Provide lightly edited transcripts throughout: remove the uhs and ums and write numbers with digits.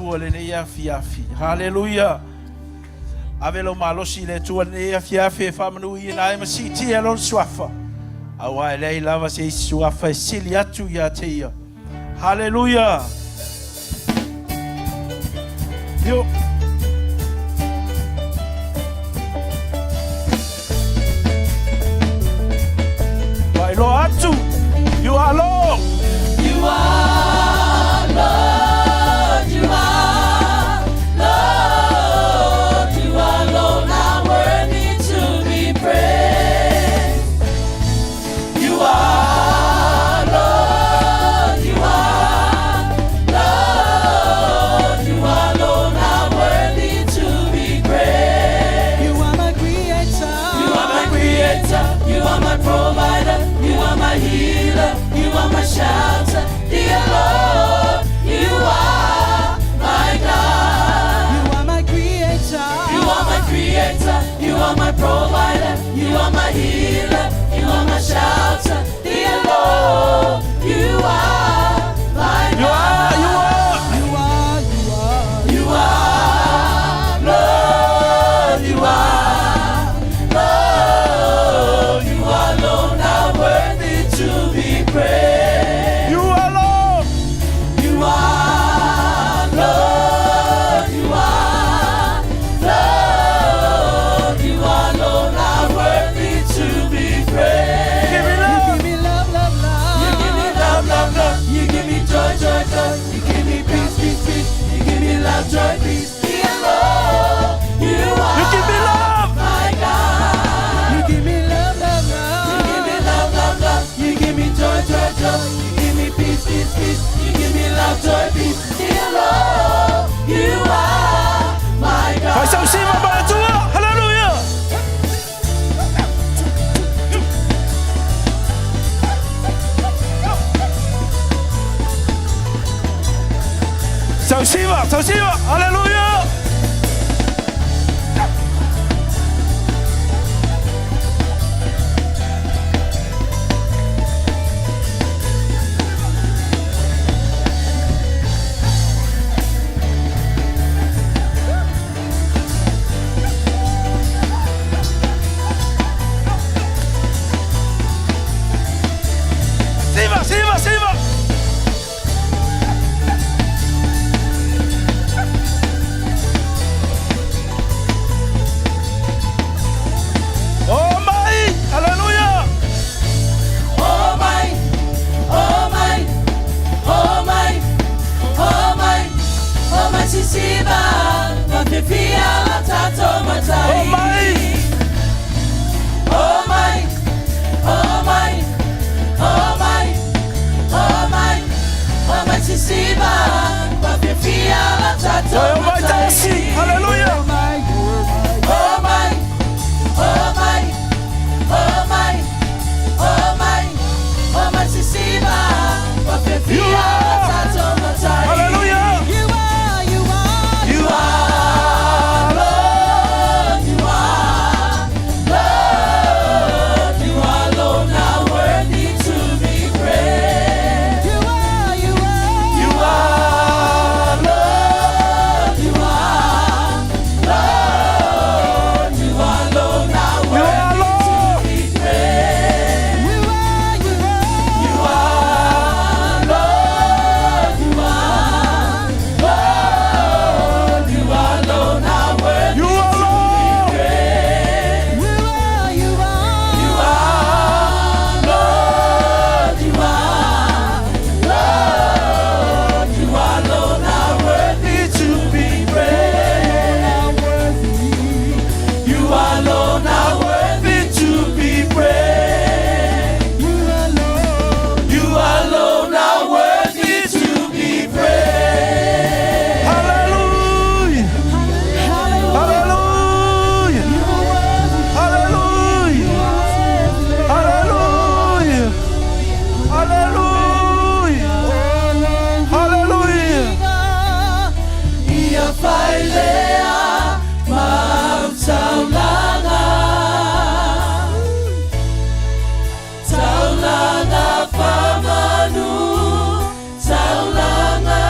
Atua i lenei afiafi. Haleluia! Ave lou malosi i le Atua i lenei afiafi e faamanuiina ai ma siitia Lona Suafa, aua e leai lava se isi Suafa e sili atu ia te Ia. Haleluia! Yo. Faailoa atu, you are Lord. You are Lord, you are Lord, you alone are worthy to be praised. You are Lord, you are Lord, you alone are worthy to be praised. You are my creator. You are my creator, you are my provider, you are my healer, you are my shelter, dear Lord, you are my God. You are my creator. You are my creator, you are my provider, you are my healer, you are my shelter, dear Lord, you are my You are, God. you are. You are, you are. You are Lord, you are Lord, you alone are worthy to be praised. You are Lord. You are Lord, you are Lord, you alone are worthy to be praised. Give me You love. give me love, love, love. You give me love, love, love. You give me joy, joy, joy. You give me peace, peace, peace. You give me love, joy, peace. Dear Lord, you are You give me love. my God. You give me love, love, love. You give me love, love, love. You give me joy, joy, joy. You give me peace, peace, peace. You give me love, joy, peace. Dear Lord, you are my God. 快手先嘛，帮主啊，哈利路亚！手先啊，手先啊，哈利路亞！先啊，先啊，先啊！Oh my，哈利路亞！ Oh my, oh my, oh my, oh my, oh my sisiba, mafifia tato matai. Oh my, Oh my, oh my, oh my, oh my, oh my sisiba, mafifia tato 我有麦 matai. 真是，哈利路亞！ Oh my, Oh my, oh my, oh my, oh my, oh my sisiba, mafifia tato matai. 哈利路亞！ you are, you are. You are Lord, you are Lord, you alone are worthy to be praised. You are, you are. You are Lord, you are Lord, you alone are You are worthy Lord. to be praised. You are, you are. You are Lord, you are Lord, you alone are worthy You are Lord. praised. You are, you are. You are Lord, you are Lord, you alone are worthy to be praised. Are worthy. You alone are worthy to be praised. You alone. You alone are worthy to be praised. Hallelujah! Hallelujah. Hallelujah! You are worthy. Hallelujah! Hallelujah! Hallelujah! Hallelujah! Ia failea mautaulanga Taulanga famanu Taulanga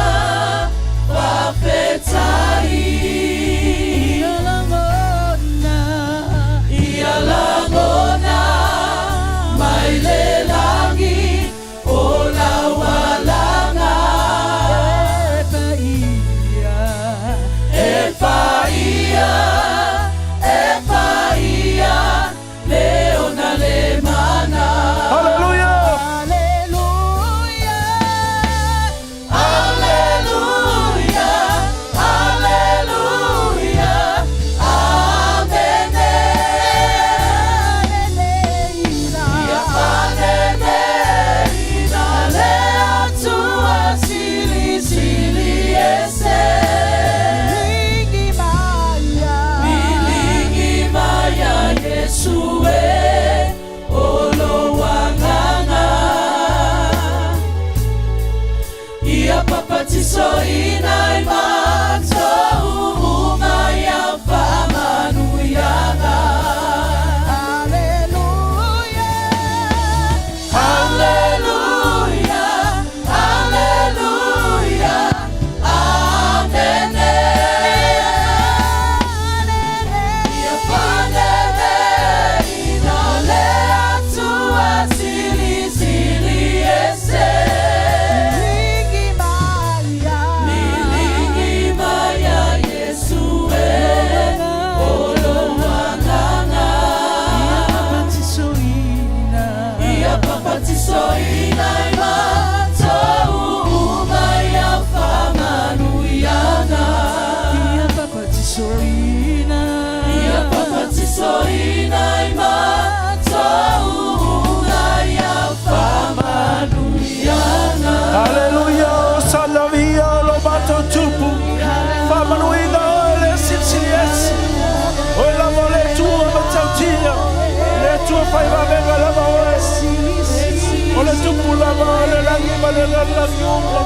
lava o le lagi ma le lalolagi uma.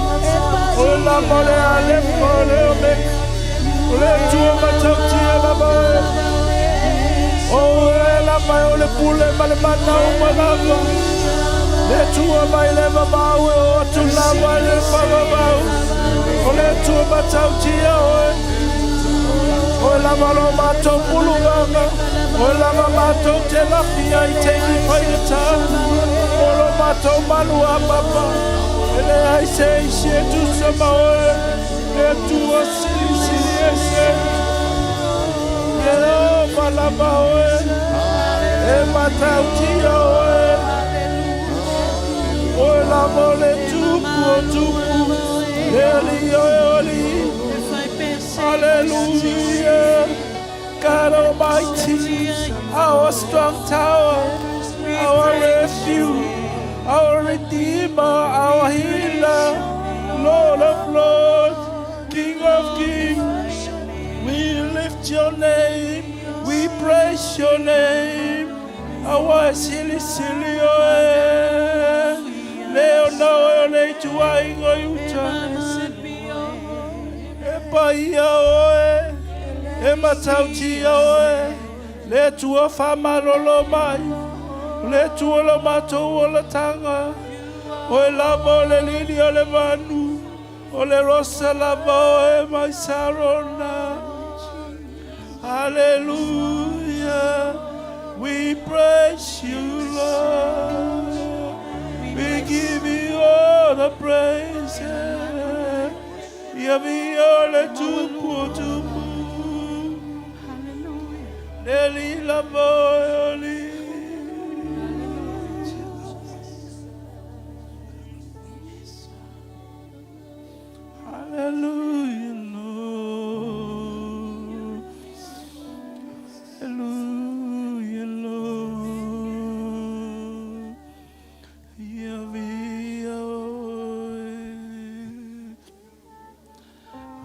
Oe lava o le Alefa o le Omeka. O le Atua matautia lava oe. O oe lava e o le pule ma le mana uma lava. Le Atua mai le vavau e oo atu lava i le faavavau. O le Atua matautia oe. Oe lava lo matou pulugaga. Oe lava matou te lafi ai i taimi faigata. O lo matou malu apapa. E leai se isi e tusa ma oe. Le Atua silisili ese. Ieova lava oe. E matautia oe. Oe lava o le Tupu o tupu. Le Alii o alii. Hallelujah. God Almighty, our strong tower, our refuge, our Redeemer, our healer, Lord of Lords, King of Kings. We lift your name, we praise your name. Our silisili oe, leo na oe o le ituaiga i uta. E paia oe, e matautia oe, le Atua faamalolo mai, le Atua lo matou olataga, oe lava o le lili o le manu, o le rosa lava oe mai Sarona. Hallelujah. We praise you, Lord. We give you all the praise. Ia viia le Tupu o tupu. Le Alii lava oe o alii. Hallelujah, Lord. Hallelujah, Lord. Ia viia oe.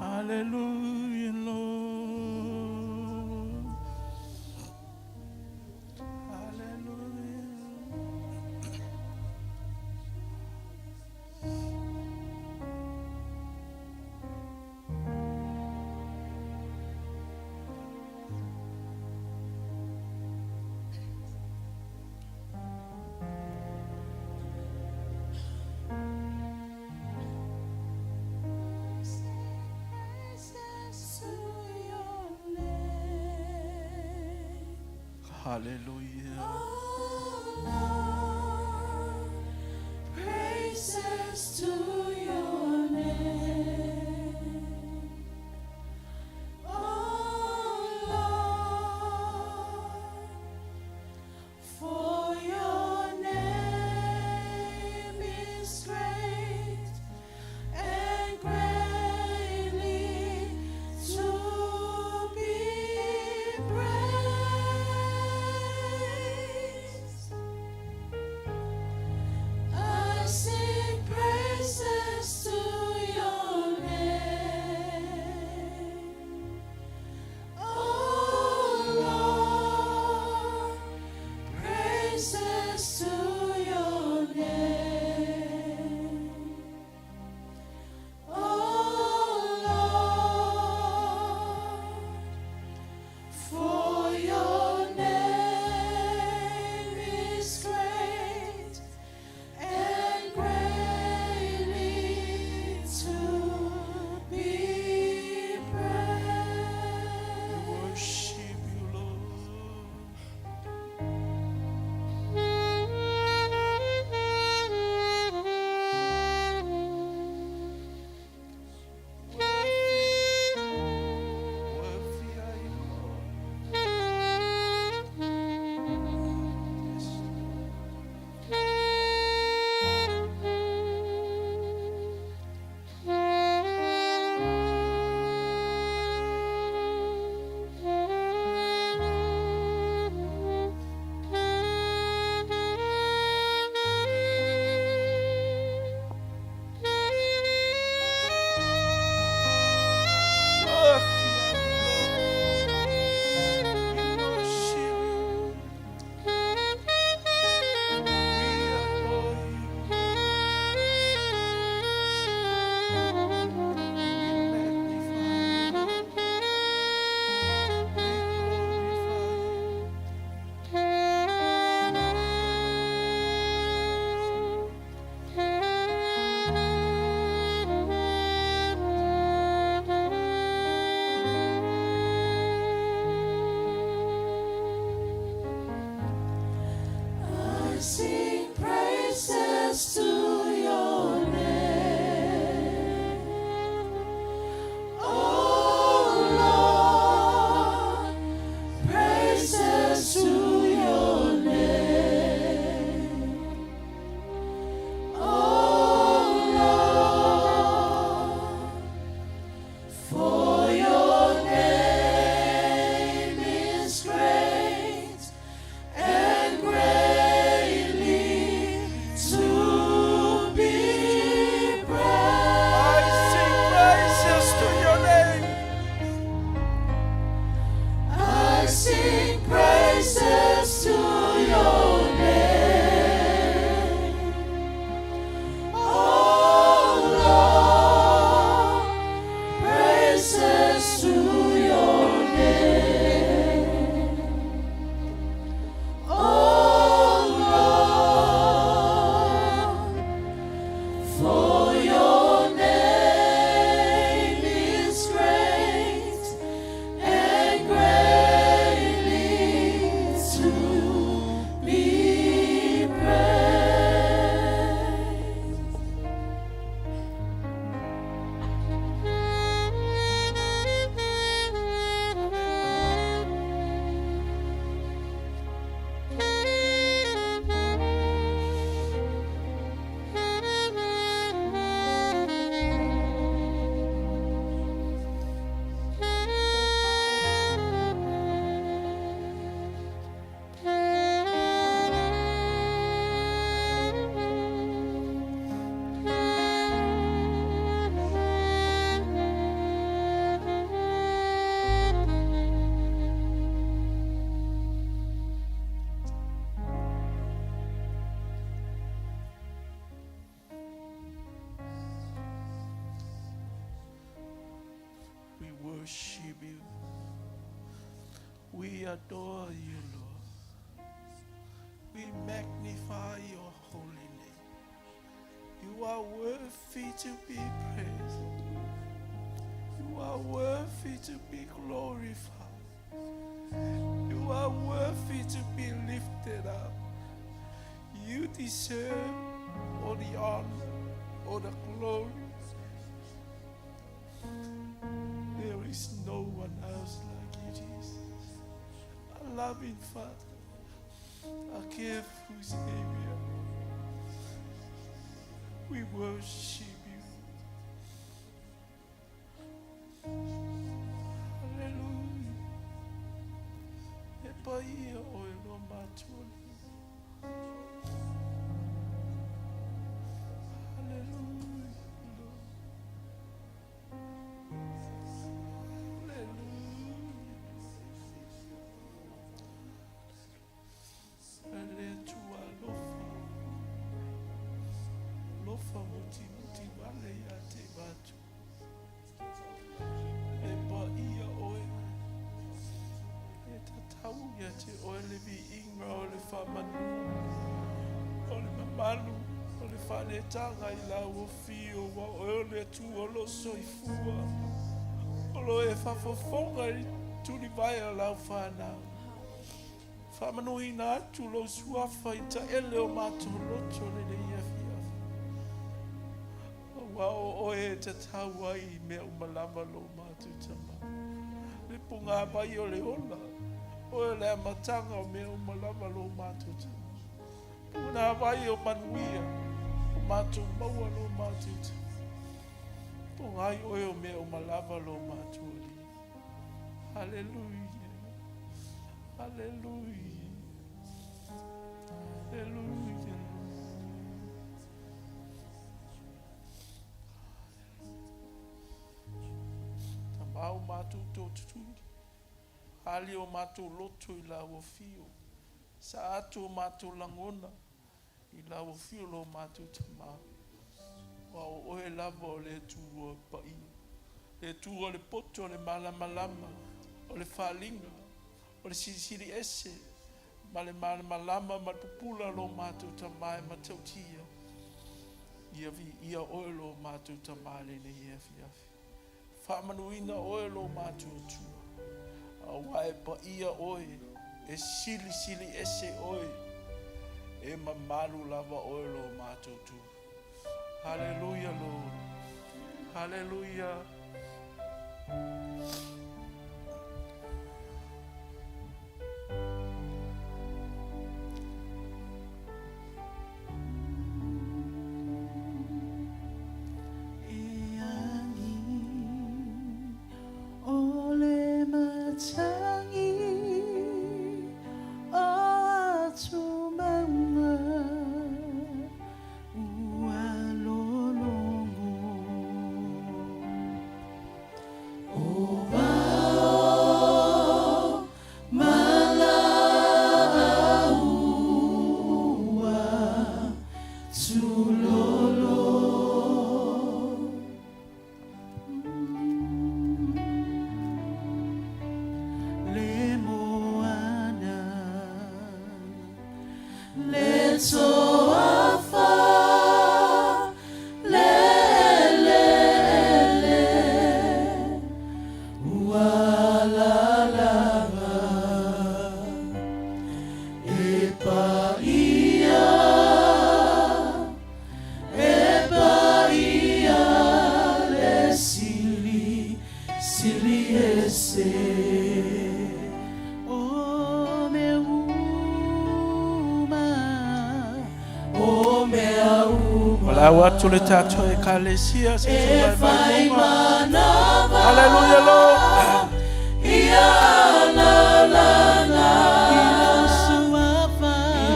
Hallelujah, Lord. Hallelujah. Praises to your name. Hallelujah. Oh Lord, praises to your name. Oh Lord, for your name is great and greatly to be praised. to your name. Oh Lord, for your name is great and greatly to be praised. We worship you. We adore you, Lord. We magnify your holy name. You are worthy to be praised. You are worthy to be glorified. You are worthy to be lifted up. You deserve all the honor, all the glory. There is no one else like you, Jesus. A loving Father, a careful Savior. We worship you. Hallelujah. E paia o e lo matua. Hallelujah, Lord. Hallelujah. Le tua lofa. Lofa muti muti wale ia te vatu. E paia oe. E tatau ia te oe le viiga o le faamanua, o le mamalu, o le faaletaga i lau afio, ua oe o le Atua o loo soifua, o loo e faafofoga i le tulivae o lau fanau. Faamanuina atu lou suafa i taele o matou loto lenei afiafi, aua o oe e tatau ai i mea uma lava lo matou Tama. Le pugāvai o le ola, oe o le amataga o mea uma lava lo matou Tama. Pugāvai o manuia, o matou maua lo matou Tama. Pogai oe o mea uma lava lo matou Alii. Hallelujah. Hallelujah. Hallelujah. Tamā o matou tōtutuli, hali o matou loto i lau afio, sa atu o matou lagona i lau afio lo matou Tamā. Aua o oe lava o le Atua paia, le Atua o le poto o le malamalama, o le faaaliga, o le Silisili Ese, ma le malamalama ma le pupula lo matou Tama e matautia. Ia viia oe lo matou Tama i lenei afiafi. Faamanuina oe lo matou Atua, aua e paia oe, e silisili ese oe, e mamalu lava oe lo matou Atua. Hallelujah, Lord. Hallelujah. E agi o le matagi o atu mauga ua lologo. Alalaga e paia, e paia le sili, sili ese o mea uma, o mea uma. Valaau atu le tatou Ekalesia se i E tulai mai i fai luma. manava Hallelujah, Lord. ia lalana i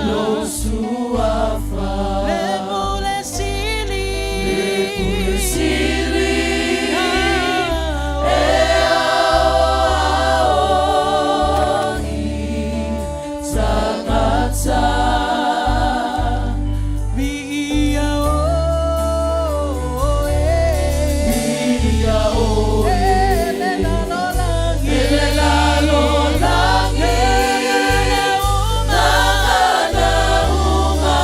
lou suafa, le pule sili, le pule sili e aoao i tagata. Viia oe, viia oe, e le lalolagi, e le lalolagi, gagana uma,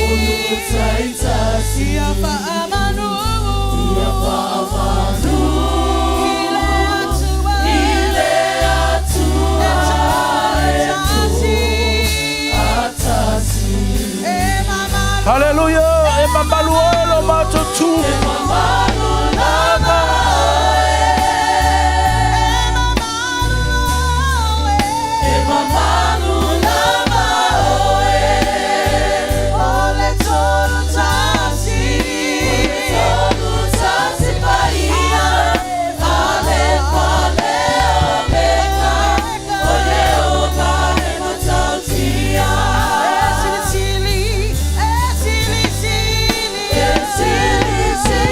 o taitasi, ia faamanu, ia faamanu, i le Atua, i le Atua, e tuatasi. Hallelujah. E mamalu oe lo matou tu. E mamalu lava oe, e mamalu lava oe, o le tolu tasi, o le tolu tasi paia, Alefa le Omega, o Ieova e matautia. E sili sili, e sili sili.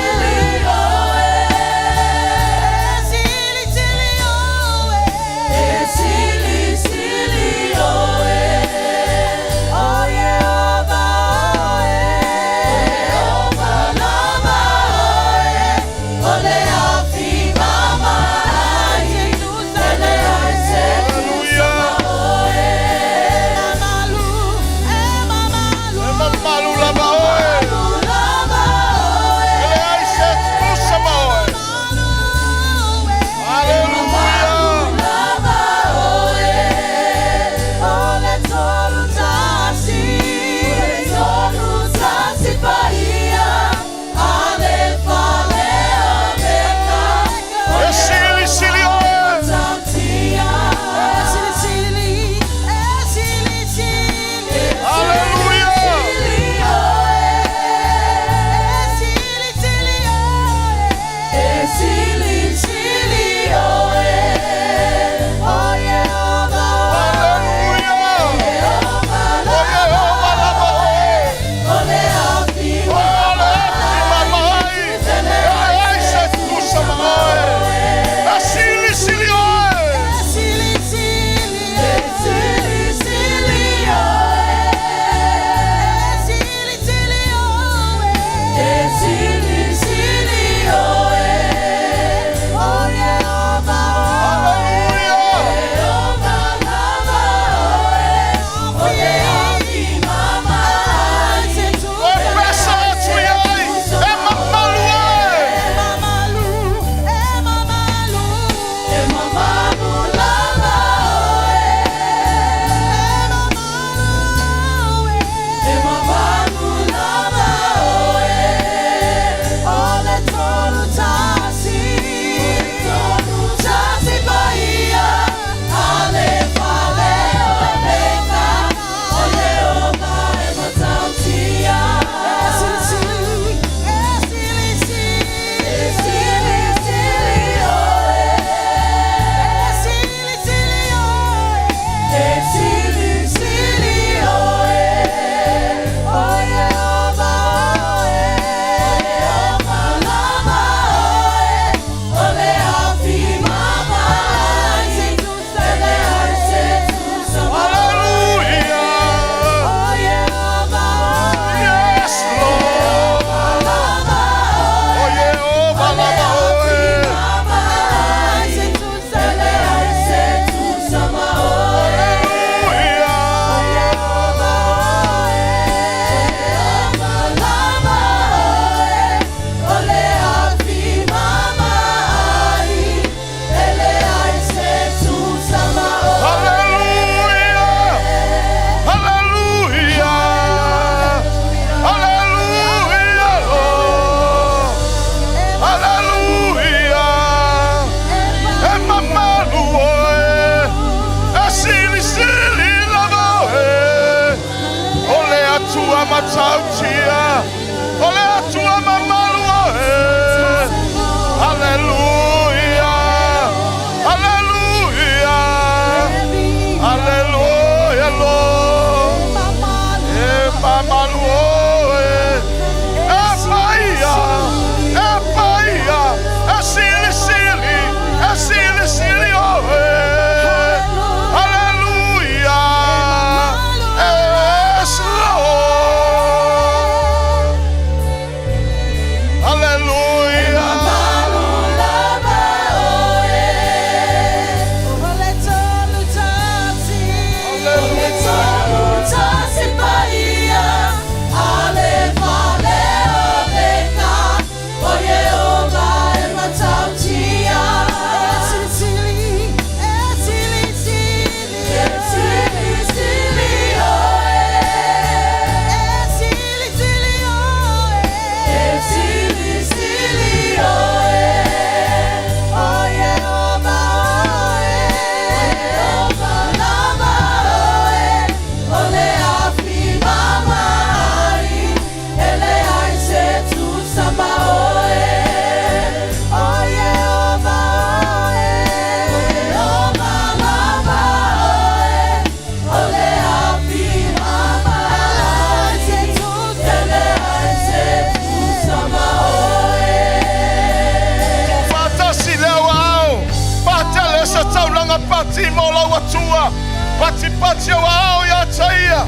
taulaga pati mo lou Atua. Patipati ou aao ia te Ia.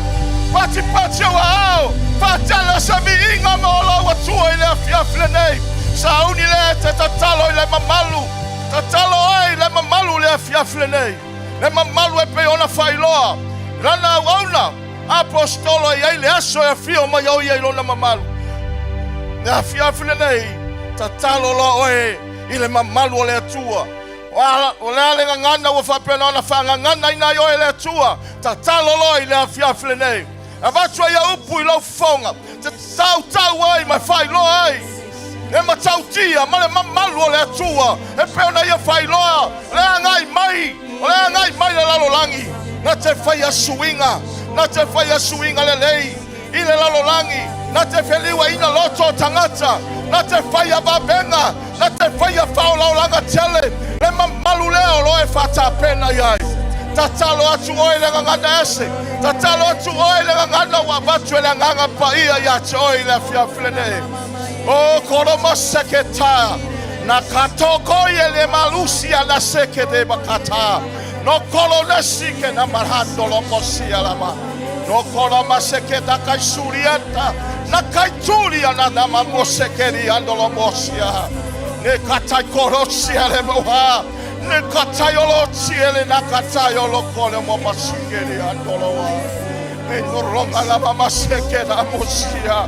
Patipati ou aao. Faatele se viiga mo lou Atua i le afiafi lenei. Sauni lea e te tatalo i le mamalu. Tatalo oe i le mamalu i le afiafi lenei. Le mamalu e pei ona faailoa i lana auauna aposetolo e i ai le aso e afio mai o ia i lona mamalu. Le afiafi lenei, tatalo loa oe i le mamalu o le Atua. O le a le gagana ua faapena ona faagaganaina ai oe e le Atua, tatalo loa i le afiafi lenei. Avatu ai ia upu i lou fofoga, te tautau ai ma faailoa ai le matautia ma le mamalu o le Atua e pei ona ia faailoa le agai mai, o le agai mai le lalolagi, na te faia suiga, na te faia suiga lelei i le lalolagi, na te feliuaina loto o tagata, na te faia vavega, na te faia faaolaolaga tele, le mamalu lea o lo o e faatapena i ai. Tatalo atu oe i le gagana ese, tatalo atu oe i le gagana ua avatu e le Agaga Paia ia te oe i le afiafi lenei. O koroma seketa, na katoko i e le malusi a na seke de makata. No kolo nesi ke na marando lo mosia lama. No kolo maseke da kai suriata. Na kai turia na nama mosekeri ando lo mosia. Ne katai korosia le moha. Ne katai olotia le na katai olokole mo masikeri ando lo wa. E noronga la mama seke na mosia.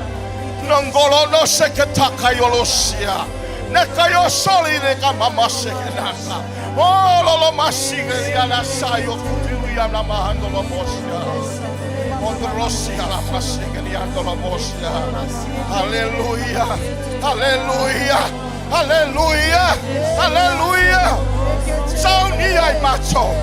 Nongolo no seke takai olosia. Ne kai osoli le ka mama seke naka. O lolo masinge ia na sayo kupiu ia na mahando lo mosia. Ondrosia la masike ni ando lo mosia. Hallelujah. Hallelujah. Hallelujah. Hallelujah. Saunia i matou.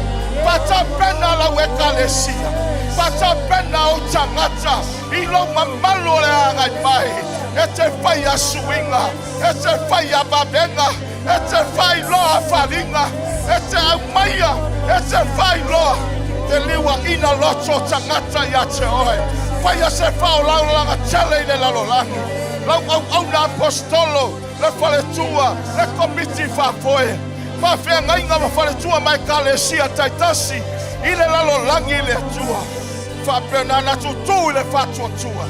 Fatapena lau ekalesia. Fatapena ou tagata i lou mamalu o le agai mai. E te faia suiga, e te faia vavega, e te faailoa faliga, e te aumaia, e te faailoa te liuaina loto o tagata ia te oe. Faia se faaolaolaga tele i le lalolagi. Lau auauna aposetolo, le faletua, le komiti faafoe, faafeagaiga ma faletua ma ekalesia taitasi i le lalolagi i le Atua. Faapena na tutū i le faatuatua,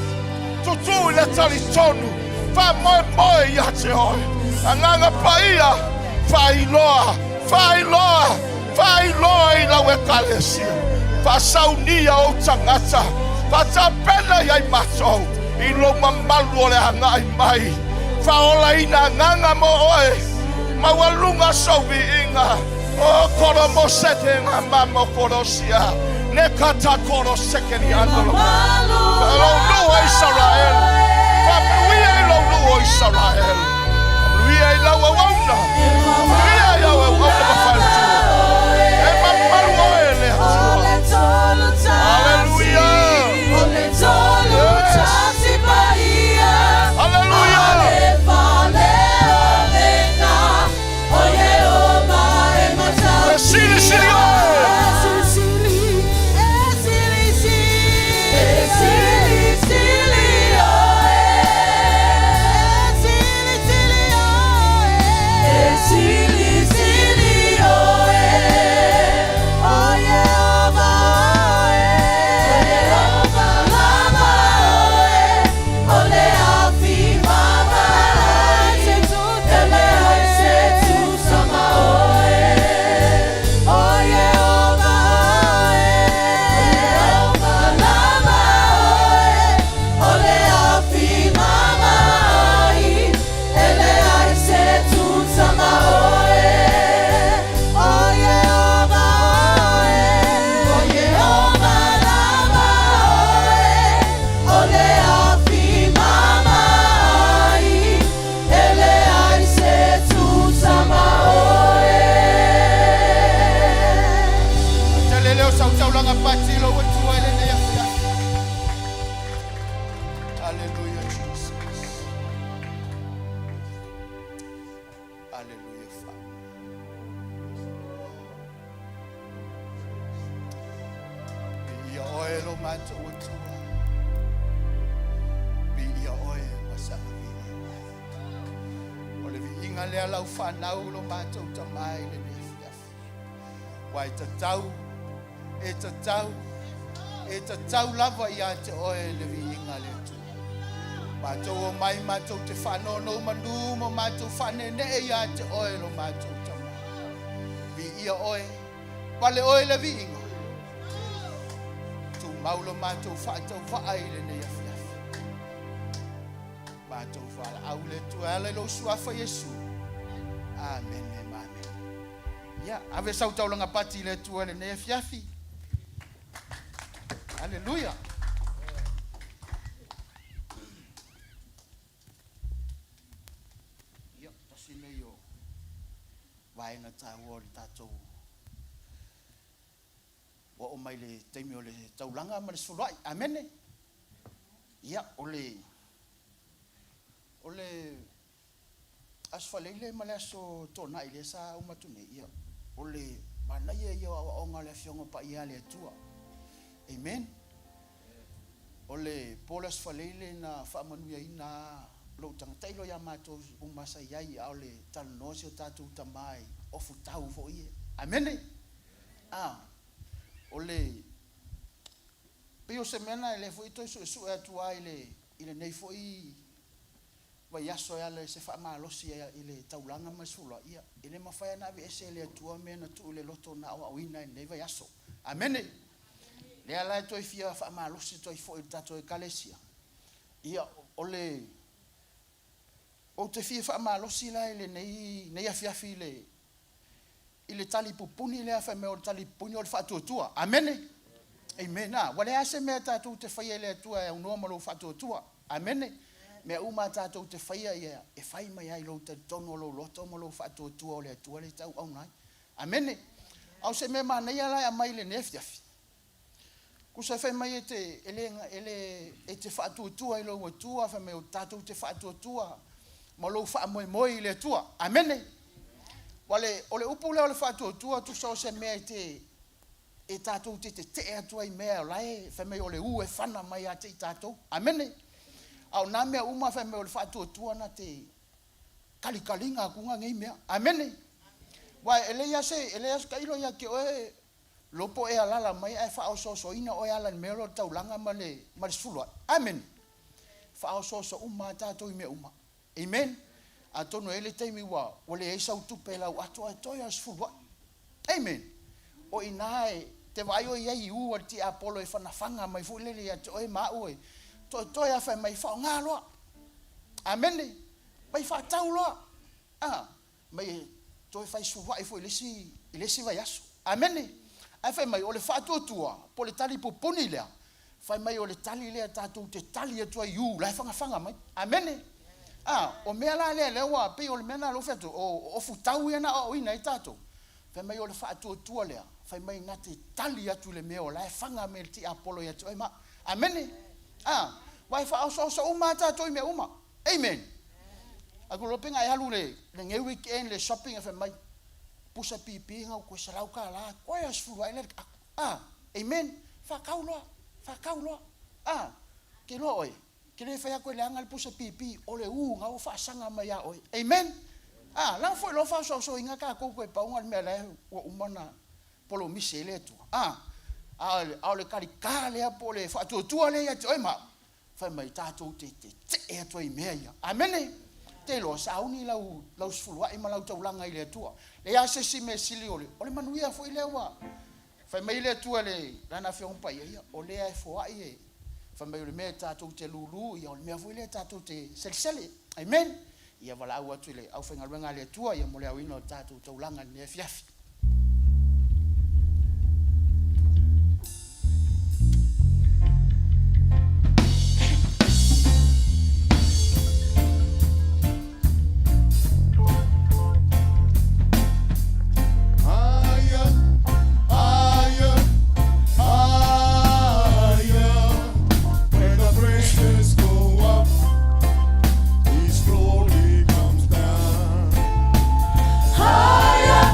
tutū i le talitonu, faamoemoe ia te oe. Agaga Paia, faailoa, faailoa, faailoa i lau ekalesia. Faasaunia ou tagata, faatapena i ai matou i lou mamalu o le agai mai. Faaolaina agaga mo oe, maualuga sou viiga. O koro mosete nga mamo korosia, ne kata koro sekeri andolo. Lou nuu o Isaraelu, faamanuia i lou nuu o Isaraelu. Faamanuia i lau auauna, faamanuia i au auauna ma faletua. E mamalu oe e le Atua. Haleluia. Yes. Haleluia. E silisili oe. Tele leo sau taulaga pati lou Atua i lenei afiafi. Hallelujah, Jesus. Hallelujah, Father. Viia oe lo matou Atua. Viia oe ma saga viia mai. O le viiga lea lau fanau lo matou Tama i lenei afiafi. Ua e tatau, e tatau, e tatau lava ia te oe le viiga le Atua. Matou o mai matou te faanonomanu ma matou faaneenee ia te oe lo matou Tama. Viia oe, pale oe le viiga. Tumau lo matou faatauvaa i lenei afiafi. Matou valaau le Atua e ala i lou suafa Iesu. Amene ma amene. Ia, ave sau taulaga pati i le Atua i lenei afiafi. Aleluia. Ia, tasi lenei o vaega taua o le tatou ua oo mai le taimi o le taulaga ma le sefuluai. Amene. Ia, o le o le Aso Faraile ma le Aso Toonai lea sa uma atu nei, ia, o le manaia ia o aoaoga a le Afioga Paia a le Atua. Amen. O le po le Aso Faraile na faamanuiaina a lou tagata tailo ia matou uma sa i ai, a o le talanoa si o tatou tama i ofutau foi ia. Amene. A, o le pei o se mea na e lea foi e toe suesue atu lava i le i lenei foi vaiaso e ala i se faamalosi i le taulaga ma le sefuluai, ia, e le mafai lava ona aveese e le Atua mea na tuu i le loto na aoaoina i lenei vaiaso. Amene! Lea la e toe fia faamalosi atu ai foi i le tatou Ekalesia, ia, o le, ou te fia faamalosi la i lenei, nei afiafi i le, i le tali pupuni lea fai mai o le tali pupuni o le faatuatua. Amene! Amen. A, ua leai lava se mea tatou te faia i le Atua e aunoa ma lou faatuatua. Amene! Mea uma a tatou te faia ia e fai mai lava i lou talitonu o lou loto ma lou faatuatua o le Atua lea e tauauna ai. Amene! A o se mea manaia la e aumai i lenei afiafi, tusa fai mai e te, e le, e le, e te faatuatua i lou Atua, fai mai o tatou te faatuatua ma lou faamoemoe i le Atua. Amene! Ua le, o le upu lea o le faatuatua tusa o se mea e te, e tatou te tetee atu ai i mea o la e fai mai o le u e fana mai ia te i tatou. Amene! A o na mea uma fai mai o le faatuatua na te kalikaliga atuga nei mea. Amene! Ua e leai lava se, e leai lava se tailo ia te oe Lopo e alala mai ae faaosoosoina oe ala i le mea lea o le taulaga ma le ma le sefuluai. Amene. Faaosooso uma lava tatou i mea uma. Amen. Atonu e i ai le taimi ua ua leai sau tupe i lau ato ae toe lava le sefuluai. Amen. O i ina e te vaai oe i ai i u a le tiapolo e fanafaga mai foi lele ia te oe ma au e toetoe lava fai mai faaaoga loa. Amene. Mai faatau loa. A. mai e toe fai suluai foi i le isi, i le isi vaiaso. Amene. Ae fai mai, o le faatuatua, po o le tali pupuni lea, fai mai o le tali lea tatou te tali atu ai i u la e fagafaga mai. Amene. A, o mea la lea, lea ua, pei o le mea lena lea ua fai atu, o, o ofutau ia na aoaoina ai tatou. Fai mai o le faatuatua lea, fai mai na te tali atu i le mea o la e faga mai e le tiapolo ia te oe ma au. Amene. A, aua e faaosaosa uma lava tatou i mea uma. Amen. Ae ku loa pe na e alu le lenei weekend le shopping e fai mai pusa pipi ngau koe $100 koe a sefulu ae le aku. Ah, amen. Whakau loa, whakau loa. Ah, ke loa oe. Ke le whai aku e leanga le pusa pipi o le u ngau o whaasanga mai a oe. Amen. Ah, lau foi loa whaosoaoso inga ka kou koe paunga le mea lae ua uma na polomisi e le Atua. Ah, a o le kalikā lea po o le whaatuatua lea ia te oe ma au. Fai mai, tatou te tetee atu ai i mea ia. Amene! Te iloa, sauni lau, lau sefuluai ma lau taulaga i le Atua. Leai lava se isi mea sili o le, o le manuia foi lea ua fai mai le Atua i le, Lana Afioga Paia, ia, o lea e foai e, fai mai o le mea tatou te lulu, ia, o le mea foi lea tatou te selesele. Amen! Ia valaau atu i le aufaigaluega a le Atua, ia, mo le aoina o le tatou taulaga i lenei afiafi. Higher, higher, higher. When the praises go up, His glory comes down. Higher,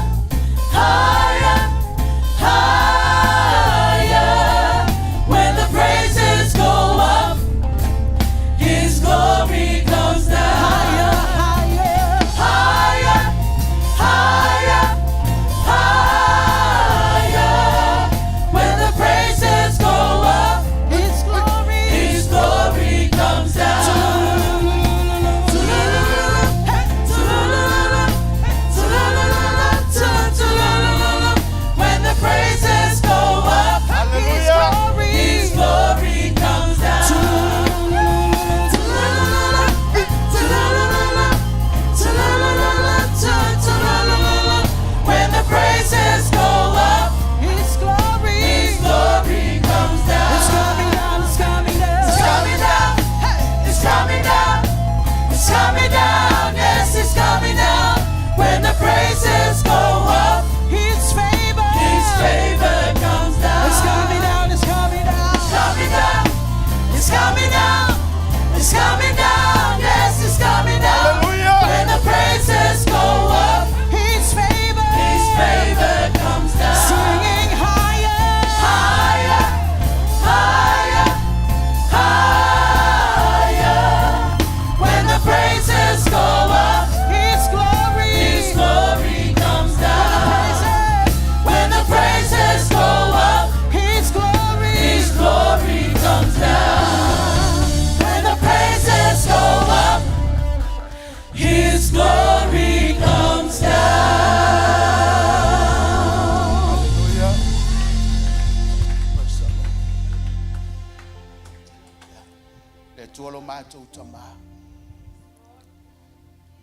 matou Tamā.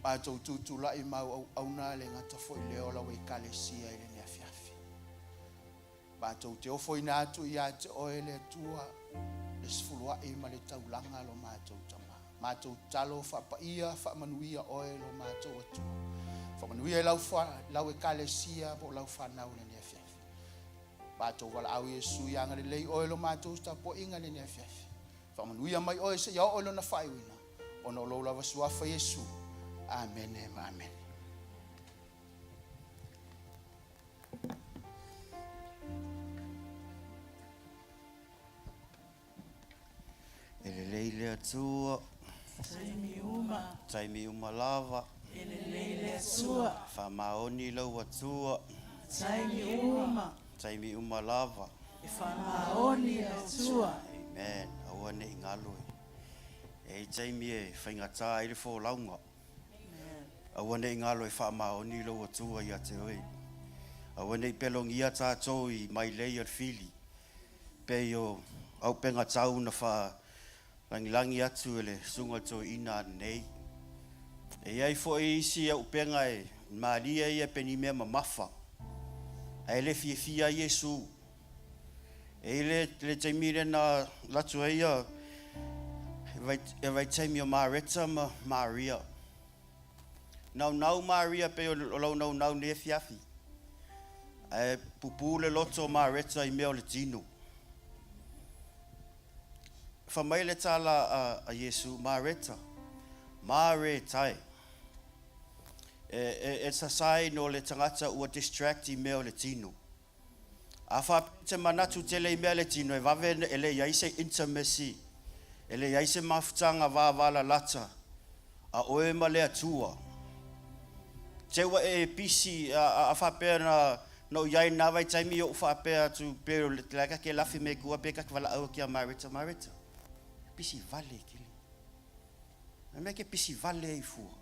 Matou tutulai ma au auauna le gata foi lea o lau Ekalesia i lenei afiafi. Matou te ofoina atu ia te oe le Atua le sefuluai ma le taulaga lo matou Tamā. Matou tatalo faapaia faamanuia oe lo matou Atua. Faamanuia i lau, lau Ekalesia po o lau fanau i lenei afiafi. Matou valaau Iesu ia agalelei oe lo matou tapuaiga i lenei afiafi. Faamanuia mai oe seia oo i lona faaiuina, ona o lou lava suafa Iesu. Amene ma amene. E lelei le Atua. Taimi uma. Taimi uma lava. E lelei le Atua. Faamaoni lou Atua. Taimi uma. Taimi uma lava. E faamaoni le Atua. Amen. Aua ne i galo e. E i ai taimi e faigata ai le folauga. Aua ne i galo e faamaoni lou Atua ia te oe. Aua ne i pelogia tatou i mailei o le fili, pei o auupega tau na faalagilagi atu e le Susuga i le Toeaina ananei. E i ai foi isi auupega e malie ia pe ni mea mamafa, ae le fiafia ai Iesu. E i le, le taimi lea na alu atu ai ia e vaitaimi o Mareta ma Maria. Naunau Maria pei o lau naunau nei afiafi. Ae pupū le loto o Mareta i mea o le tino. Fai mai le tala a, a Iesu, Mareta, Mareta e. E, e, it's a sign o le tagata ua distract i mea o le tino. A faapea e te manatu tele i mea le tino, e vave e leai se intimacy, e leai se mafutaga vavalalata a oe ma le Atua. Te ua e pisi, a faapea na na ou iai na vaitaimi ou faapea atu pe o le ka ke lafi me kua pe ka ke valaau atu ia Mareta, Mareta, pisi vale kele. Me mea ke pisi vale ai fua.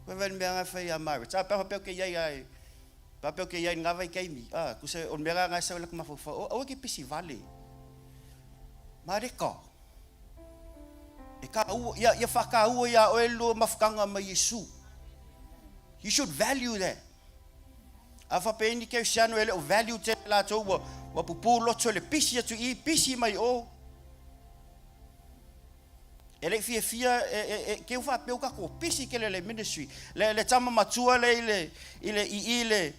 Koe vai le mea nga fai ia Mareta. A pe faapea ke iai ai faapea ke iai nga vaitaimi. A kuse o le mea nga sau la ka mafaufau. Aua ke pisi vale. Mareka. E ka ua, ia, ia whakaua ia oe lua mafutanga ma Iesu. You should value that. A faapea ni Kerisiano e le o value tele latou ua, ua pupū loto le pisi atu i, pisi mai o. E le i fiafia e, e, e, ke u faapea u tatou pisi kele le ministry. Le, le tama matua le i le, i le, i, i le,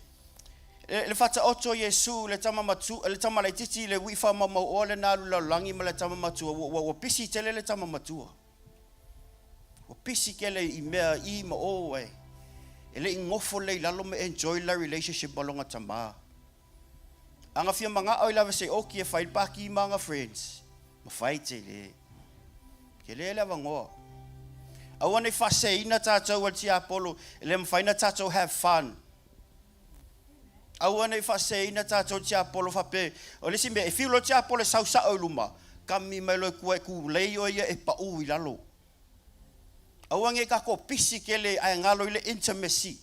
le, le fataoto Iesu, le tama matua, le tama laititi le ui faamaumau oa le na alu lalolagi ma le tama matua, ua, ua, ua pisi tele le tama matua. Ua pisi kele i mea i ma o e, e le i ngofo le i lalo ma enjoy la relationship ma longa tama. Anga fia mangao i lava se oki e fai le paki ma anga friends. Ma fai tele. Tele le avanoa. Aua nei faaseseina tatou e le tiapolo, e le mafai ona tatou have fun. Aua nei faaseseina tatou e le tiapolo faapea, o le isi mea, e fiu loa le tiapolo e sau sao i luma, kami mai loa i tua e tulei oe ia e pau i lalo. Aua nei tatou pisi tele ae galo i le intimacy.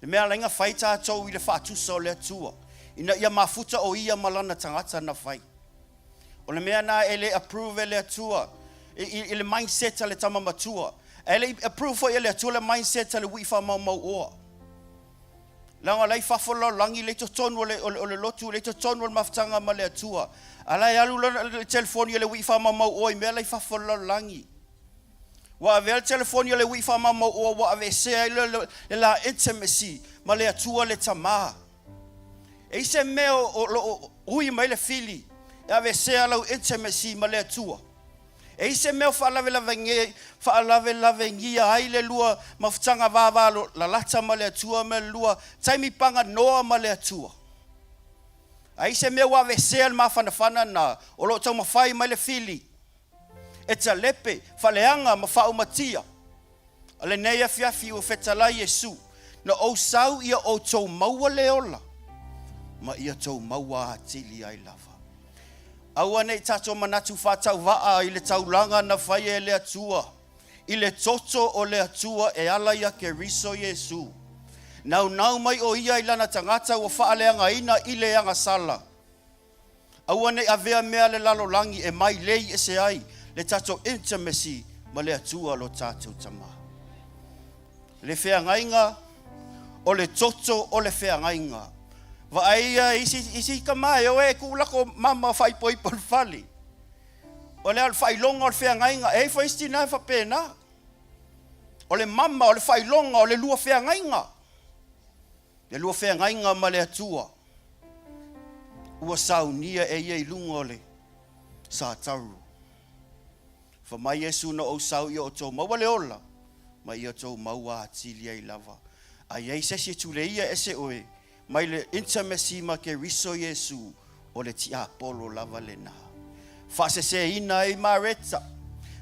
Le mea ala ai na fai tatou i le faatusa o le Atua, ina ia mafuta o Ia ma Lana tagata na fai. O le mea na e le approve e le Atua i, i, i le mindset a le tama matua. Ae le i approve foi e le Atua le mindset a le ui faamaumau oa. Leaga la i fafo le lalolagi, le i totonu o le, o le, o le lotu, le i totonu o le mafutaga ma le Atua. A la e alu lona, le telefoni a le ui faamaumau oa i mea la i fafo o le lalolagi. Ua avea le telefoni a le ui faamaumau oa ua aveesea ai le, le, le la intimacy ma le Atua le Tamā. E i se mea o, o lo o ui mai le fili e aveesea lau intimacy ma le Atua. E i se mea o faalavelavelavegia ai le lua mafutaga vava lalata ma le Atua ma le lua taimi paganoa ma le Atua. A i se mea ua aveesea le mafanafana na o lo o taumafai mai le fili e talepe, faaleaga ma faaumatia. A lenei afiafi ua fetalai Iesu, na ou sau ia outou maua le ola, ma ia tou maua atili ai lava. Aua ne i tatou manatu faatauvaa i le taulaga na faia e le Atua, i le toto o le Atua e ala ia Keriso Iesu. Naunau mai o Ia i Lana tagata ua faaleagaina i le agasala. Aua ne i avea mea a le lalolagi e mailei ese ai le tatou intimacy ma le Atua lo tatou Tamā. Le feagaiga, o le toto o le feagaiga. Vaai ia isi, isi tama e o e tuu lako mama faaipoipo i le fale. O le a o le faailoga o le feagaiga, e i ai foi isi tina e faapena. O le mama, o le faailoga o le lua feagaiga. Le lua feagaiga ma le Atua ua saunia e ia i luga o le satauro. Fa mai Iesu, Na ou sau ia outou maua le ola, ma ia outou maua atili ai lava. A i ai se isi e tuleia ese oe mai le intimacy ma Keriso Iesu, o le tiapolo lava lena. Faaseseina ai Mareta,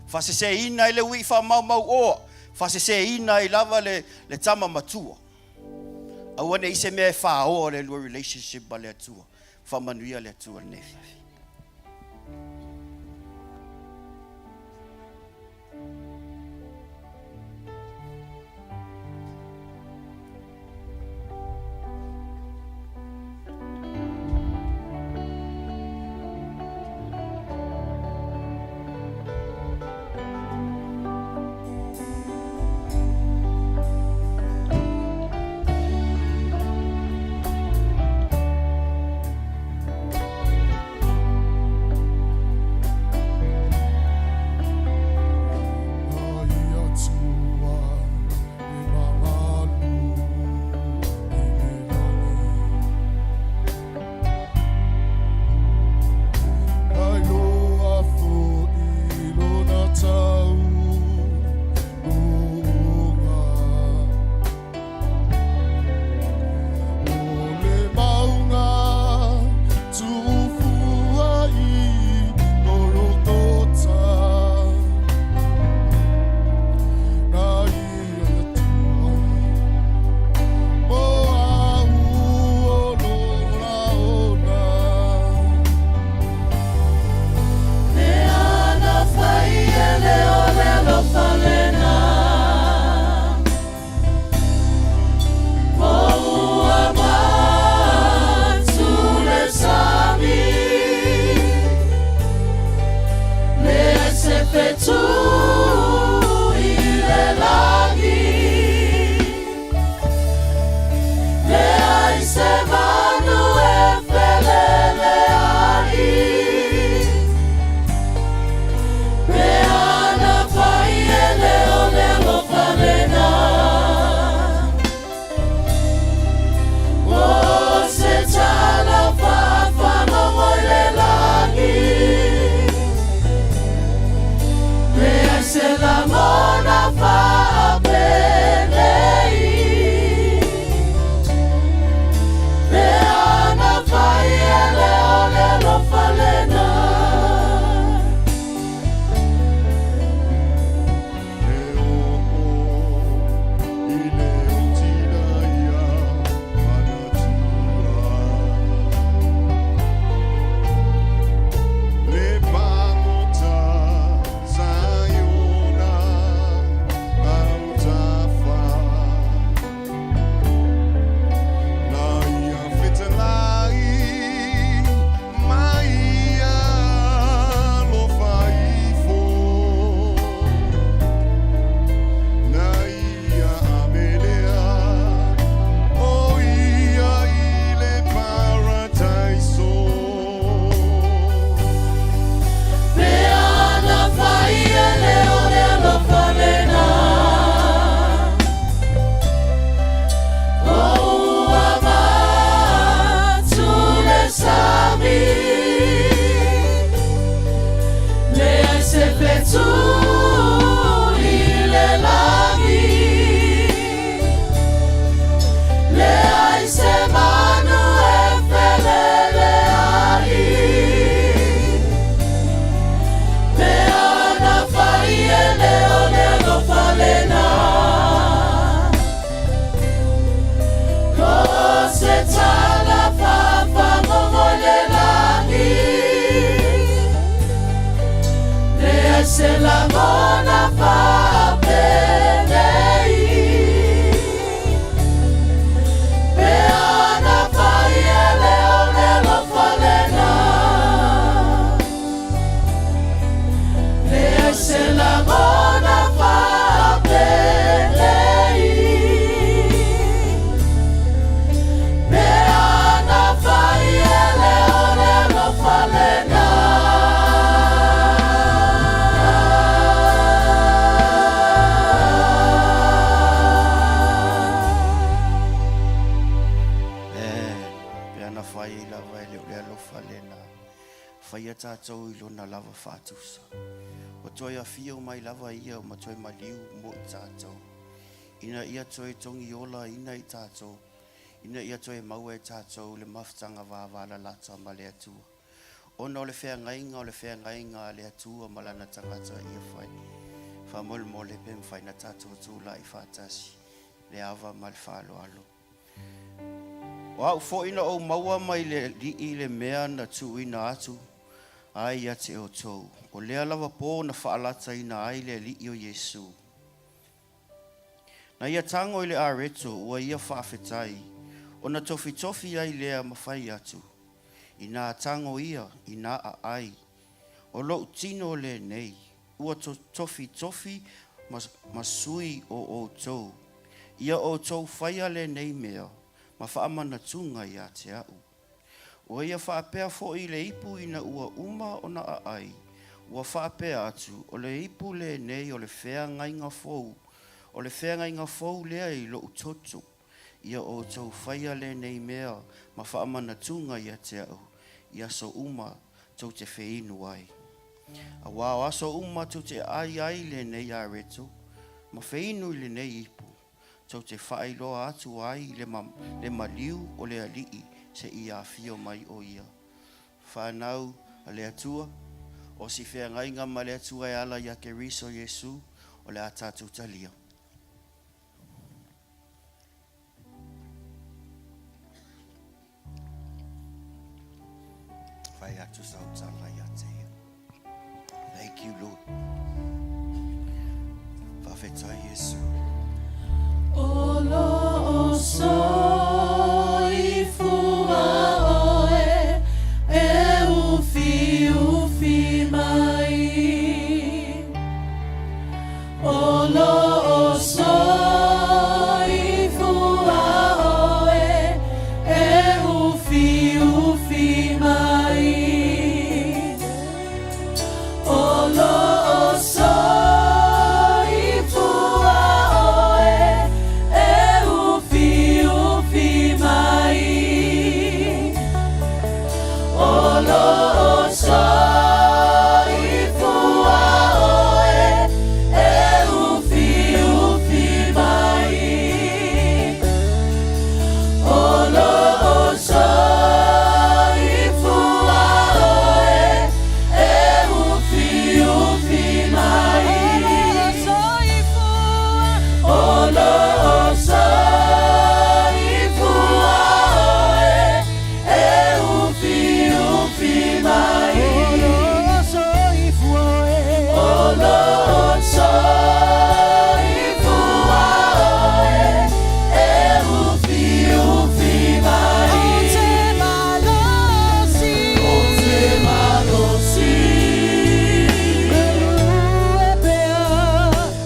faaseseina ai le uii faamaumauoa, faaseseina ai lava le, le tama matua. Aua ne i se mea e faoa le lua relationship ma le Atua. Faamanuia le Atua i lenei afiafi. mafai ai lava e le o le alofa lena. Faia tatou i lona lava faatusa. Ua toe afio mai lava ia ma toe maliu mo i tatou, ina ia toe togiola ina i tatou, ina ia toe maua e tatou le mafutaga vavalalata ma le Atua. Ona o le feagaiga o le feagaiga a le Atua ma lana tagata ia fai. Faamolemole pe mafai na tatou tulai faatasi le ava ma le faaaloalo. O au foi na ou maua mai le Alii le mea na tuuina atu ai ia te outou, o lea lava pō na faalataina ai le Alii o Iesu. Na ia tago i le areto ua ia faafetai, ona tofitofi ai lea ma fai atu, Inā tago ia, inā aai, o lou tino lenei, ua tofitofi ma, ma sui o outou. Ia outou faia lenei mea ma faamanatuga ia te a'u. Ua ia faapea foi le ipu ina ua uma ona aai, ua faapea atu, O le ipu lenei o le feagaiga fou, o le feagaiga fou lea i lou toto. Ia outou faia lenei mea ma faamanatuga ia te a'u i aso uma tou te feinu ai. Auā o aso uma tou te ai ai lenei areto ma feinu i lenei ipu, tou te faailoa atu ai le, le maliu o le Alii seia afio mai o ia. Whanau a le Atua, o si feagaiga ma le Atua e ala ia Keriso Iesu, o le a tatou talia. Fai atu sau tala ia te ia. Thank you, Lord. Whawhetai Yesu. O lo o soifua oe e ufi ufi mai. O lo o soifua oe e ufi ufi mai. O lo o soifua oe e ufi ufi mai. O lo o soifua oe e ufi ufi mai. O lo o soifua oe e ufi ufi mai. O lo o soifua oe e ufi ufi mai. O lo o soifua oe e ufi ufi mai. Ou te malosi.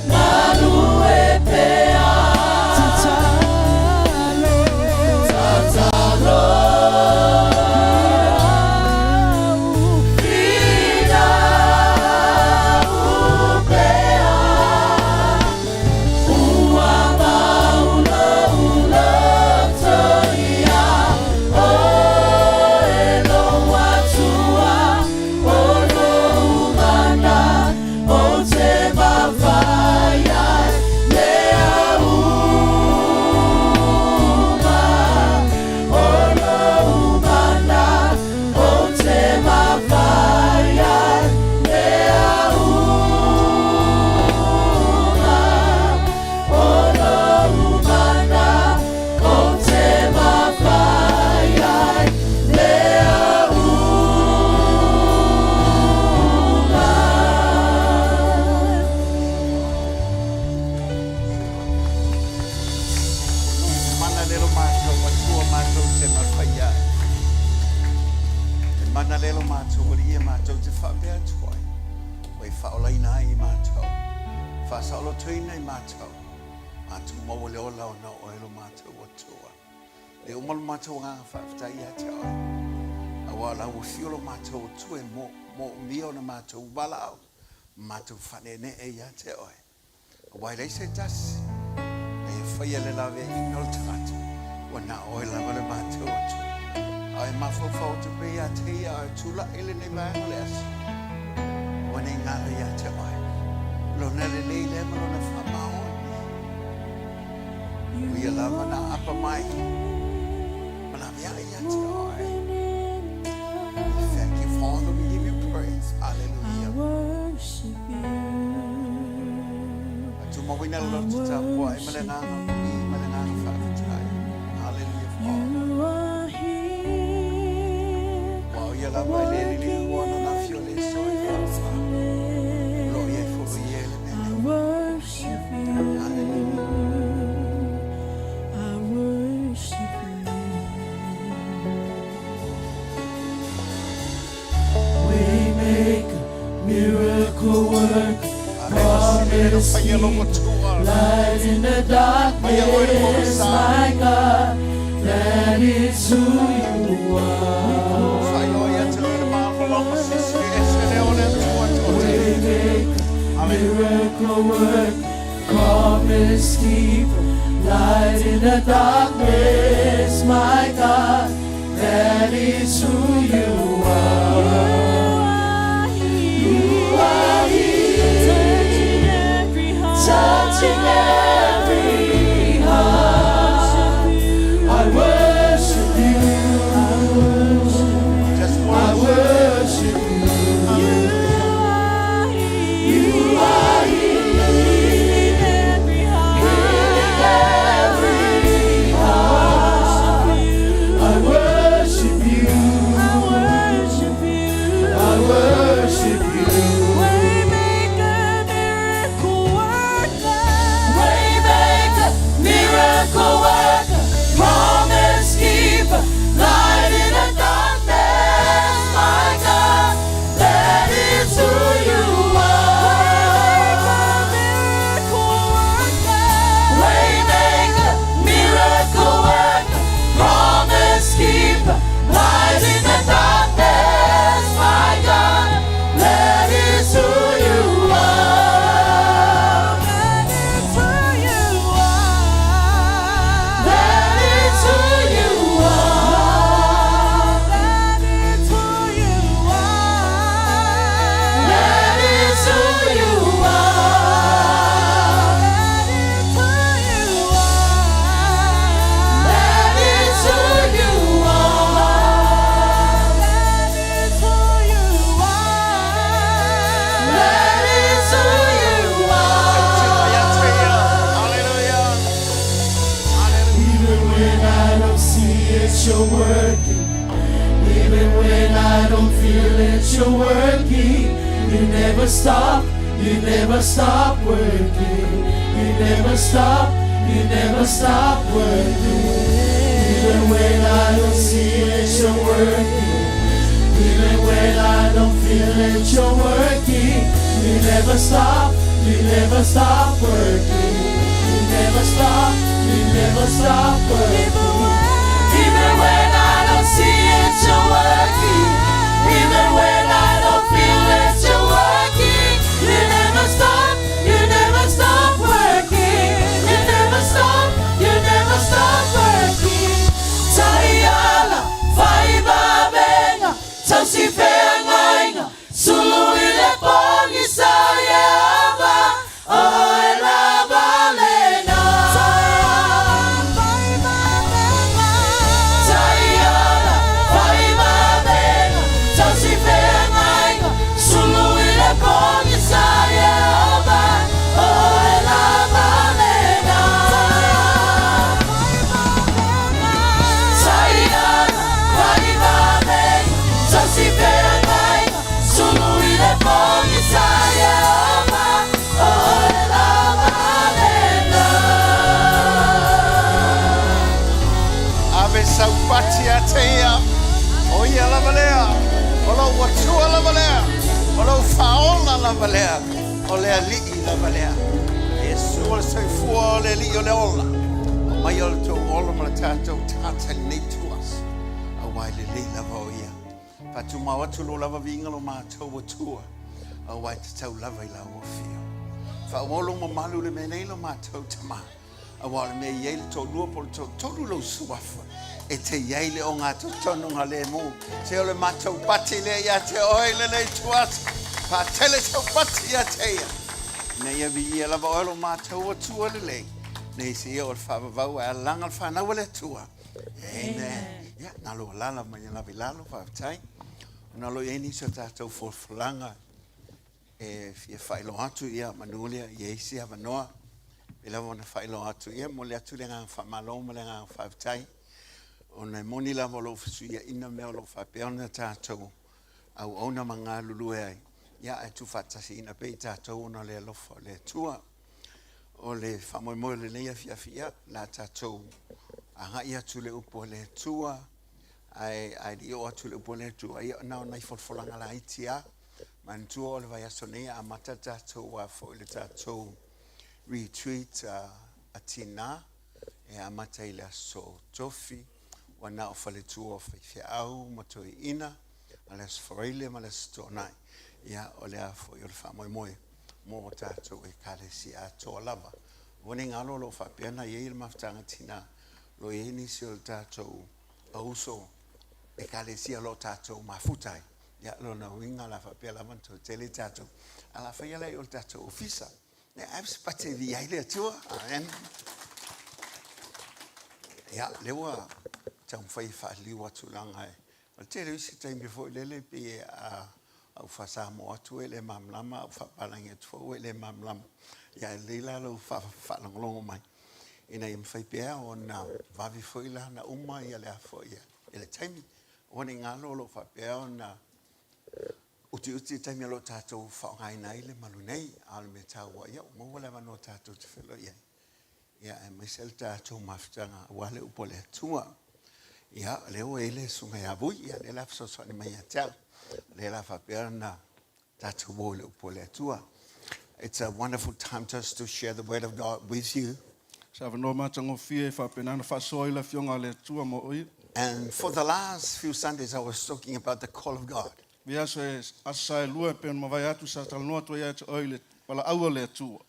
Galue pea. Tatalo. Finau pea. Ua mau lou loto ia oe lou Atua, o lou Mana, ou te mafai ai mea uma. O lou Mana, ou te mafai ai mea uma. O lou Mana, ou te mafai ai mea uma. Mana le lo matou Atua matou te mafaia ai. E mana le lo matou Alii e matou te faapea atu ai, ua e faaolaina ai i matou, faasaolotoina i matou, matou maua le ola ona o oe lo matou Atua. E uma lo matou agaga faafetai ia te oe, auā o la ua fio lo matou Atua e moomia ona matou valaau, ma matou faaneenee ia te oe. Aua e leai se tasi e faia le laveaiina o le tagata, ua na o oe lava le matou Atua. Ae matou. mafaufau atu pea ia te ia a e tulaʻi lenei vaega o le aso, aua ne i galo ia te oe Lona lelei lea ma Lona faamaoni. O Ia lava na aapa mai ma laveai ia te oe. We thank you, Father. We give you praise. Hallelujah. Fatumauina le loto tapuai ma le agaga pī ma le agaga faafetai. Hallelujah, Father. Aua o Ia lava e le liliua Lona afio le soifua. O lo o i ai foi o Ia i le mea nei. Hallelujah. Waymaker, miracle worker, promise keeper, light in the darkness, my God, that is who you are. Waymaker, miracle worker, promise keeper, light in the darkness, my God, that is who you are. You are here, touching every heart. I worship you. I worship you. You are here, healing every heart. I worship you. I worship you. Waymaker, miracle worker, promise keeper, light in the darkness, my God, that is who you are. Waymaker, miracle worker, promise keeper, light in the darkness, my God, that is who you are. That is who you are. That is who you are. That is who you are. That is who you are. That is who you are. Even when I don't see it, you're working. Even when I don't feel it, you're working. You never stop, you never stop working. You never stop, you never stop working. Even when I don't see it, you're working. Even when I don't feel it, you're working. You never stop, you never stop working. You never stop, you never stop working. Even when I don't see it, you're working. Even when I don't feel it, you're working. You never stop, you never stop working. You never stop, you never stop working. Taiala, faivavenga, tausifeagaiga, sulu i le pogisa Ieova, o Oe lava lena. Taiala, faivavenga, tausifeagaiga, sulu i le pogisa Ieova, o Oe lava lena. Taiala, faivavenga, tausifeagaiga, sulu i le pogisa Ieova, o Oe lava lena. Ave saupati ia te ia. O ia lava lea. O lou Atua lava lea. O lou Faaola lava lea. O le Alii lava lea. Iesu o le soifua o le Alii o le ola. Aumaia lo tou ola ma le tatou tagata i lenei ituaso. Aua e lelei lava o Ia. Faatumau atu lo lava viiga lo matou Atua, aua e tatau lava i lau afio. Faaauau lou mamalu i le mea nei lo matou Tama, aua o le mea e i ai le toalua po o le toatolu lou suafa, E te i ai le ogatotonu galemu. Se o le matou pati lea ia te oe i lenei ituaso. Faatele sau pati ia te ia. Ina ia viia lava oe lo matou Atua lelei. Nei se ia o le faavavau ae alaga le fanau a le Atua. Amen. Ia, na lo alala mai e lava i lalo, faafetai. Ona o lo o i ai nisi o tatou folafolaga e fia faailoa atu, ia, manu lea i ai se avanoa. Pei lava ona faailoa atu, ia, momoli atu le agaga faamalo ma le agaga faafetai. Ona e moni lava o lo o fesuiaina mea o lo o faapea ona tatou auauna ma galulue ai, ia, ae tuufaatasiina pea i tatou ona o le alofa o le Atua. O le faamoemoe o lenei afiafi, ia, o le a tatou agai atu i le upu a le Atua, ae ae le i oo atu i le upu a le Atua, ia, na o nai folafolaga laiti lava. Manatua o le vaiaso nei e amata le tatou a foi le tatou retreat a tinā e amata i le aso Tofi, ua na o faletua o faifeau ma toeaiina, a le aso Faraile ma le aso Toonai. Ia, o le a foi o le faamoemoe mo tatou Ekalesia atoa lava. Aua ne i galo o lo o faapea ona i ai le mafutaga tinā, o lo o i ai nisi o le tatou auso Ekalesia o lo o tatou mafuta ai. Ia, lona uiga o le a faapea lava ona toe tele tatou. Ae o le a faia la i o le tatou ofisa. Ia, ave se pati e viia ai le Atua. Amen. Ia, lea ua taumafai e faaliliu atu leaga e, o le tele o isi taimi foi lele pei a ou faa-Samoa atu e le malamalama, a ou faapalagi atu foi e le malamalama. Ia, e lelei la lou faalogologo mai ina ia mafai pea ona vave foi la ona uma ia le a foi le taimi. Aua ne i galo o lo o faapea ona utiuti le taimi o lo o tatou faaaogaina ai le malu nei, a o le mea taua, ia ua maua le avanoa tatou te feiloai ai, ia aemaise le tatou mafutaga aua le upu a le Atua. Ia, o lea ua i ai le Susuga ia Vui, ia lea la fesoasoani mai ia te au. O lea la faapea ona tatou o i le upu a le Atua. It's a wonderful time just to share the word of God with you. Se avanoa matagofie e faapena ona faasoa ai le Afioga a le Atua mo oe. And for the last few Sundays I was talking about the call of God. Vi aso e aso sa e lua e pei ona mavae atu sa talanoa atu ai ia te oe i le valaau a le Atua.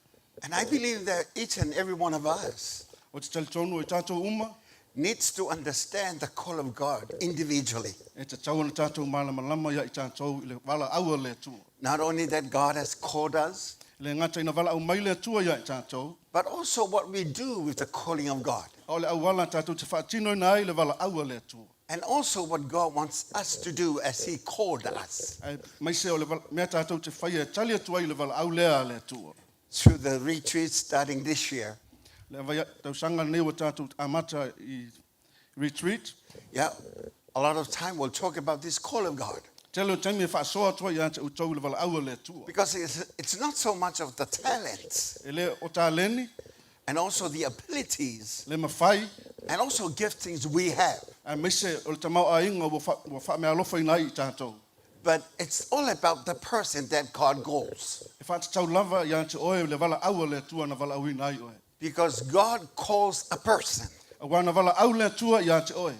And I believe that each and every one of us Ou te talitonu o i tatou uma needs to understand the call of God individually. E tatau ona tatou malamalama ia i tatou i le valaau a le Atua. Not only that God has called us, E le gata ina valaau mai le Atua ia i tatou, but also what we do with the calling of God. A o le auala tatou te faatinoina ai le valaau a le Atua. And also what God wants us to do as He called us. Aemaise o le mea tatou te faia e tali atu ai i le valaau lea a le Atua. Through the retreat starting this year. Le vai tausaga lenei ua tatou amata i retreat. Yeah, a lot of time we'll talk about this call of God. Tele o taimi e faasoa atu ai ia te outou i le valaau a le Atua. Because it's not so much of the talents. E le o taleni. And also the abilities. Le mafai. And also giftings we have. Aemaise o le tamaoaiga ua faameaalofaina ai i tatou. But it's all about the person that God calls. E faatatau lava ia te oe le valaau a le Atua na valaauina ai oe. Because God calls a person. Aua na valaau le Atua ia te oe.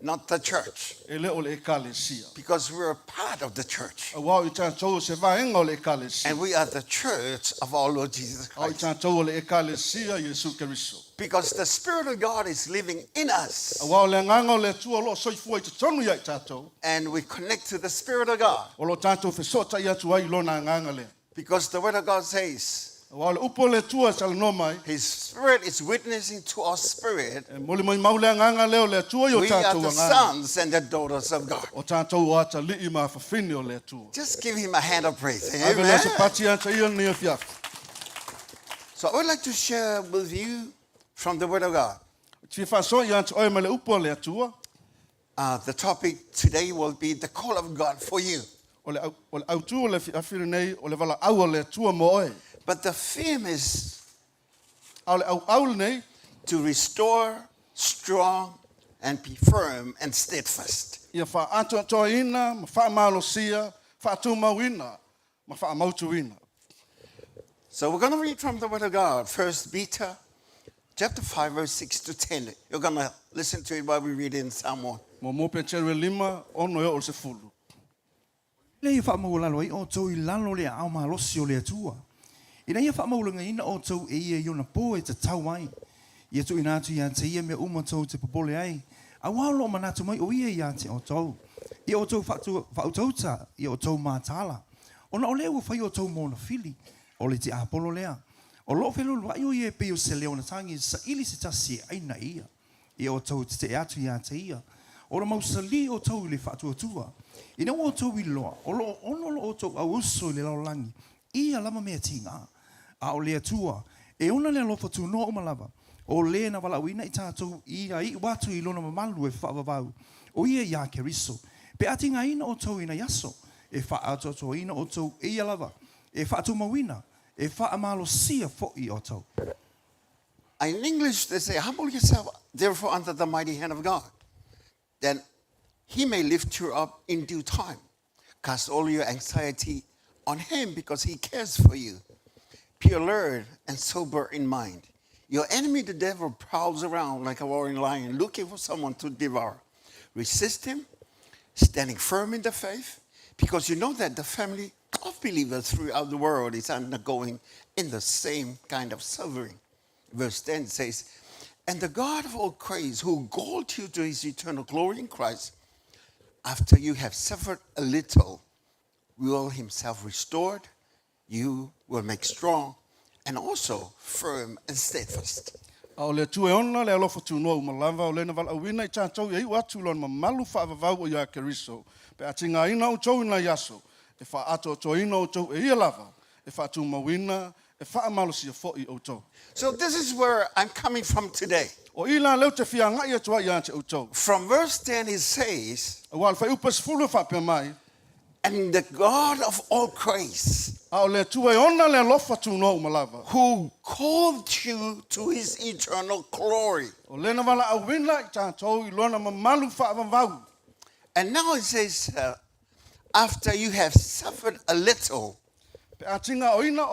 Not the church. E le o le Ekalesia. Because we are part of the church. Aua o i tatou o se vaega o le Ekalesia. And we are the church of our Lord Jesus A o i Christ. tatou o le Ekalesia Iesu Keriso. Because the Spirit of God is living in us. Aua o le Agaga o le Atua o lo o soifua i totonu ia i tatou. And we connect to the Spirit of God. O lo o tatou fesootai atu ai i Lona Agaga lea. Because the Word of God says. Aua o le upu o le Atua e talanoa mai. His Spirit is witnessing to our spirit. E molimau le Agaga lea o le Atua i o We are tatou the agaga. sons and the daughters of God. O tatou o atalii ma afafine o le Atua. Just give him a hand of praise. Ave lea se Amen. pati ia te ia lenei afiafi. So I would like to share with you from the Word of God. Ou te fia faasoa ia te oe mai le upu a le Atua. The topic today will be the call of God for you. O le, o le autū o le afiafi lenei, o le valaau a le Atua mo oe. But the theme is A o le auau lenei, to restore strong and be firm and steadfast. Ia faaatoatoaina ma faamalosia, faatumauina ma faamautuina. So we're going to read from the Word of God, First Peter chapter 5 verse 6 to 10. You're going to listen to it while we read it in Samoan. Muamua Peteru e lima, ono e oo i le sefulu. Ina ia faamaualalo ai outou i lalo o le aao malosi o le Atua, ina ia faamaulagaina outou e ia i ona po e tatau ai. Ia tuuina atu ia te ia mea uma tou te popole ai, Auā o loo manatu mai o ia iā te outou, ia outou faautauta, ia outou mataala, ona o lea ua fai outou mo ona fili, o le tiapolo lea. O loo felualuaʻi o ia e pei o se leo matagi e saili se tasi e aina e ia. Ia outou tetee atu iā te ia, o lo mausalī outou i le faatuatua. Ina ua outou iloa, o loo ono lo outou auuso i le lalolagi i ia lava mea tigā. A o le Atua, e ona le alofa tunoa uma lava, o le na valaauina i tatou ia iu atu i lona mamalu e faavavau, o ia iā Keriso, pe a tigaina outou i nai aso, e faaatoatoaina outou e ia lava, e faatumauina, e faamalosia foʻi outou. In English, they say, Humble yourself, therefore, under the mighty hand of God, then he may lift you up in due time. Cast all your anxiety on him because he cares for you. Be alert and sober in mind. Your enemy, the devil, prowls around like a roaring lion looking for someone to devour. Resist him, standing firm in the faith, because you know that the family of believers throughout the world is undergoing in the same kind of suffering. Verse 10 says, And the God of all grace, who called you to his eternal glory in Christ, after you have suffered a little, will himself restore you, will make strong, and also firm and steadfast. A o le Atua e ona le alofa tunoa uma lava, o le na valaauina i tatou ia iu atu i lona mamalu faavavau o iā Keriso, pe a tigaina outou i nai aso, e faaatoatoaina outou e ia lava, e faatumauina, e faamalosia foʻi outou. So this is where I'm coming from today. O i la lea ou te fia agai atu ai iā te outou. From verse 10 it says, Auā o le fuaiupu e 10 e faapea mai. And the God of all grace. A o le Atua e ona le alofa tunoa uma lava. Who called you to his eternal glory. O lena valaauina i tatou i lona mamalu faavavau. And now it says, after you have suffered a little. Pe a tigaoina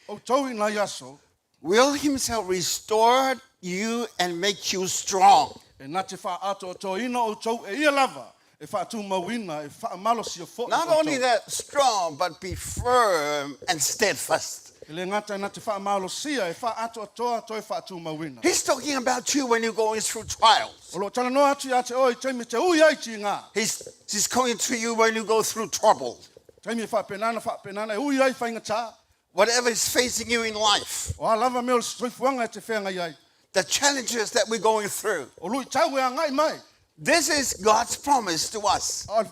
outou i nai aso. Will himself restore you and make you strong. E na te faaatoatoaina outou e ia lava, e faatumauina, e faamalosia foʻi Not only outou. that strong, but be firm and steadfast. E le gata e na te faamalosia, e faaatoatoa toe faatumauina. He's talking about you when you're going through trials. O lo o talanoa atu ia te oe i taimi e te ui ai tiga. He's, he's coming to you when you go through trouble. Taimi e faapenana faapenana e ui ai faigatā. Whatever is facing you in life. O a lava mea o le soifuaga e te feagai ai. The challenges that we're going through. O luitau e agai mai. This is God's promise to us. A o le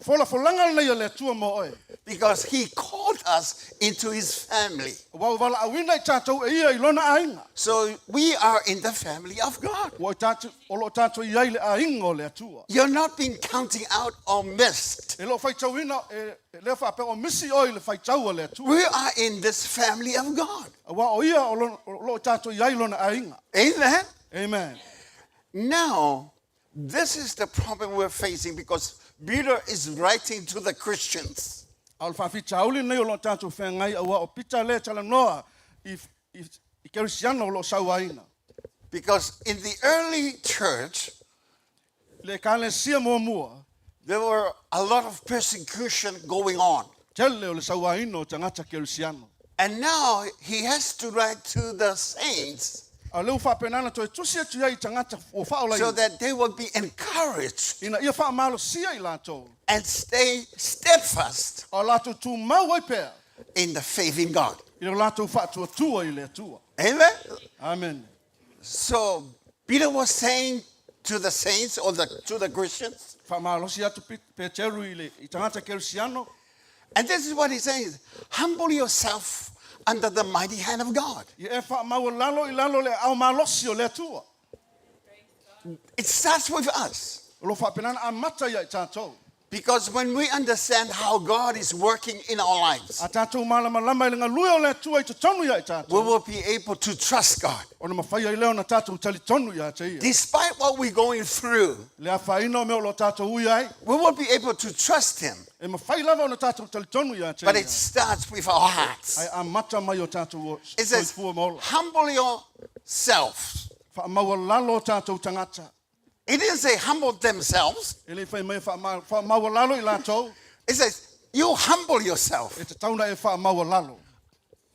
folafolaga lenei a le Atua mo oe. Because he called us into his family. Aua ua valaauina i tatou e ia i lona aiga. So we are in the family of God. Ua tatou, o lo o tatou i ai i le aiga o le Atua. You're not being counting out or missed. E le o faitauina e lea faapea o misi oe i le faitau a le Atua. We are in this family of God. Aua o ia o lo o tatou i ai i lona aiga. Amen. Amen. Now, this is the problem we're facing because Peter is writing to the Christians. A o le faafitauli lenei o lo o tatou feagai aua o Pita lea e talanoa i, i, i Kerisiano o lo o sauaina. Because in the early church, I le Ekalesia muamua, there were a lot of persecution going on. Tele o le sauaina o tagata Kerisiano. And now he has to write to the saints A o lea ua faapena ona toe tusi atu ai i tagata ua faaolaina. So that they will be encouraged. Ina ia faamalosia i latou. And stay steadfast. A o latou tumau ai pea. In the faith in God. I lo latou faatuatua i le Atua. Amen. Amen. So Peter was saying to the saints or the, to the Christians. Faamalosi atu Peteru i le i tagata Kerisiano. And this is what he says, humble yourself under the mighty hand of God. Ia e faamaualalo i lalo o le aao malosi o le Atua. It starts with us. O lo o faapena ona amata ia i tatou. Because when we understand how God is working in our lives. A tatou malamalama i le galue o le Atua i totonu ia i tatou. We will be able to trust God. Ona mafai ai lea ona tatou talitonu ia te Ia. Despite what we're going through. Le afaina o mea o lo o tatou ui ai. We will be able to trust Him. E mafai lava ona tatou talitonu ia te But Ia. it starts with our hearts. Ae amata mai o tatou It says, soifua ma ola. humble yourselves. Faamaualalo o tatou tagata. It didn't say humble themselves. E le i fai mai e faamaualalo i latou. It says, you humble yourself. E tatau ona e faamaualalo.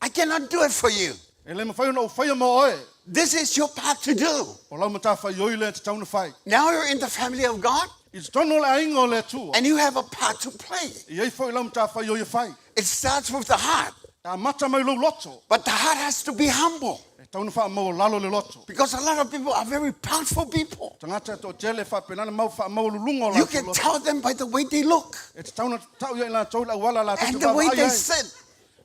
I cannot do it for you. E le mafai ona ou faia mo oe. This is your part to do. O lau matafaioi lea e tatau ona fai. Now you're in the family of God I totonu o le aiga o le Atua, and you have a part to play. e i ai foi lau matafaioi e fai. It starts with the heart, E amata mai lou loto, but the heart has to be humble e tatau ona faamaualalo le loto. because a lot of people are very proudful people. Tagata e toatele e faapena ona mau faamaualuluga o You latou can loto. tell them by the way they look E tatau ona tau ia i latou i le auala latou and te the way vaavaai they ai, sit,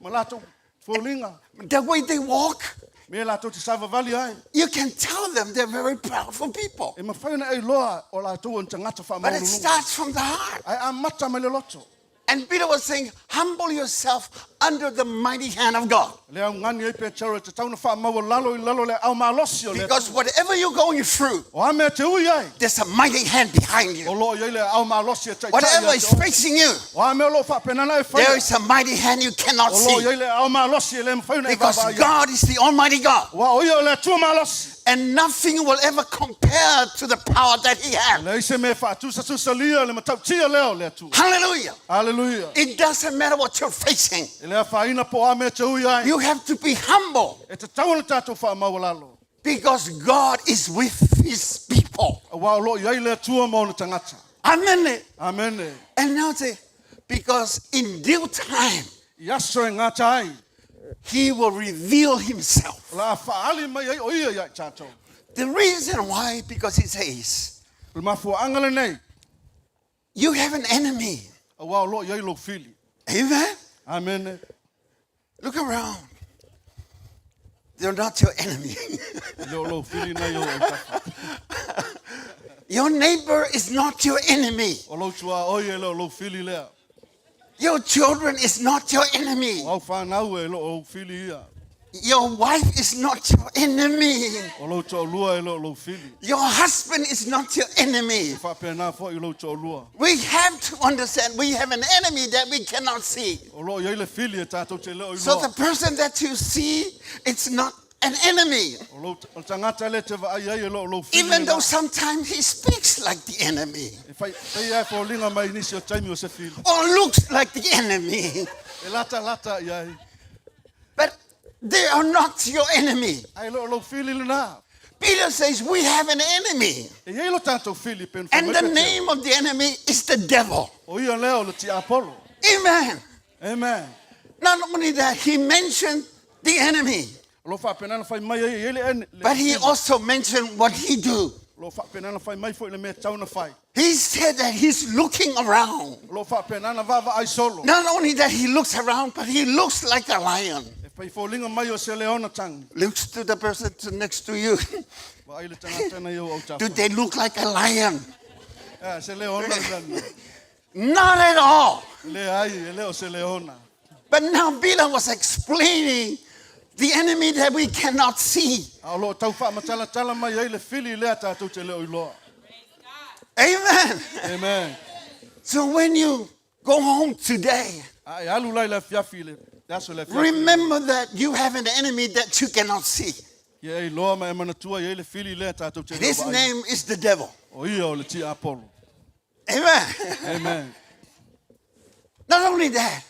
ma latou foliga, the way they walk. me latou te savavali ai. You can tell them they're very proudful people. E mafai ona e iloa o latou o ni tagata But it faamaualuluga. starts from the heart. Ae amata mai le loto. And Peter was saying, Humble yourself under the mighty hand of God. Le augani ai Petero e tatau ona faamaualalo i lalo o le aao malosi o le Because Atua. whatever you're going through, O a mea te ui ai, there's a mighty hand behind o you. loo i ai le aao malosi e taitai Whatever ia is te oe. facing you, O a mea o loo faapena ona e there faia, is a mighty hand you cannot o loo i see. ai le aao malosi e le mafai ona e Because vaavaai ai. God is the Almighty God. Aua o ia o le Atua malosi. And nothing will ever compare to the power that He E has. leai se mea e faatusatusalia le matautia lea o le Atua. Hallelujah. Haleluia. It doesn't matter what you're facing, E le afaina po o a mea te ui ai. you have to be humble E tatau ona tatou faamaualalo. because God is with His people. Aua o loo i ai le Atua ma ona tagata. Amen. Amene. And now say, because in due time, I aso e gata ai, He will reveal Himself. o le a faaali mai ai o ia ia i tatou. The reason why, because He says, O le mafuaaga lenei, you have an enemy. aua o loo i ai lou fili. Amen. Amene. Look around. They're not your enemy. E le o lou fili nei o autafa. Your neighbor is not your enemy. O lou tuaoi e le o lou fili lea. Your children is not your enemy. O au whanau e le o lou fili ia. Your wife is not your enemy. O lou toalua e le o lou fili. Your husband is not your enemy. E faapena foi i lou toalua. We have to understand we have an enemy that we cannot see. O loo i ai le fili e tatou te le o So the iloa. person that you see, it's not an enemy. O lou o le tagata lea e te vaai ai e le o lou fili Even though lena. sometimes he speaks like the enemy E whai, pei e foliga mai nisi o taimi o se fili. or looks like the enemy. E lata lata i ai. But they are not your enemy. Ae le o lou fili lena. Peter says we have an enemy. E i ai lo tatou fili pe na And fai mai the Petero. name of the enemy is the devil. O ia lea o le tiapolo. Amen. Amen. Not only that, he mentioned the enemy, O lo faapena na fai mai ai e i ai le ene. le but he fili. also mentioned what he do. O lo faapena na fai mai foi le mea tau na fai. He said that he's looking around. O lo faapena na vaavaai solo. Not only that he looks around, but he looks like a lion. E fai foliga mai o se leona tangi. Looks to the person next to you. Vaai le tagata nei o Do autafa. they look like a lion? Eh, se leona lana. Not at all. Leai, e le o se leona. But now Peter was explaining the enemy that we cannot see. A o loo tau faamatalatala mai ai le fili lea tatou te le o iloa. Amen. Amen. So when you go home today, A e alu lai le afiafi i le le aso i le afiafi. remember that you have an enemy that you cannot see. Ia e iloa ma e manatua i ai le fili lea tatou te And le o his vaai. name is the devil. O ia o le tiapolo. Amen. Amen. Not only that,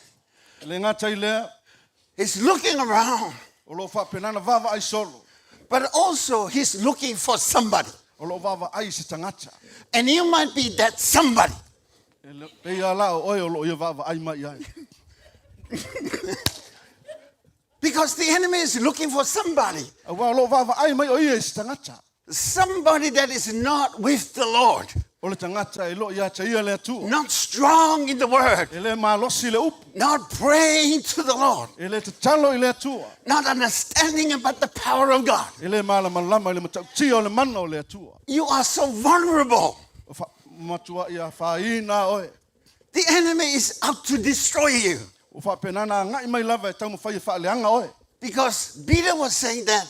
E le gata i lea, he's looking around, o loo faapena na vaavaai solo. but also he's looking for somebody. O loo vaavaai i se tagata. And you might be that somebody. E pei a la o oe o loo ia vaavaai mai ai. Because the enemy is looking for somebody. Aua o loo vaavaai mai o ia i se tagata. Somebody that is not with the Lord, O le tagata e loo ia te ia le Atua. not strong in the word, E le malosi le upu. not praying to the Lord, E le tatalo i le Atua. not understanding about the power of God. E le malamalama i le matautia o le mana o le Atua. You are so vulnerable. O wha, matua ia whaina oe. The enemy is out to destroy you. O faapena na agai mai lava e taumafai e faaleaga oe. Because Peter was saying that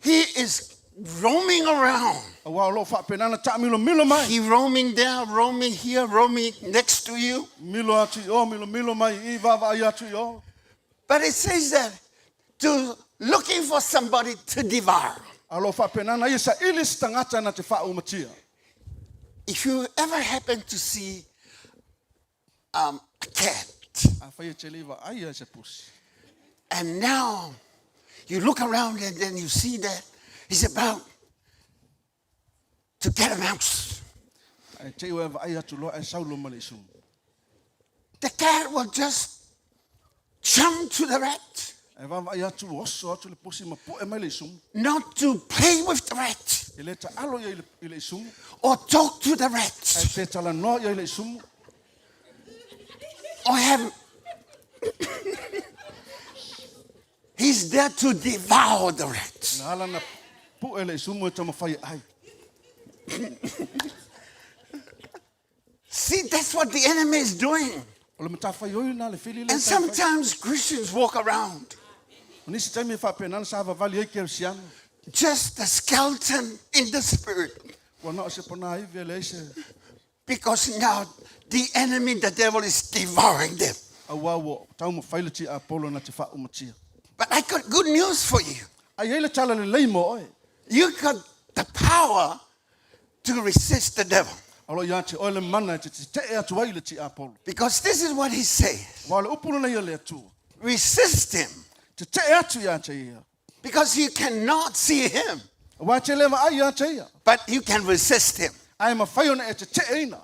he is roaming around. Auā o loo faapena na taamilomilo mai. He roaming there, roaming here, roaming next to you. Milo atu i o, milomilo mai i, vaavaai atu i o. But it says that to looking for somebody to devour. A o loo faapena na ia saili se tagata na te faaumatia. If you ever happen to see a cat, Afai e te le vaai ai se pusi. and now You look around and then you see that he's about to get a mouse. Ae te i o e vaai atu loa ae sau loa ma le isumu. The cat will just jump to the rat. Ae vaavaai atu ua oso atu le pusi ma pu'e mai le isumu. Not to play with the rat. E le taalo ia i le isumu. Or talk to the rat. Ae pe talanoa ia i le isumu. Or have He's there to devour the rat. Na ala na pu'e le isumu e taumafai e ai. See, that's what the enemy is doing. O le matafaioi lena a le fili lea And e taumafai. sometimes Christians walk around O nisi taimi e faapena na savavali ai Kerisiano. just a skeleton in the spirit. Ua na o se ponaivi e leai se. Because now the enemy, the devil, is devouring them. Auā ua taumafai le tiapolo na te faaumatia. But I got good news for you. Ae i ai le tala lelei mo oe. You got the power to resist the devil. O lo o ia te oe le mana e te tete'e atu ai i le tiapolo. Because this is what he says. Aua o le upu lenei a le Atua. Resist him. Tete'e atu ia te ia. Because you cannot see him. Aua e te le vaai ia te ia. But you can resist him. Ae mafai ona e tete'eina.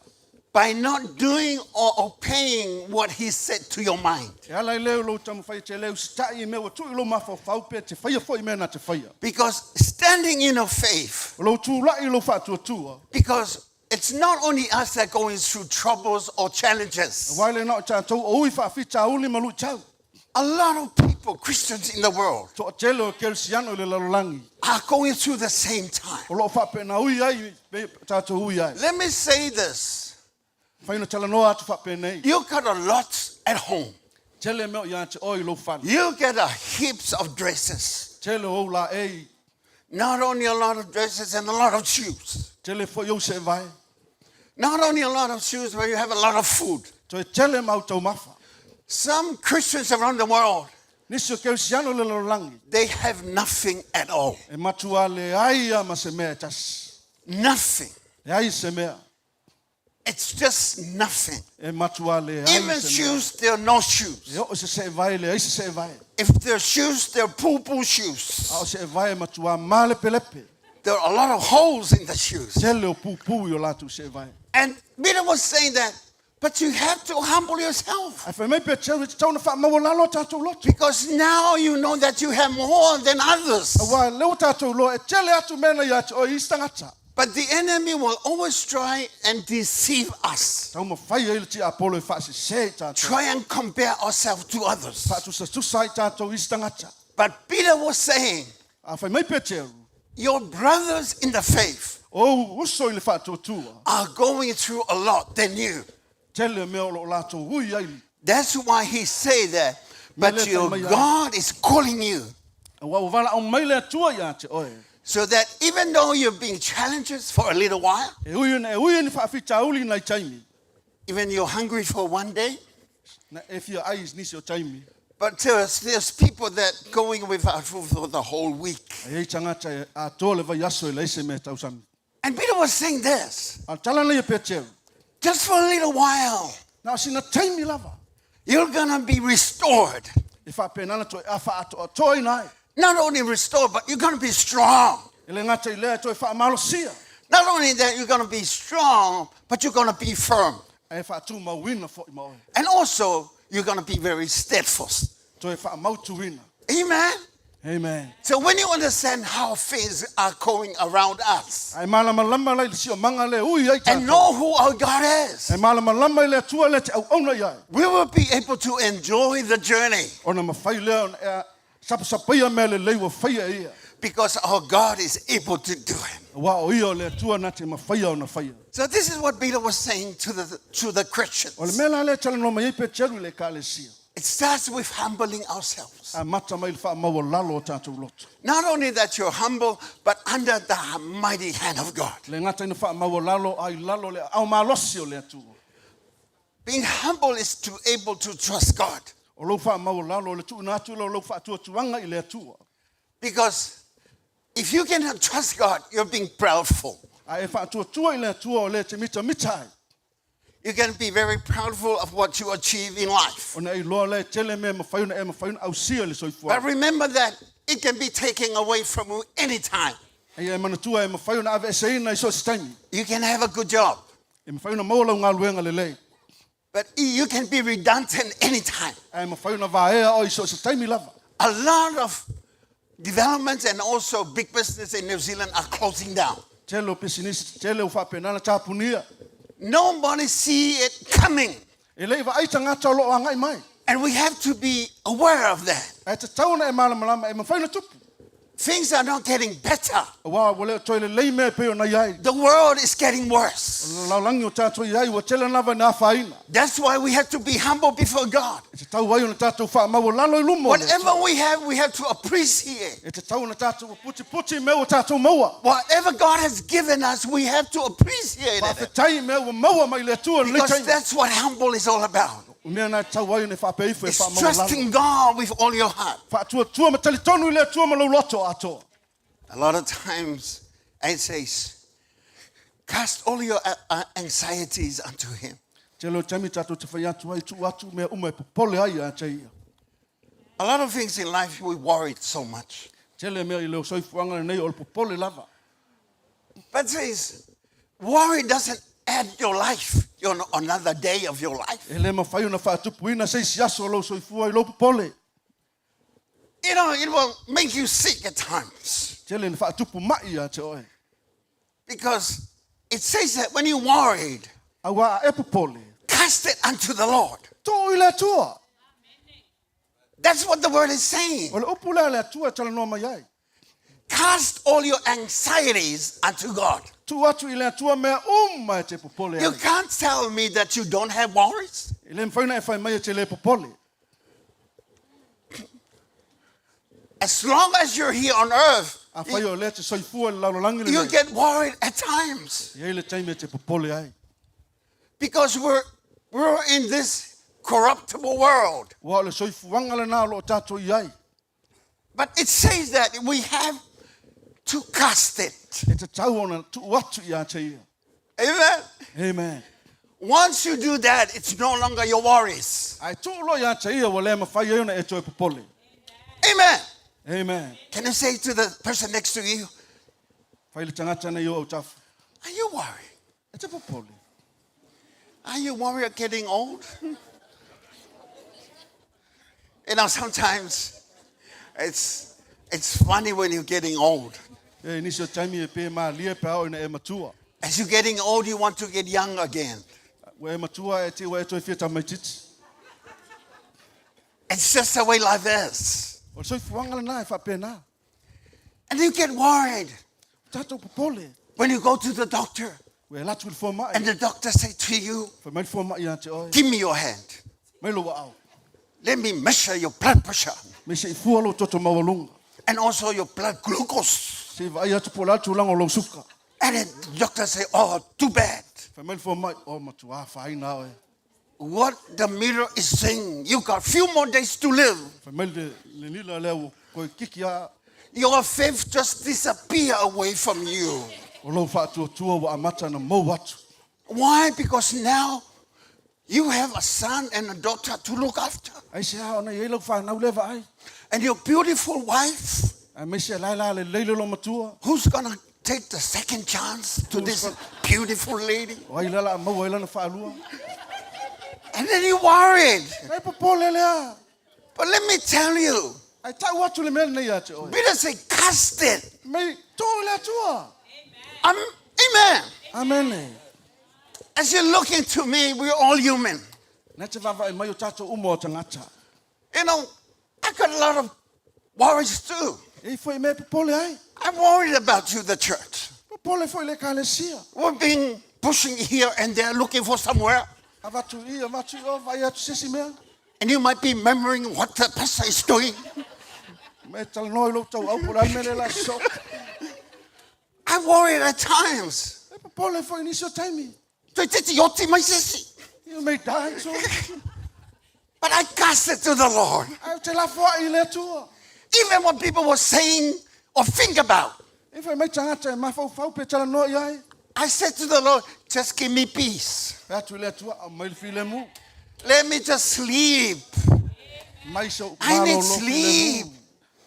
By not doing or obeying what he said to your mind. E ala i lea o lou taumafai e te le usita'i i mea ua tuu i lou mafaufau pe te faia foi mea na te faia. Because standing in a faith. O lou tula'i i lou faatuatua. Because it's not only us that going through troubles or challenges. Aua e le na o tatou o ui faafitauli ma luitau. A lot of people, Christians in the world. Toatele o Kerisiano i le lalolagi. Are going through the same time. O lo o faapena ui ai me tatou ui ai. Let me say this. Mafai ona talanoa atu faapenei. You got a lot at home. Tele mea o ia te oe i lou fale. You get a heaps of dresses. Tele o ou laei. Not only a lot of dresses and a lot of shoes. Tele foi ou seevae. Not only a lot of shoes, but you have a lot of food. Toe tele mau taumafa. Some Christians around the world. Nisi o Kerisiano i le lalolagi. They have nothing at all. E matua leai lava ma se mea e tasi. Nothing. Leai se mea. It's just nothing. E matua leai se mea. Even shoes, there are no shoes. E oo se seevae, leai se seevae. If there are shoes, they're poo-poo shoes. A o seevae e matua malepelepe. There are a lot of holes in the shoes. Tele o pupū i o latou seevae. And Peter was saying that, but you have to humble yourself. Ae fai mai Peteru, e tatau ona faamaualalo o tatou loto. Because now you know that you have more than others. Aua lea ua tatou iloa e tele atu mea na ia te oe i isi tagata. But the enemy will always try and deceive us. Taumafai ai le tiapolo e faasese i tatou. Try and compare ourselves to others. Faatusatusa ai tatou i isi tagata. But Peter was saying. A fai mai Peteru. Your brothers in the faith. Ou uso i le faatuatua. Are going through a lot than you. Tele mea o lo o latou ui ai. That's why he say that, but your God is calling you. Aua ua valaau mai le Atua ia te oe. So that even though you're being challenges for a little while. E ui ona e ui ni faafitauli nai taimi. Even you're hungry for one day. Na e fia ai nisi o taimi. But there's, there's people that going without food for the whole week. E ai tagata e atoa le vaiaso e leai se mea e tausami. And Peter was saying this. A o le tala nei a Peteru. Just for a little while. Na o sina taimi lava. You're gonna be restored. E faapena ona toe faaatoatoaina ai. Not only restored, but you're gonna be strong. E le gata i lea e toe faamalosia. Not only that you're gonna be strong, but you're gonna be firm. Ae faatumauina foi ma oe. And also, you're gonna be very steadfast. Toe faamautuina. Amen. Amen. So when you understand how things are going around us. Ae malamalama la i le siomaga le ui ai tatou. And know who our God is. E malamalama i le Atua lea te auauna i ai. We will be able to enjoy the journey. Ona mafai lea ona e sapasapaia mea lelei ua faia e ia. Because our God is able to do it. Aua o ia o le Atua na te mafaia ona faia. So this is what Peter was saying to the, to the Christians. O le mea la lea e talanoa mai ai Peteru i le Ekalesia. It starts with humbling ourselves. Amata mai i le faamaualalo o tatou loto. Not only that you're humble, but under the mighty hand of God. Le gata ina faamaualalo a i lalo o le aao malosi o le Atua. Being humble is to able to trust God. O lou faamaualalo, o le tuuina atu lea o lou faatuatuaga i le Atua. Because if you cannot trust God, you're being proudful. A e faatuatua i le Atua o le e te mitamita ai. You can be very proudful of what you achieve in life. Ona e iloa lea e tele mea e mafai ona e mafai ona ausia i le soifuaga. But remember that. It can be taken away from you anytime. A ia e manatua e mafai ona aveeseina i so o se taimi. You can have a good job, E mafai ona maua lau galuega lelei. but you can be redundant anytime. Ae mafai ona vaea oe i so o se taimi lava. A lot of developments and also big business in New Zealand are closing down. Tele o pisinisi tetele ua faapena ona tapunia. Nobody see it coming. E le i vaai tagata o lo o agai mai. And we have to be aware of that. Ae tatau ona e malamalama e mafai ona tupu. Things are not getting better. Aua ua le o toe lelei mea e pei ona i ai. The world is getting worse. O le lalolagi o tatou i ai ua tele lava ina afaina. That's why we have to be humble before God. E tatau ai ona tatou faamaualalo i luma o le Atua. Whatever we have, we have to appreciate. E tatau ona tatou putiputi i mea ua tatou maua. Whatever God has given us, we have to appreciate it. Faafetai i mea ua maua mai le Atua i lenei Because taimi. that's what humble is all about. O mea na e tatau ai ona e faapea ifo e It's faamaualalo. trusting God with all your heart. Faatuatua ma talitonu i le Atua ma lou loto atoa. A lot of times, it says, cast all your anxieties unto Him. Tele o taimi tatou te fai atu ai, tuu atu mea uma e popole ai ia te ia. A lot of things in life we worried so much. Tele mea i le soifuaga lenei o le popole lava. But says, worry doesn't add your life, your another day of your life. E le mafai ona faatupuina se isi aso o lou soifua i lou popole. You know, it will make you sick at times. Tele ina faatupu mai ia te oe. Because it says that when you worried, Aua a e popole. Cast it unto the Lord. Tuu i le Atua. That's what the word is saying. O le upu lea a le Atua e talanoa mai ai. Cast all your anxieties unto God. Tuu atu i le Atua mea uma e te popole ai. You can't tell me that you don't have worries. E le mafai ona e fai mai e te le popole. As long as you're here on earth, Afai o lea te soifua i le lalolagi lenei. You get worried at times. E i ai le taimi e te popole ai. Because we're, we're in this corruptible world. Ua o le soifuaga lena o lo o tatou i ai. But it says that we have to cast it. E tatau ona tuu atu ia te ia. Amen. Amen. Once you do that, it's no longer your worries. A e tuu loa ia te ia, ua le mafai ai ona e toe popole. Amen. Amen. Can you say to the person next to you, Fai le tagata nei o autafa. Are you worried? E te popole. Are you worried of getting old? You know, sometimes it's, it's funny when you're getting old. E nisi o taimi e pē mālie pe a oo ina e matua. As you're getting old, you want to get young again. Ua e matua e te ua e toe fia tamaitiiti. It's just the way life is. O le soifuaga lena e faapena. And you get worried. Tatou popole. When you go to the doctor. Ua e alu atu i le fomai. And the doctor say to you, Fai mai le fomai ia te oe. Give me your hand. Mai lou aao. Let me measure your blood pressure. Me se i fua lou toto maualuga. And also your blood glucose. Se i vaai atu po o le a le tulaga o lou suka. And then the doctor say, oh, too bad. Fai mai le fomai, oh, matua afaina oe. What the meter is saying, you got few more days to live. Fai mai le le nila lea ua koe kiki a. Your faith just disappear away from you. O lou faatuatua ua amata ona mou atu. Why? Because now you have a son and a daughter to look after. Aisea ona i ai lau fanau lea vaai. And your beautiful wife. Aemaise la e la lelei le loomatua. Who's gonna take the second chance to this beautiful lady? O ai la la a maua ai lana faalua. And then you worried. Nai popole lea. But let me tell you. Ae tau atu le mea lenei ia te oe. Peter say, cast it. Mei tuu i le Atua. Amen. Amene. As you look into me, we're all human. Na te vaavaai mai o tatou uma o tagata. You know, I got a lot of worries too. E i foi mea e popole ai. I'm worried about you, the church. Popole foi le ekalesia. We've been pushing here and there looking for somewhere. Avatu i, avatu i o, vaai atu se isi mea. And you might be remembering what the pastor is doing. Me talanoa i lou tauau po o le a le mea lea o le a sosoo. I worried at times. E popole foi nisi o taimi. Toeitiiti oti mai se isi. You may die soon. But I cast it to the Lord. Ae ou te lafoai i le Atua. Even what people were saying or think about. E fai mai tagata e mafaufau pe talanoa i ai. I said to the Lord, just give me peace. Fai atu i le Atua, aumai le filemu. Let me just sleep. Mai se I need malolo sleep. filemu.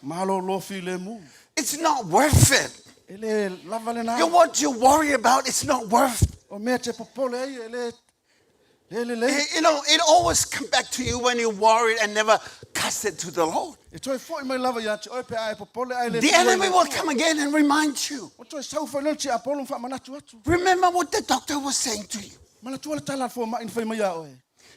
Malōlō filemu. It's not worth it. E lē lava lenā. You what you worry about, it's not worth. O mea e te popole ai e lē lē lelei. It always come back to you when you worry and never cast it to the Lord. E toe fo'i mai lava iā te oe pe a e popole ae le The tuai le enemy will Atua. come again and remind you. Ua toe sau foi lea le tiapolo ma faamanatu atu. Remember what the doctor was saying to you. Manatua le tala a le foma'i na fai mai iā oe.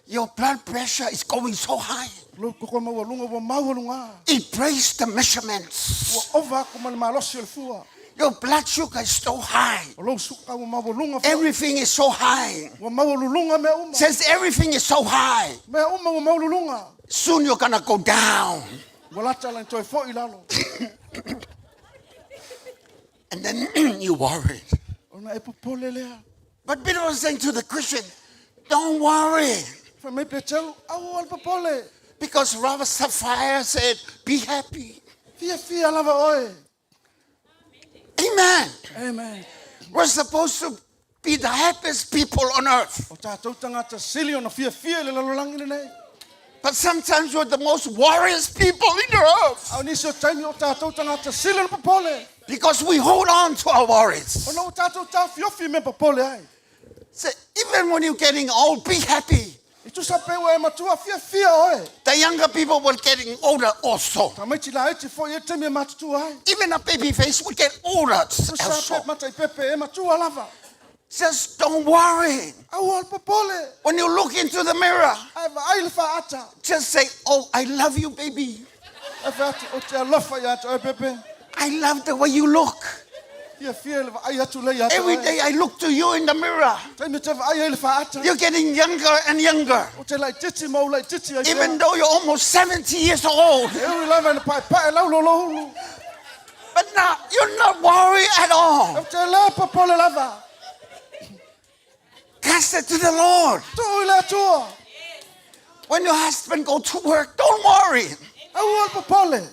Your blood pressure is going so high. Lou koko maualuga ua maualugā. It breaks the measurements. Ua ova aku ma le malosi o le fua. Your blood sugar is so high. O lou suka ua maualuga foi. Everything is so high. Ua maualuluga mea uma. Since everything is so high, Mea uma ua maualuluga. soon you're gonna go down. Ua lata la toe fo'i i lalo. And then you worried. Ona e popole lea. But Peter was saying to the Christian, don't worry. Fai mai Peteru, aua le popole. Because Robert Sapphire said, be happy. Fiafia lava oe. Amen. Amen. We're supposed to be the happiest people on earth. O tātou tagata sili ona fiafia i le lalolagi lenei. But sometimes we're the most worriest people in the earth. A o nisi o taimi o tātou tagata sili ona popole. Because we hold on to our worries. Ona ua tātou taofiofi i mea popole ai. So even when you're getting old, be happy. E tusa pe ua e matua fiafia oe. The younger people were getting older also. Tamaiti laiti foi e taimi e matutua ai. Even a baby face will get older Tusa pe also. matai pepe e matua lava. Just don't worry. Aua le popole. When you look into the mirror, Ae vaai i le faata. just say, oh, I love you, baby. Ae fai atu, ou te alofa iā te oe pepe. I love the way you look. Fiafia i le vaai atu lea iā te Every oe. day I look to you in the mirror. Taimi ou te vaai ai i le faata. You're getting younger and younger. Ou te laitiiti ma ou laitiiti ai Even pea. though you're almost 70 years old. E ui lava ina paepae lau lolohulu. But now, you're not worried at all. Ou te le popole lava. Cast it to the Lord. Tuu i le Atua. When your husband go to work, don't worry. Aua le popole.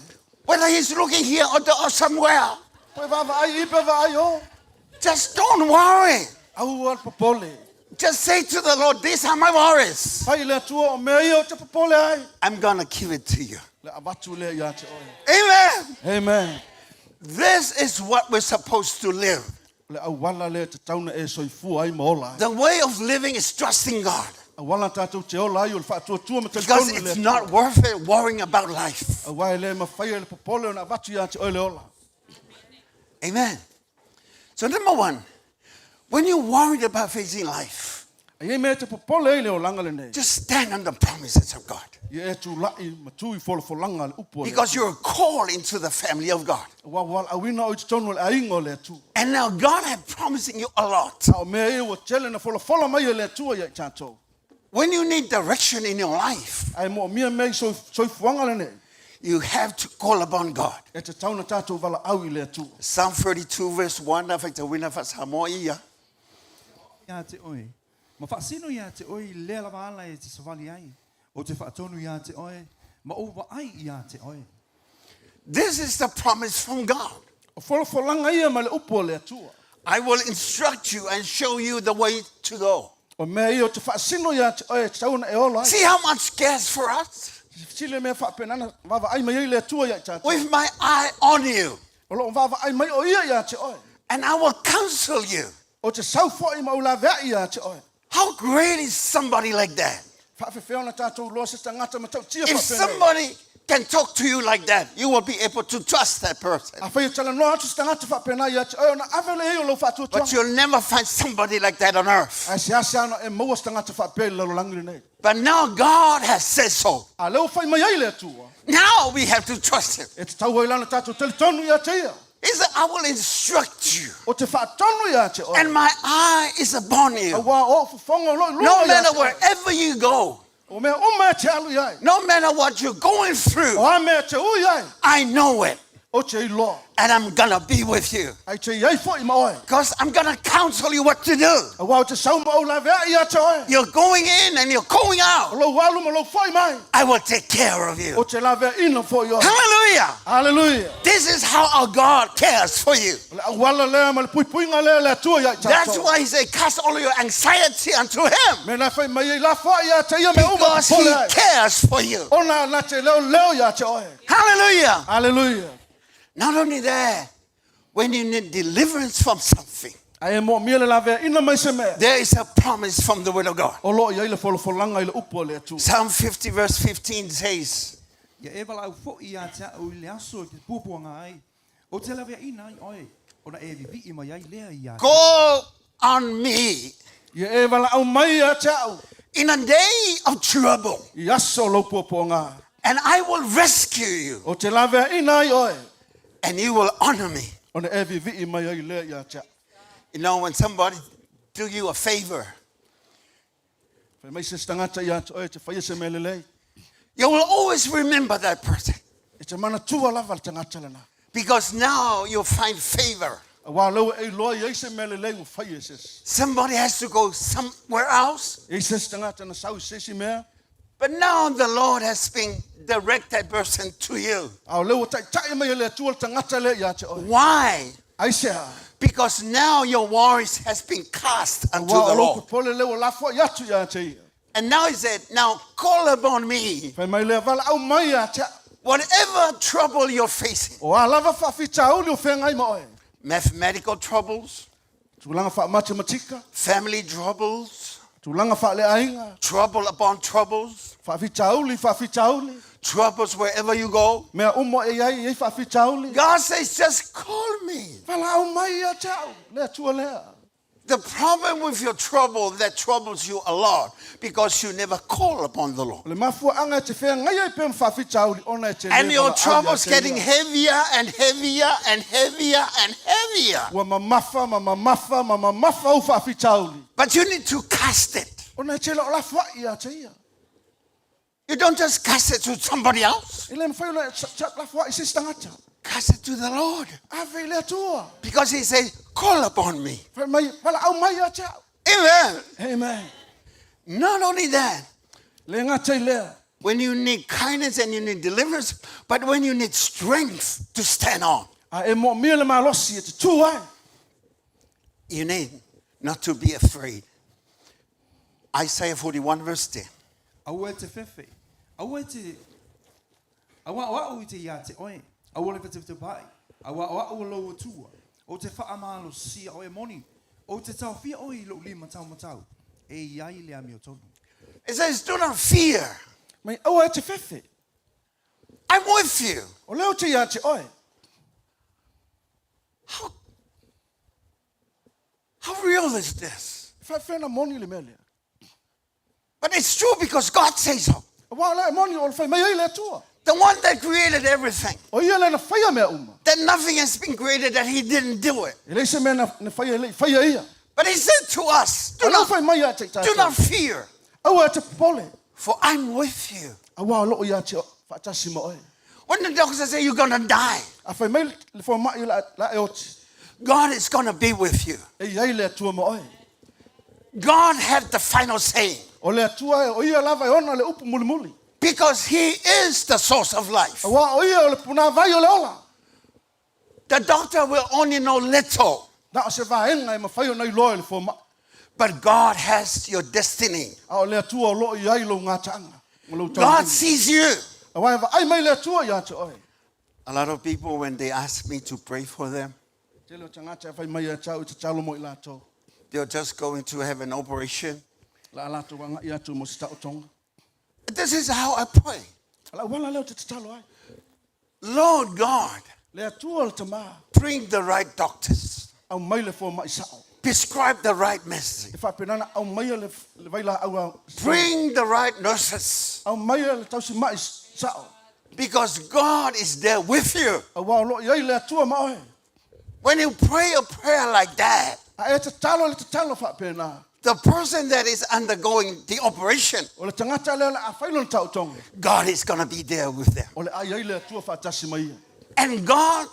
Whether he's looking here or, the, or somewhere. Po e vaavaai i pe vaai o. Just don't worry. Aua le popole. Just say to the Lord, these are my worries. Fai i le Atua o mea ia ou te popole ai. I'm gonna give it to you. Le avatu lea ia te oe. Amen. Amen. This is what we're supposed to live. O le auala lea e tatau ona e soifua ai ma ola ai. The way of living is trusting God. Auala tātou te ola ai o le faatuatua ma Because talitonu i le it's Atua. not worth it worrying about life. Aua e le mafai e le popole ona avatu ia te oe le ola. Amen. So number one, when you're worried about facing life, A i ai mea e te popole ai i le olaga lenei. just stand on the promises of God. Ia e tula'i ma tu i folafolaga a le upu a le Because you're called into the family of God. Aua ua valaauina oe i totonu o le aiga o le Atua. And now God has promising you a lot. A o mea ia ua tele na folafola mai e le Atua ia i tatou. When you need direction in your life, Ae moomia mea i soifuaga lenei. You have to call upon God. E tatau ona tatou valaau i le Atua. Psalm 32 verse 1, a faitauina faa-Samoa ia. Iā te oe, ma faasino iā te oe i lea lava ala e te savali ai, ou te faatonu iā te oe, ma ou vaai iā te oe. This is the promise from God. O folafolaga ia ma le upu a le Atua. I will instruct you and show you the way to go. O mea ia ou te faasino iā te oe e tatau ona e ola ai. See how much cares for us? Silasila i mea faapena na vaavaai mai ai le Atua ia i tatou. With my eye on you. O lo o vaavaai mai o ia iā te oe. And I will counsel you. Ou te sau foi ma ou laveai iā te oe. How great is somebody like that? Faafefea ona tatou loa se tagata matautia If faapenei? somebody can talk to you like that, you will be able to trust that person. Afai e talanoa atu se tagata faapena ia te oe, ona ave lea i ai o lou But faatuatuaga. you'll never find somebody like that on earth. Ae seasea ona e maua se tagata faapea i le lalolagi lenei. But now God has said so. A lea ua fai mai ai le Atua. Now we have to trust him. E tatau ai la ona tatou talitonu ia te ia. He said, I will instruct you. Ou te faatonu ia te oe. And my eye is upon you. Aua o ou fofoga o lo o i luga No ia matter te oe. wherever you go. O mea uma e te alu i ai. No matter what you're going through. O a mea e te ui ai. I know it. Ou te iloa. And I'm going to be with you. Ae te i ai fo'i ma oe. Because I'm going to counsel you what to do. Auā ou te sau ma ou lavea'i ia te oe. You're going in and you're going O out. lou alu ma lou fo'i mai. I will take care of you. Ou te laveaʻina fo'i oe. Hallelujah. Haleluia. This is how our God cares for you. O le auala lea ma le puipuiga lea a le Atua iā i That's tatou. why he said, cast all your anxiety unto him. Mea la e fai mai ai, lafoaʻi ia te ia mea uma Because popole he ai. cares for you. Ona na te leoleo iā te oe. Hallelujah. Haleluia. Not only that, when you need deliverance from something, Ae e moomia le laveaʻina mai se mea. there is a promise from the Word of God. O loo i ai le folafolaga i le upu a le Atua. Psalm 50, verse 15 says, Ia e valaau fo'i ia te a'u i le aso e te puapuaga ai, ou te laveaʻina ai oe, ona e vivii mai ai lea ia te Call on me Ia e valaau mai ia te a'u. in a day of trouble, I aso o lou puapuaga. and I will rescue you, Ou te laveaʻina ai oe. and you will honor me. Ona e vivii mai ai lea ia te a'u. You know, when somebody do you a favor, Fai mai se isi tagata ia te oe e te faia se mea lelei. you will always remember that person E te manatua lava le tagata lena. because now you'll find favor. Auā o lea ua e iloa i ai se mea lelei ua faia e se isi. Somebody has to go somewhere else, E i ai se isi tagata na sau i se isi mea. but now the Lord has been direct that person to you. A o lea ua taitai mai e le Atua le tagata lea ia te oe. Why? Aisea? Because now your worries has been cast unto Auā the o lou Lord. popole lea ua lafoai atu ia te ia. And now he said, now call upon me. Fai mai lea, Valaau mai ia te a'u. Whatever trouble you're facing, O a lava faafitauli o feagai ma oe. mathematical troubles, Tulaga faamatematika. family troubles, Tulaga faaleaiga. trouble upon troubles, Faafitauli, faafitauli. troubles wherever you go. Mea uma e i ai, e i ai faafitauli. God says, just call me. Valaau mai ia te a'u, le Atua lea. The problem with your trouble that troubles you a lot because you never call upon the Lord. O le mafuaaga e te feagai ai pea ma faafitauli ona e te And le your valaau ia trouble's te getting ia. heavier and heavier and heavier and heavier. Ua mamafa ma mamafa ma mamafa ou faafitauli. But you need to cast it. Ona e te le o lafoai ia te ia. You don't just cast it to somebody else. E le mafai ona e lafoai i se isi tagata. Cast it to the Lord. Ave i le Atua. Because he says, call upon me. Fai mai, valaau mai ia te a'u. Amen. Amen. Not only that. Le gata i lea. When you need kindness and you need deliverance, but when you need strength to stand on. A e moomia le malosi e te tū ai. You need not to be afraid. Isaiah 41 verse 10. Aua e te fefe, aua e te, auā o a'u i te ia te oe, aua le fetefatepaʻi, auā o a'u o lou Atua, ou te faamalosia oe moni, ou te taofia oe i lou lima taumatau, e i ai le amiotonu. It says, do not fear. Mai aua e te fefe. I'm with you. O lea ou te ia te oe. How, how real is this? E faapefea ona moni le mea lea? But it's true because God says so. Aua o lea e moni o le fai mai ai le Atua. The one that created everything. O ia lea na faia mea uma. That nothing has been created that he didn't do it. E leai se mea na faia e le i faia e ia. But he said to us, do A lea ua not, fai mai ia te i do tātou. not fear. Aua e te popole. For I'm with you. Aua o loo ia te faatasi ma oe. When the doctor say you're gonna die. A fai mai le fomai o le a e oti. God is gonna be with you. E i ai le Atua ma oe. God have the final saying. O le Atua o ia lava e ona le upu mulimuli. Because he is the source of life. Aua o ia o le punāwai o le ola. The doctor will only know little. Na o se vaega e mafai ona iloa e le fomai. But God has your destiny. A o le Atua o loo i ai lou gataaga ma lou God taunuuga. sees you. Aua e vaai mai le Atua ia te oe. A lot of people when they ask me to pray for them. Tele o tagata e fai mai ia te au i tatalo mo i latou. They are just going to have an operation. La a latou agai atu mo se taotoga. This is how I pray. O le auala lea ou te tatalo ai. Lord God. Le Atua le Tama. Bring the right doctors. Aumai le fomai sao. Prescribe the right medicine. E faapena ona aumaia le vailaau a. Bring the right nurses. Aumaia le tausima'i sao. Because God is there with you. Aua o lo o i ai le Atua ma oe. When you pray a prayer like that. A e tatalo i le tatalo faapena. The person that is undergoing the operation. O le tagata lea o le a fai lona taotoga. God is gonna be there with them. O le a i ai le Atua faatasi ma ia. And God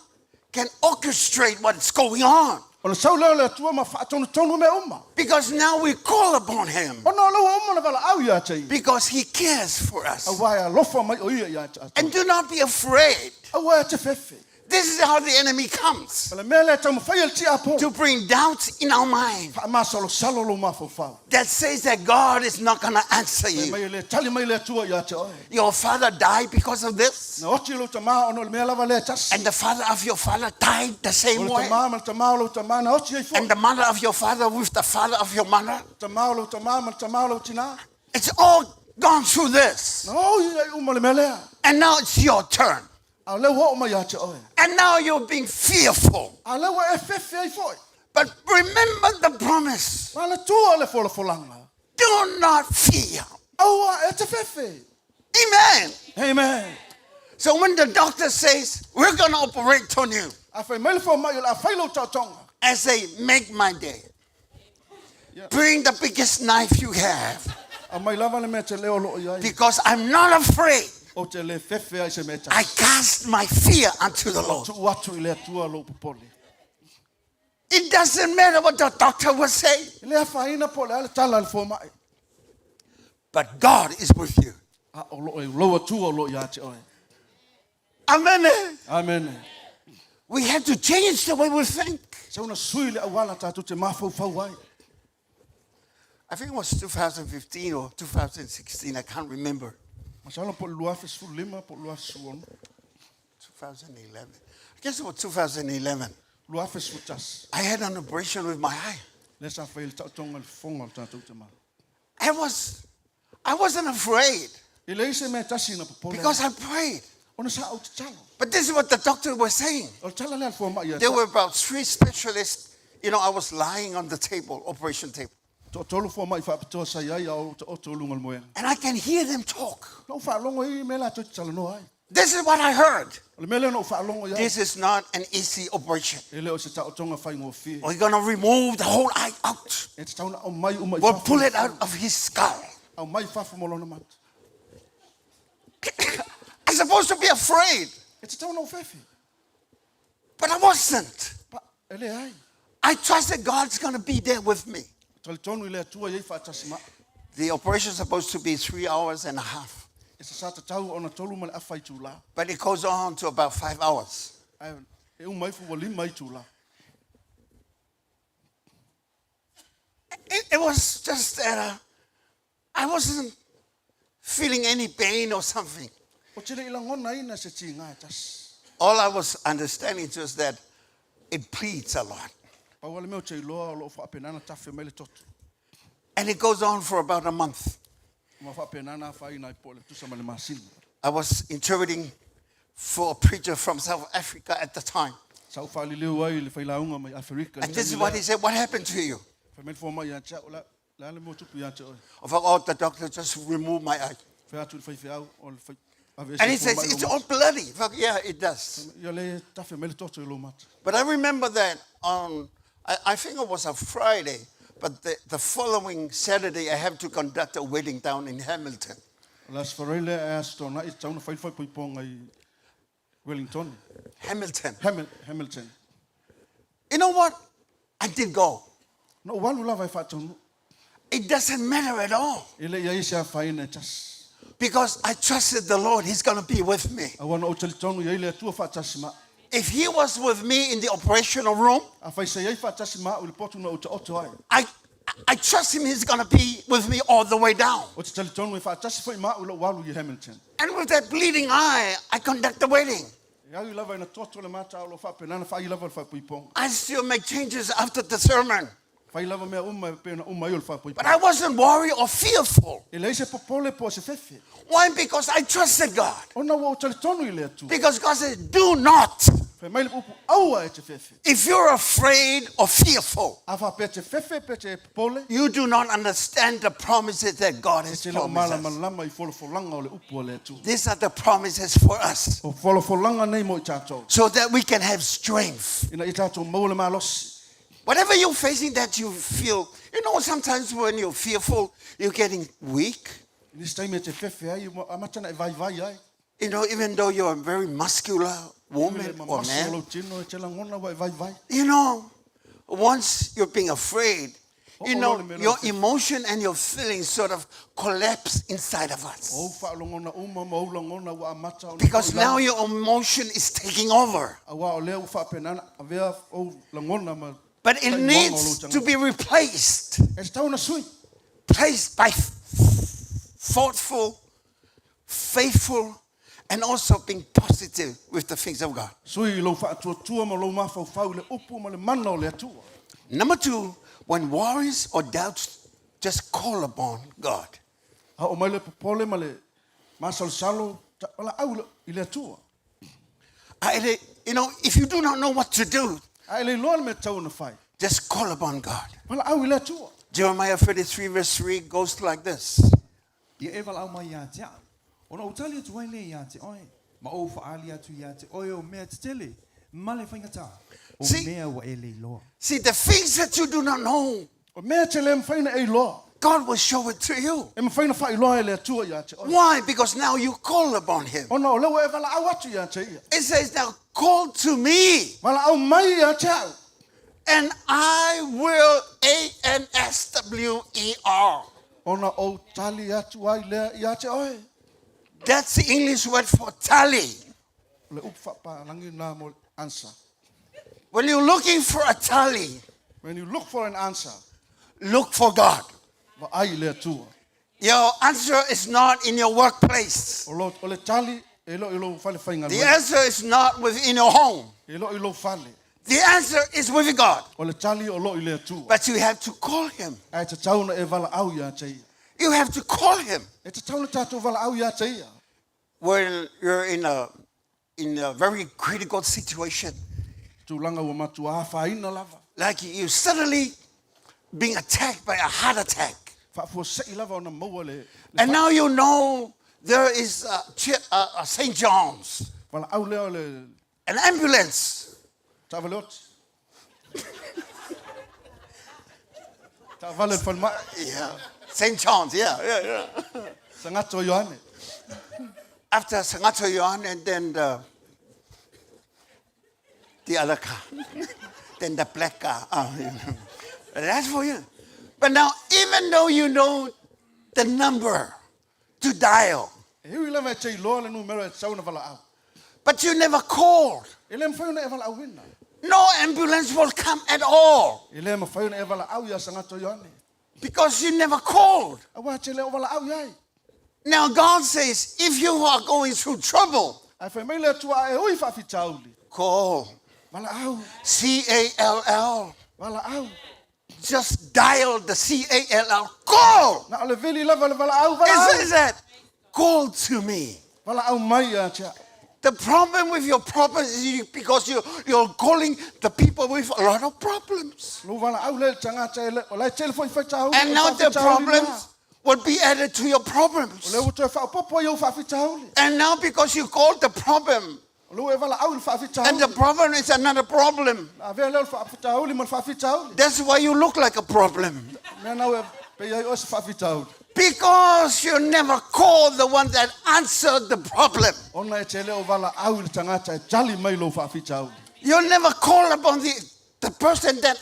can orchestrate what's going on. Ona sau lea o le Atua ma faatonutonu mea uma. Because now we call upon Him. Ona o lea ua uma ona valaau ia te ia. Because He cares for us. Aua e alofa mai o ia ia te atou. And do not be afraid. Aua e te fefe. This is how the enemy comes. O le mea lea e taumafai e le tiapolo. To bring doubts in our mind. Faamasalosalo lou mafaufau. That says that God is not going to answer Fai you. mai e le tali mai le Atua ia te oe. Your father died because of this. Na oti lou tamā ona o le mea lava lea e tasi. And the father of your father died the same O le way. tamā ma le tamā o lou tamā na oti ai foi. And the mother of your father with the father of your mother. Tamā o lou tamā ma le tamā o lou tinā. It's all gone through this. Na oi ai uma le mea lea. And now it's your turn. A o lea ua oo mai ia te oe. And now you're being fearful. A o lea ua e fefe ai foi. But remember the promise. Manatua le folafolaga. Do not fear. Aua e te fefe. Amen. Amen. So when the doctor says, we're going to operate on you. A fai mai le fomai o le a fai lou taotoga. I say, make my day. Bring the biggest knife you have. Aumai lava le mea tele o lo o i ai. Because I'm not afraid. Ou te le fefe ai i se mea e tasi. I cast my fear unto the Lord. Tuu atu i le Atua lou popole. It doesn't matter what the doctor will say. E le afaina po o le a le tala a le fomai. But God is with you. A o lo o lou Atua o lo o ia te oe. Amen. Amene. We have to change the way we think. Se una sui le auala tatou te mafaufau ai. I think it was 2015 or 2016, I can't remember. Masalo po o le 2015 po o le 2016. 2011. I guess it was 2011. 2011. I had an operation with my eye. Lea sa fai ai le taotoga i le fofoga o le tatou tama. I was, I wasn't afraid. E leai se mea e tasi na popole ai. Because I prayed. Ona sa ou tatalo. But this is what the doctor was saying. O le tala lea a le fomai ia There were about three specialists. You know, I was lying on the table, operation table. Toatolu fomai faapitoa sa i ai a o taoto i luga o le moega. And I can hear them talk. Na ou faalogo ai i mea latou te talanoa ai. This is what I heard. O le mea lea na ou faalogo i ai. This is not an easy operation. E le o se taotoga faigofie. We're going to remove the whole eye out. E tatau ona aumai uma i We'll fafo. pull it out of his skull. Aumai i fafo ma lona mata. I'm supposed to be afraid. E tatau ona ou fefe. But I wasn't. Pa, e leai. I trusted God's going to be there with me. Talitonu i le Atua e i ai faatasi ma au. The operation is supposed to be 3 hours and a half. E sa tatau ona tolu ma le afa itula. But it goes on to about 5 hours. Ae e uma ifo ua lima itula. It, it was just that uh, I wasn't feeling any pain or something. Ou te le i lagonaina se tiga e tasi. All I was understanding just that it bleeds a lot. Pau lava le mea ou te iloa o lo o faapena ona tafe mai le toto. And it goes on for about a month. Ma faapena ona afaina ai po o le tusa ma le masina. I was interpreting for a preacher from South Africa at the time. Sa ou faaliliu ai i le failauga mai Aferika i le And this is taimi what lea. he said, what happened to you? Fai mai le fomai ia te au, O le a le mea ua tupu ia te oe? I thought, oh, the doctor just removed my eye. Fai atu i le faifeau, o le fai, aveese And he le says, fomai i it's lou all mata. bloody. I thought, yeah, it does. Ia le tafe mai le toto i lou mata. But I remember that on, I, I think it was a Friday, but the, the following Saturday, I have to conduct a wedding down in Hamilton. O le Aso Faraile ae Aso Toonai, e tatau ona fai le faaipoipoga i Wellington. Hamilton. Hamil, Hamilton. You know what? I did go. Na ou alu lava e faataunuu. It doesn't matter at all. E le i ai se afaina e tasi. Because I trusted the Lord, He's going to be with me. Aua na ou talitonu i ai le Atua faatasi ma au. If He was with me in the operational room, Afai sa i ai faatasi ma au i le potu na ou taoto ai. I, I trust Him, He's going to be with me all the way down. Ou te talitonu e faatasi foi ma au i lou alu i Hamilton. And with that bleeding eye, I conduct the wedding. E au lava ina toto le mata o lo o faapena ona fai lava le faaipoipoga. I still make changes after the sermon. Fai lava mea uma e pei ona uma ai o le But faaipoipoga. I wasn't worried or fearful. E leai se popole po o se fefe. Why? Because I trusted God. Ona ua ou talitonu i le Atua. Because God said, do not. Fai mai le upu, aua e te fefe. If you're afraid or fearful, A faapea te fefe pe te popole, you do not understand the promises that God e has te le o promised us. malamalama i folafolaga o le upu a le Atua. These are the promises for us O folafolaga nei mo i tatou. so that we can have strength. Ina ia tatou maua le malosi. Whatever you're facing that you feel, you know, sometimes when you're fearful, you're getting weak. I nisi taimi e te fefe ai, ua amata ona e vaivai ai. You know, even though you're a very muscular woman or mamasi o man, lou tino e te lagona ua e vaivai. you know, once you're being afraid, you know, your emotion and your feelings sort of collapse inside of O us. ou faalogona uma ma ou lagona ua amata ona Because toilalo. now your emotion is taking over. Auā o lea ua faapenana avea ou lagona ma But it taʻiloaga o lou needs to tagata. be replaced. E tatau ona sui. Placed by thoughtful, faithful, and also being positive with the things of God. Sui i lou faatuatua ma lou mafaufau i le upu ma le mana o le Atua. Number two, when worries or doubts, just call upon God. A oo mai le popole ma le masalosalo, valaau i le Atua. You know, if you do not know what to do, A e le iloa le mea tatau ona fai, just call upon God. valaau i le Atua. Jeremiah 33, verse 3 goes like this. Ia e valaau mai iā te a'u. Ona ou tali atu ai lea iā te oe, ma ou faaali atu iā te oe o mea tetele, ma le faigata, o See- mea ua e le iloa. See, the things that you do not know, O mea e te le mafai ona e iloa, God will show it to you. e mafai ona faailoa e le Atua iā te oe. Why? Because now you call upon Him. Ona o lea ua e valaau atu iā te ia. It says, now call to me, Valaau mai iā te a'u. and I will A N S W E R. Ona ou tali atu ai lea iā te oe. That's the English word for tally. O le upu faapalagi lena mo le answer. When you're looking for a tally, When you look for an answer, look for God. vaai i le Atua. Your answer is not in your workplace. O, lo, o le tali e le o i lou fale The faigaluega. answer is not within your home. E le o i lou fale. The answer is with God. O le tali o lo i le Atua. But you have to call Him. Ae tatau ona e valaau iā te ia. You have to call Him. E tatau ona tatou valaau iā te ia. When you're in a very critical situation, Tulaga ua matuā afaina lava. like you suddenly being attacked by a heart attack. Faafuasei lava ona maua le, le And now you know there is a St. John's, valaau lea o le an ambulance. taavale oti. Taavale le falemai. Yeah. St. John's, yeah. Sagato o Ioane. After Sangato Yohan and then the other car, then the black car. Oh, you know. That's for you. But now, even though you know the number to dial, E ui lava e te iloa le numera e tatau ona valaau. but you never called, E le mafai ona e valaauina. no ambulance will come at all E le mafai ona e valaau iā Sagato Ioane. because you never called. Auā e te le o valaau iai. Now, God says, if you are going through trouble, Ae fai mai le Atua a e ui faafitauli. call. Valaau, C A L L. valaau. Just dial the C A L L. Call! Na o le vili lava le valaau, It valaau. says that. Call to me. Valaau mai iā te a'u. The problem with your problems is because you're calling the people with a lot of problems. Lou valaau lea i le tagata e le, o la e tele foi faitauli. And o now the faafitauli lena. problems will be added to your O problems. lea ua toe faaopoopo ai ou faafitauli. And now because you called the problem, O lea ua e valaau i le and the faafitauli. problem is another problem. Na avea lea o le faafitauli ma le faafitauli. That's why you look like a problem. Mea na ua pei ai oe se faafitauli. Because you never call the one that answered the problem. Ona e te le o valaau i le tagata e tali mai lou faafitauli. You never call upon the person that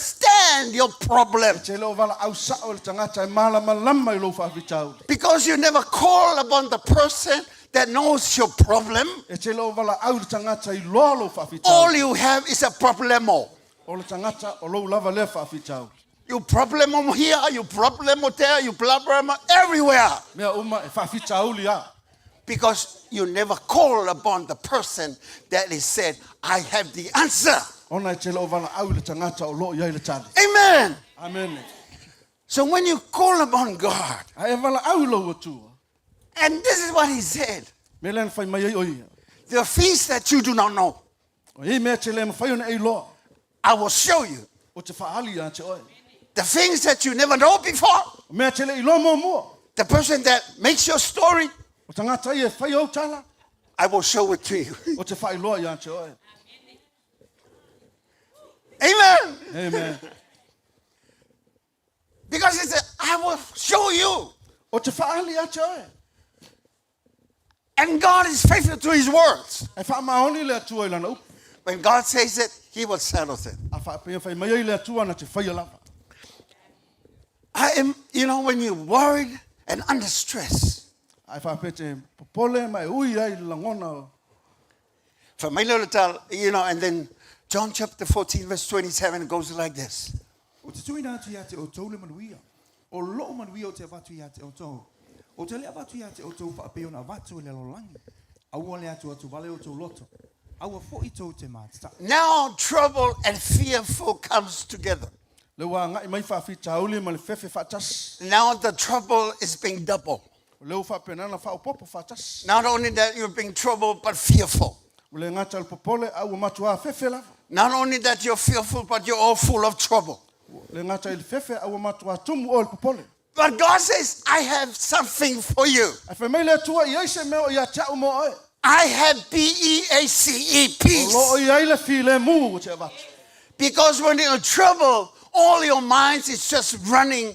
understand your problem. E te le o valaau sao i le tagata e malamalama i lou faafitauli. Because you never call upon the person that knows your problem. E te le o valaau i le tagata iloa lou All faafitauli. you have is a problemo. O le tagata o lou lava lea faafitauli. You problemo here, you problemo there, you problemo everywhere. Mea uma e faafitauli a. Because you never call upon the person that is said, I have the answer. Ona e te le o valaau i le tagata o loo iai le tali. Amen. Amen. So when you call upon God, Ae e valaau i lou Atua. and this is what he said, Mea lea na fai mai ai o ia. the things that you do not know, O i mea te le mafai ona e iloa. I will show you. O te faali ia te oe. The things that you never know before, O mea te le iloa muamua. the person that makes your story, O tagata ia e fai ou tala. I will show it to you. O te faailoa ia te oe. Amen. Amen. Because he said, I will show you. O te faali ia te oe. And God is faithful to His words. Ae faamaoni le Atua i Lana upu. When God says it, He will settle it. A faapea fai mai ai le Atua na te faia lava. I am, you know, when you're worried and under stress. Ae faapea te popole ma e ui ai i le lagona o. Fai mai lea o le tala, you know, and then John chapter 14 verse 27 goes like this. Ou te tuuina atu ia te outou le manuia, o lou manuia ou te avatu ia te outou. Ou te le avatu ia te outou faapei ona avatu e le lalolagi. Aua le atuatu vale o tou loto, aua foi tou te matataʻi. Now trouble and fearful comes together. Le ua agai mai faafitauli ma le fefe faatasi. Now the trouble is being double. O lea ua faapena ona faaopoopo faatasi. Not only that you're being troubled, but fearful. Ua le gata i le popole, a ua matuā fefe lava. Not only that you're fearful, but you're all full of trouble. Ua le gata i le fefe, a ua matuā tumu oe i le popole. But God says, I have something for you. Ae fai mai le Atua, E i ai se mea o ia te au mo oe. I have P-E-A-C-E, peace. O lo o i ai le filemu ua te avatu. Because when you're in trouble, all your minds is just running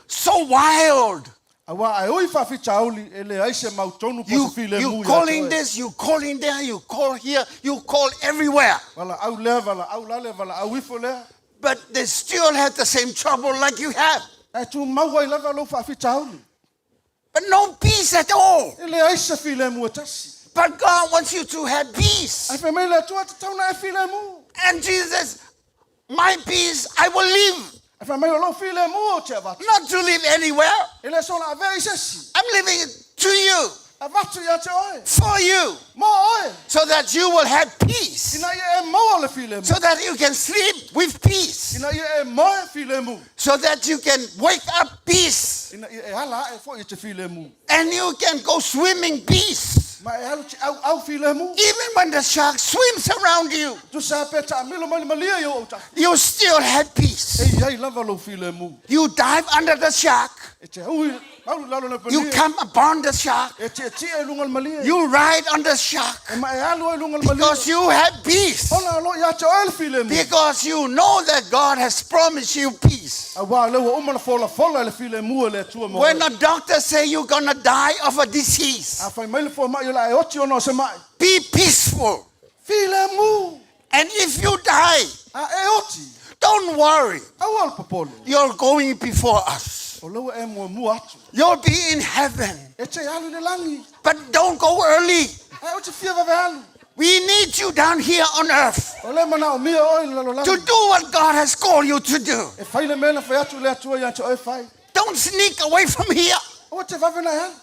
so wild. Aua a e ui faafitauli, e leai se mau tonu po o se filemu You ia te calling oe. this, you calling there, you call here, you call everywhere. Valaau lea, valaau lale, valaau ifo lea. But they still have the same trouble like you have. Ae tumau ai lava lou faafitauli. But no peace at all. E leai se filemu e tasi. But God wants you to have peace. Ae fai mai le Atua, Tatau ona e filemu. And Jesus says, My peace I will leave. Ae fai mai, O lou filemu ou te avatu. Not to live anywhere. E le sola avea i se isi. I'm leaving it to you. Avatu ia te oe. For you. Mo oe. So that you will have peace. Ina ia e maua le filemu. So that you can sleep with peace. Ina ia e moe filemu. So that you can wake up peace. Ina ia e ala ae foi i te filemu. And you can go swimming peace. Ma e alu te auau filemu. Even when the shark swims around you. Tusa pe taamilo mai le malia i ou autafa. You still have peace. E i ai lava lou filemu. You dive under the shark. E te ui malu i lalo o le You malie. come upon the shark. E tietie i luga o le malie. You ride on the shark. E ma e alu ai i luga o le malie. Because you have peace. Ona o lo o ia te oe le filemu. Because you know that God has promised you peace. Aua o lea ua uma ona folafola i le filemu e le Atua mo When oe. a doctor say you're gonna die of a disease. A fai mai le fomai o le a e oti ona o se mai. Be peaceful. Filemu. And if you die. A e oti. Don't worry. Aua le popole. You're going before us. O lea ua e muamua atu. You'll be in heaven. E te alu i le lagi. But don't go early. Ae ou te fia vave alu. We need you down here on earth. O lea e manaomia oe i le lalolagi. To do what God has called you to do. E fai le mea na fai atu le Atua ia te oe e fai. Don't sneak away from here. Aua te vave na e alu.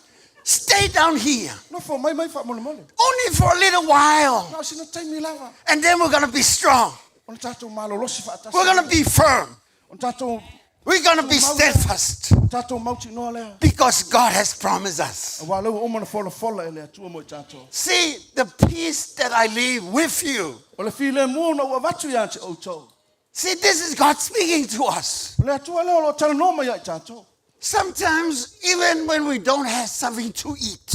Stay down here. Nofo mai mai faamolemole. Only for a little while. Na o sina taimi lava. And then we're gonna be strong. Ona tatou malolosi faatasi. We're gonna be firm. Ona tatou We're gonna be steadfast. Tatou mautinoa lea. Because God has promised us. Aua o lea ua uma ona folafola e le Atua mo i tatou. See the peace that I leave with you. O le filemu na ua avatu ia te outou. See, this is God speaking to us. O le Atua lea o lo o talanoa mai ia i tatou. Sometimes, even when we don't have something to eat.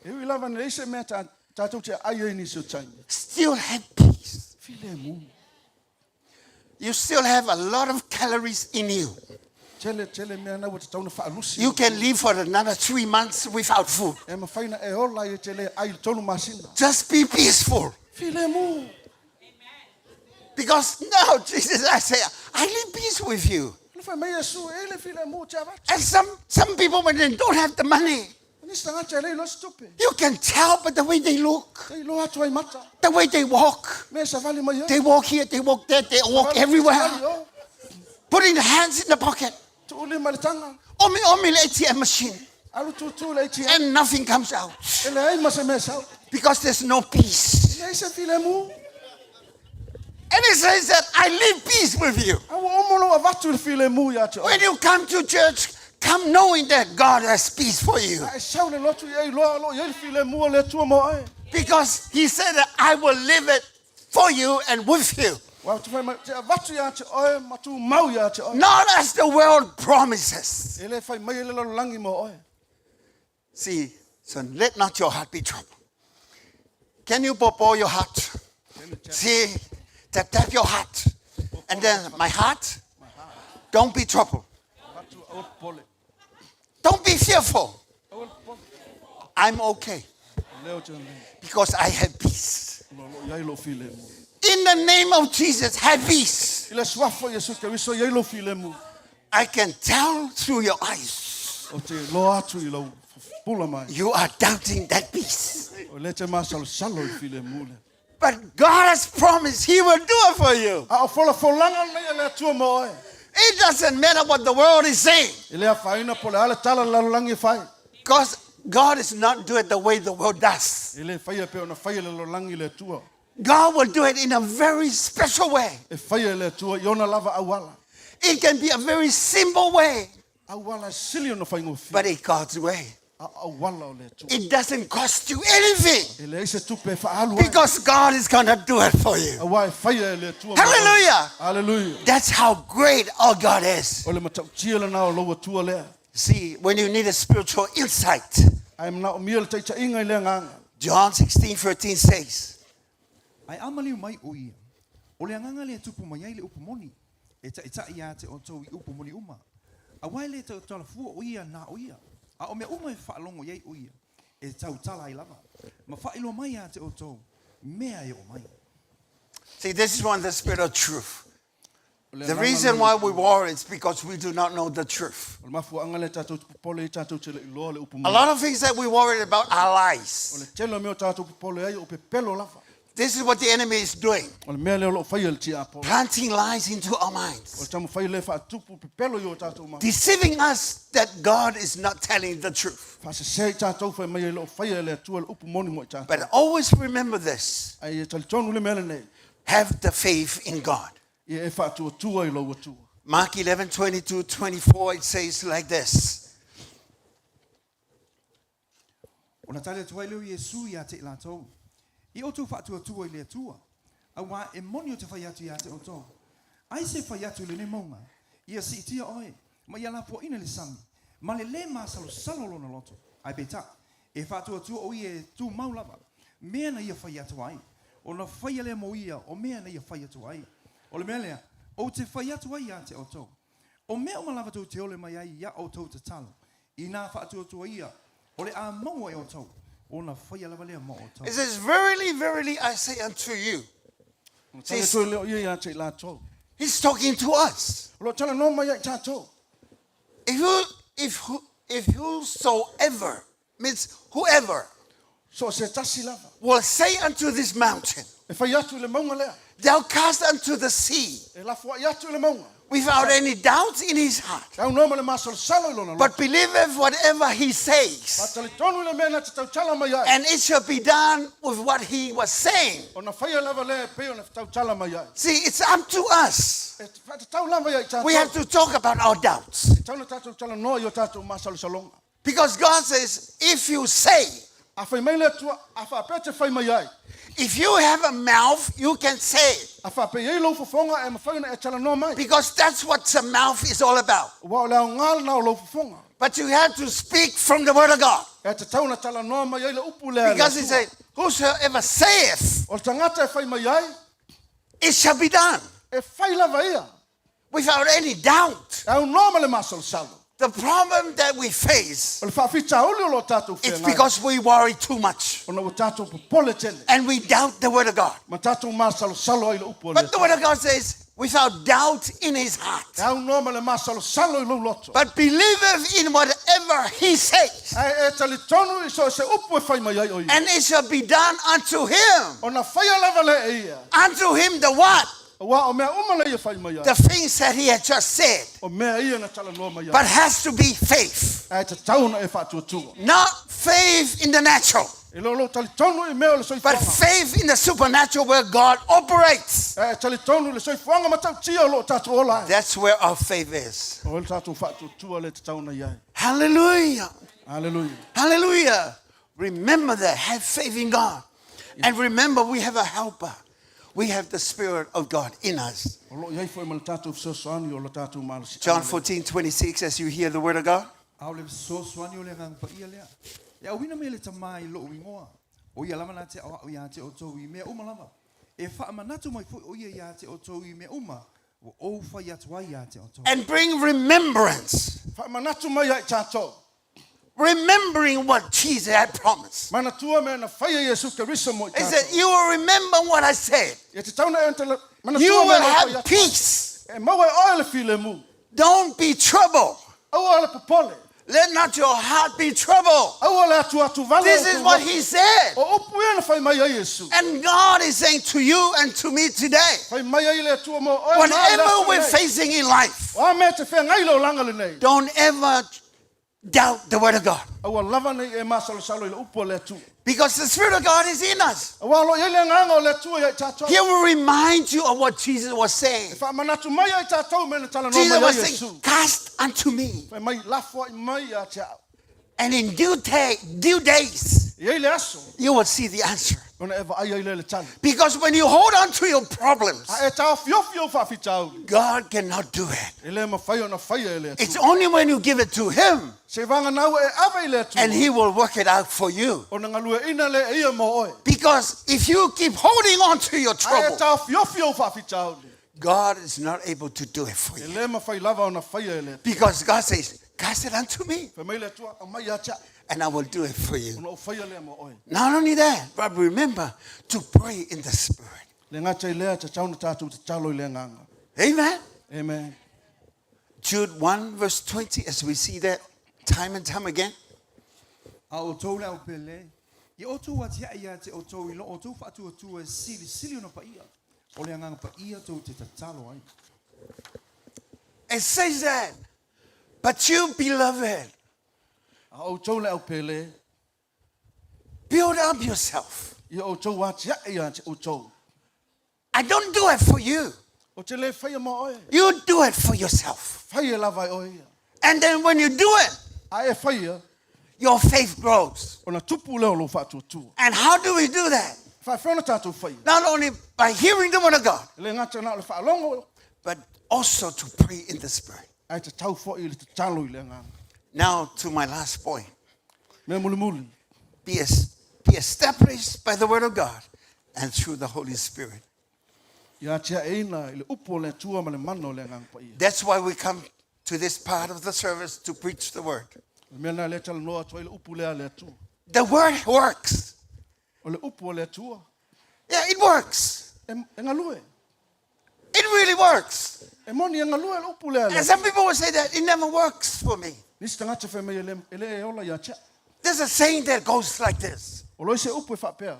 E ui lava ina leai se mea tatou te aai ai i nisi o taimi. Still have peace. Filemu. You still have a lot of calories in you. Tele, tele mea na ua tatau ona faalusi. You can live for another 3 months without food. E mafai ona e ola ai e te le ai i le 3 masina. Just be peaceful. Filemu. Because now, Jesus, I say, I leave peace with you. Na fai mai Iesu, e le filemu te avatu. And some people, when they don't have the money, O nisi tagata e le iloa se tupe. you can tell by the way they look, Te iloa atu ai mata. the way they walk. Mea e savali mai ai. They walk here, they walk there, they walk everywhere. Savali o. Putting the hands in the pocket. Tuu lima i le taga. Omi omi le ATM machine. Alu tutu le ATM. And nothing comes out. E leai ma se mea e sau. Because there's no peace. E leai se filemu. And he says that I leave peace with you. A ua uma ona ou avatu le filemu ia te oe. When you come to church, come knowing that God has peace for you. A e sau i le lotu ia iloa o lo o i ai le filemu a le Atua mo oe. Because he said that I will live it for you and with you. Aua te fai mai, te avatu ia te oe ma tumau ia te oe. Not as the world promises. E le fai mai e le lalolagi mo oe. See, so let not your heart be troubled. Can you popo your heart? See, tap tap your heart. And then my heart, don't be troubled. Don't be fearful. I'm okay. Lea o te nei. Because I have peace. Ona o loo i ai lou filemu. In the name of Jesus, have peace. I le suafa o Iesu Keriso i ai lou filemu. I can tell through your eyes Ou te iloa atu i lou pula mai. you are doubting that peace. O lea e te masalosalo i le filemu lea. But God has promised He will do it for you. A o folafolaga lenei a le Atua mo oe. It doesn't matter what the world is saying. E le afaina po o le a le tala a le lalolagi e fai. Because God is not doing it the way the world does. E le faia pei ona faia e le lalolagi le Atua. God will do it in a very special way. E faia e le Atua i ona lava auala. It can be a very simple way, Auala e sili ona faigofie. but it's God's way. A o auala o le Atua. It doesn't cost you anything E leai se tupe e faaalu ai. because God is going to do it for you. Auā e faia e le Atua mo oe. Hallelujah! Hallelujah. That's how great our God is. O le matautia lena o lou Atua lea. See, when you need a spiritual insight, Ae manaomia le taitaiga i le agaga. John 16 13 says, Ae a maliu mai o ia, o le agaga lea e tupu mai ai le upu moni, e taʻitaʻi iā te outou i upu moni uma. Auā e le tautala fua o ia na o ia, a o mea uma e faalogo i ai o ia, e tautala ai lava, ma faailoa mai iā te outou mea e oo mai. See, this is one of the spirit of truth. O le The agaga reason lea why we worry is because we do not know the truth. O le mafuaaga lea tatou te popole ai tatou te le i iloa le upu A moni. lot of things that we worry about are O lies. le tele o mea o tatou popole ai o pepelo lava. This is what the enemy is doing O le mea lea o lo o faia e le tiapola. planting lies into our O le minds, taumafai lea e faatupu pepelo i o tatou mama. deceiving us that God is not telling the truth. Faasese i tatou fai mai e le o faia e le Atua le upu moni mo i tatou. But always remember this Ae ia talitonu le mea lenei, have the faith in God. ia e faatuatua i lou Atua. Mark 11 22 24, it says like this. Ona tali atu ai lea o Iesu iā te i latou, I outou faatuatua i le Atua, auā e moni ou te fai atu iā te outou, ai se fai atu i lenei mauga, ia siitia oe, ma ia lapoaina i le sami, ma le lē masalosalo o lona loto, ae peitai, e faatuatua o ia e tumau lava, mea na ia fai atu ai, ona faia lea mo ia o mea na ia fai atu ai. O le mea lea, ou te fai atu ai iā te outou, o mea uma lava tou te ole mai ai iā outou tatalo, inā faatuatua ia, o le a maua e outou, ona faia lava lea mo outou. It says, Verily, verily, I say unto you. Ona tali atu ai lea o ia ia te i latou. He's talking to us. O lo o talanoa mai ia i tatou. If you, if who, if whosoever means whoever So o se tasi lava. will say unto this mountain, E fai atu i le mauga lea. Thou cast unto the sea, E lafoai atu i le mauga. without any doubt in his heart, E aunoa ma le masalosalo i lona but loto. believeth whatever he says, Faatalitonu i le mea na te tautala mai ai. and it shall be done with what he was saying. Ona faia lava lea e pei ona tautala mai ai. See, it's up to us. E faatatau lava ia i We tatou. have to talk about our doubts. E tatau ona tatou talanoa i o tatou masalosaloga. Because God says, if you say, A fai mai le Atua, a faapea te fai mai ai. if you have a mouth, you can say. A faapea e i ai lou fofoga e mafai ona e talanoa mai. Because that's what the mouth is all about. Aua o le aoga lena o lou fofoga. But you have to speak from the word of God. E tatau ona talanoa mai ai le upu lea a le Because he Atua. said, Whosoever saith, O le tagata e fai mai ai, it shall be done e fai lava ia. without any doubt. E aunoa ma le masalosalo. The problem that we face O le faafitauli o lo tatou it's feagai. because we worry too much Ona ua tatou popole tele. and we doubt the word of God. Ma tatou masalosalo ai i le upu a le But the Atua. word of God says, without doubt in his heart, E aunoa ma le masalosalo i lou loto. but believeth in whatever he says, Ae e talitonu i so o se upu e fai mai ai o ia. and it shall be done unto him. Ona faia lava lea e ia. Unto him the what? Aua o mea uma lea ia fai mai ai. The things that he had just said. O mea ia na talanoa mai ai. But has to be faith. Ae tatau ona e faatuatua. Not faith in the natural, E le o lou talitonu i mea o le but soifuaga. faith in the supernatural where God operates. Ae talitonu i le soifuaga matautia o loo tatou ola ai. That's where our faith is. O le tatou faatuatua lea e tatau ona i ai. Hallelujah. Hallelujah. Hallelujah. Remember that. Have faith in God. And remember, we have a helper. We have the Spirit of God in us. O loo i ai foi ma le tatou fesoasoani o le tatou malosiaga John lea. 14, 26, as you hear the word of God. A o le fesoasoani o le Agaga Paia lea, e auina mai e le Tamā i lou igoa, o ia lava na te aoao iā te outou i mea uma lava, e faamanatu mai foi o ia iā te outou i mea uma ua ou fai atu ai iā te outou. And bring remembrance. Faamanatu mai ia i tatou. Remembering what Jesus had promised. Manatua mea na faia Iesu Keriso mo i He said, tātou. You will remember what I said. Ia te tauna e ona te la- manatua You mea will na o have faia. peace. E maua e oe le filemu. Don't be troubled. Aua le popole. Let not your heart be troubled. Aua le atu atu vale This o is tō what loto. he said. O upu ia na fai mai ai Iesu. And God is saying to you and to me today, Fai mai ai le Atua mo oe ma le whatever aso we're nei. facing in life, O a mea te whengai le olanga le nei. don't ever doubt the word of God. Aua lava nei e masalosalo i le upu o le Atua. Because the Spirit of God is in us. Aua lo i ai le nganga o le Atua ia i tātou. He will remind you of what Jesus was saying. E whaamanatu mai ai tātou me na tala noa Jesus mai ai was Iesu. saying, Cast unto me. Fai mai lafo ai mai ia te au. And in due days, I ai le aso, you will see the answer. ona e vaai ai le le tali. Because when you hold on to your problems, A e tā fiofi o whaafitauli. God cannot do it. E le mawhai ona whaia e le It's Atua. only when you give it to Him Se vanga nau e ave i le Atua. and He will work it out for you. Ona ngalue ina le e ia mo oe. Because if you keep holding on to your A e trouble, tā fiofi o whaafitauli. God is not able to do it for E you. le mawhai lava ona whaia e le Atua. Because God says, Cast it unto me, Fai mai le Atua, au mai ia te au. and I will do it for you. Ona o whaia lea mo oe. Not only that, but remember to pray in the Spirit. Le ngata i lea, te tauna tātou te talo i le nganga. Amen. Amen. Jude 1, verse 20, as we see that time and time again. A outou le au pele, ia outou atiae ia te outou i lo outou faatuatua e silisili ona paia. O le agaga paia tou te tatalo ai. It says that, but you, beloved, A outou le au pele, build up yourself. ia outou atiae ia te outou. I don't do it for you. O te le whaia mo oe. You do it for yourself. Whaia lava i oe ia. And then when you do it, A e whaia, your faith grows. ona tupu leo lo whaatuatua. And how do we do that? Whaewhena tātou whaia. Not only by hearing the word of God, Le ngata nā o le whaalongo, but also to pray in the Spirit. ai te tau fo i le te talo i le nganga. Now to my last point. Mea muli muli. Be established by the word of God and through the Holy Spirit. Ia tia eina i le upu o le Atua ma le mana o le nganga paia. That's why we come to this part of the service to preach the word. Le mea nā le tala noa atua i le upu lea le Atua. The word works. O le upu o le Atua. Yeah, it works. E, e ngalue. It really works. E moni e ngalue le upu lea le And Atua. some people will say that it never works for me. Nisi tangata whai mai e le, e le e ola ia tia. There's a saying that goes like this. O loi se upu e whaapea.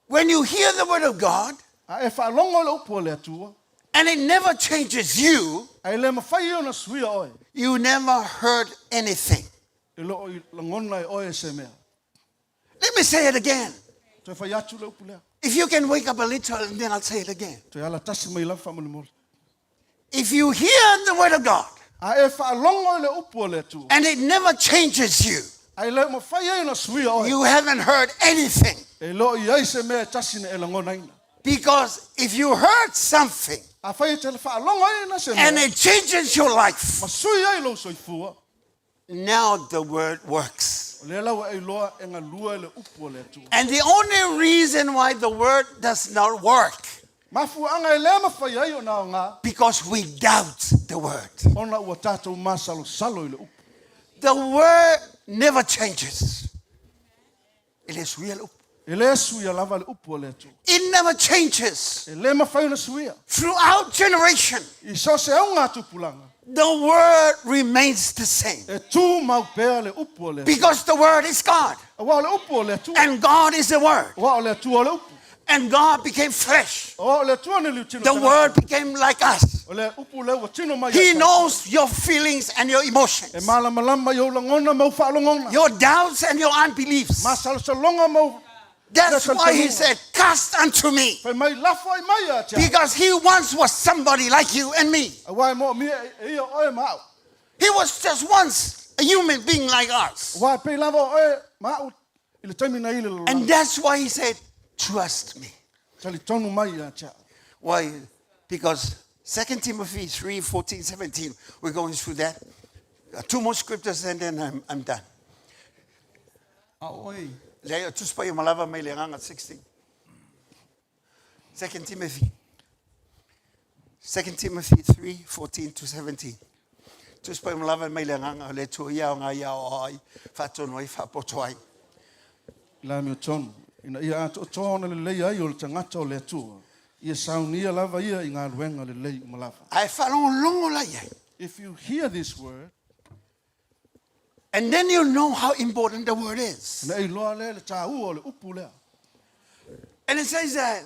When you hear the word of God A e whaalongo le upu o le Atua. and it never changes you, A e le mawhai e ona suia oe. you never heard anything. E lo i langona e oe e se mea. Let me say it again. Toe whai atu le upu lea. If you can wake up a little, and then I'll say it again. Toe ala tasi mai lava whamolimoli. If you hear the word of God A e whaalongo i le upu o le Atua. and it never changes you, A e le mawhai e ona suia oe. you haven't heard anything. E lo i ai se mea e tasi na e langona ina. Because if you heard something A whai e te whaalongo ai na se and mea. it changes your life, Ma sui ai lo soifua. now the word works. O lea laua e loa e ngalua e le upu o le Atua. And the only reason why the word does not work Mafuanga e lea mawhai ai o nā o ngā. because we doubt the word. Ona ua tātou masalo salo i le upu. The word never changes. It is real. E le suia lava le upu o le Atua. It never changes. E le mawhai ona suia. Throughout generation, I so se au ngā tupulanga. the word remains the same. E tū mau pea le upu o le Atua. Because the word is God. Awa o le upu o le Atua. And God is the word. Awa o le Atua o le upu. And God became flesh. Awa o le Atua ni liu tino The tangata. word became like us. O le upu le ua tino mai. He ia tātou. knows your feelings and your E emotions, malamalama i au langona mau whaalongona. your doubts and your unbeliefs. Masalosaloga mau. That's why he said, Cast unto me. Fai mai lafo ai mai a tia. Because he once was somebody like you and me. Awa e mo mia e ia oe ma au. He was just once a human being like us. Awa e pei lava o oe ma au i le taimi na i le And lalolagi. that's why he said, Trust me. Tali tonu mai a tia. Why? Because 2 Timothy 3 14, 17, we're going through that. Two more scriptures and then I'm done. A oe, Lea, tusi paia ma lava mai le Agaga 16. 2 Timothy. 2 Timothy 3 14 to 17. Tusi Paia uma lava e mai le Agaga o le Atua ia aoga ia aoao ai, faatonu ai, faapoto ai. Le amiotonu, ina ia atoatoa ona lelei ai o le tagata o le Atua, ia saunia lava ia i galuega lelei uma lava. A e faalogologo la i ai. If you hear this word. And then you know how important the word is. Ona e iloa lea le tāua o le upu lea. And it says that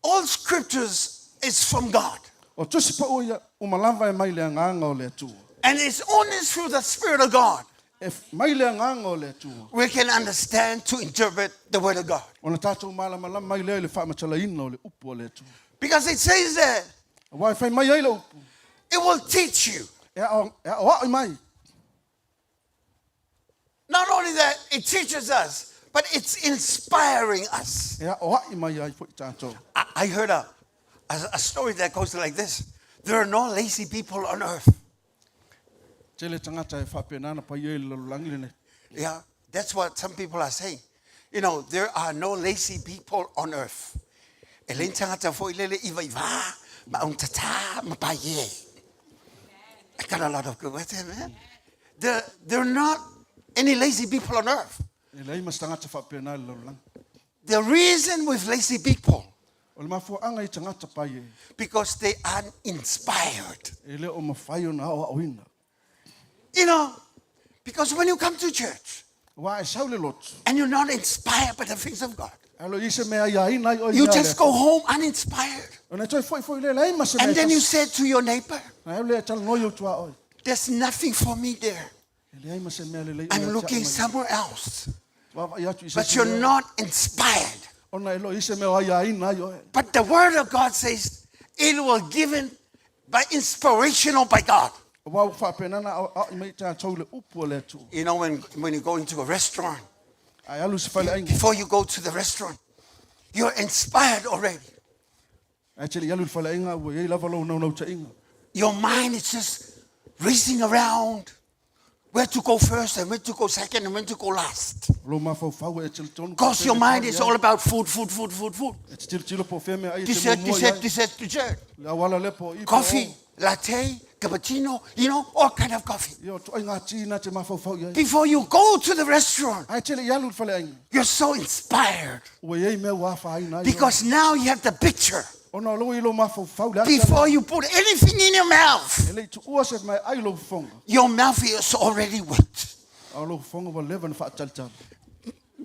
all scriptures is from God. O tusi paua ia uma lava e mai le Agaga o le Atua. And it's only through the Spirit of God. E mai le Agaga o le Atua. We can understand to interpret the word of God. Ona tātou malamalama mai lea i le faamatalaina o le upu a le Atua. Because it says that. Aua e fai mai ai le upu. It will teach you. E aoao mai. Not only that, it teaches us, but it's inspiring us. E aoai mai ai foi tātou. I, I heard a, a, a story that goes like this. There are no lazy people on earth. Tele tagata e faapena ona paia i le lalolagi lenei. Yeah, that's what some people are saying. You know, there are no lazy people on earth. E leai ni tagata foi lele ivaivā ma augatatā ma paie. I got a lot of good words there, man. There, there are not any lazy people on earth. E leai ma se tagata faapena i le lalolagi. The reason with lazy people. O le mafuaaga i tagata paie. Because they aren't inspired. E le o mafai ona aoaoina. You know, because when you come to church. Aua e sau i le lotu. And you're not inspired by the things of God. Ae le o i ai se mea e aiaina ai oe i You mea a le just go home uninspired. Ona e toe foi foi lea, leai ma se mea And e then you tasi. say to your neighbor. Ona e alu lea e talanoa i ou tuaoi. There's nothing for me there. E leai ma se mea lelei o I'm ia te au looking mai. somewhere else. Vaavaai atu i se But isi you're mea. not inspired. Ona e le o i ai se mea o aiaina ai oe. But the word of God says it was given by inspirational by God. Aua ua faapena ona aoao'i mai tatou i le upu a le Atua. You know when, when you go into a restaurant. A e alu i se faleaiga. Before you go to the restaurant, you're inspired already. Ae te le i alu i le faleaiga, ua i ai lava lou naunautaiga. Your mind is just racing around where to go first and where to go second and when to go last. O lou mafaufau e talitonu. Because your mind is all about food, food, food, food, food. E te tilotilo po o fea meaai e te Dessert, muamua i dessert, ai. dessert, dessert. Le auala lea po o i po o o. Coffee, latte, cappuccino, you know, all kind of coffee. Ia, o ituaiga ti na te mafaufau i ai. Before you go to the restaurant, Ae te le i alu i le faleaiga. you're so inspired. Ua i ai mea ua afaina ai oe. Because now you have the picture. Ona o lea ua i lou mafaufau le ata lea. Before you put anything in your mouth. E le i tuua se meaai i lou fofoga. Your mouth is already wet. A o lou fofoga ua leva ona faatalitali.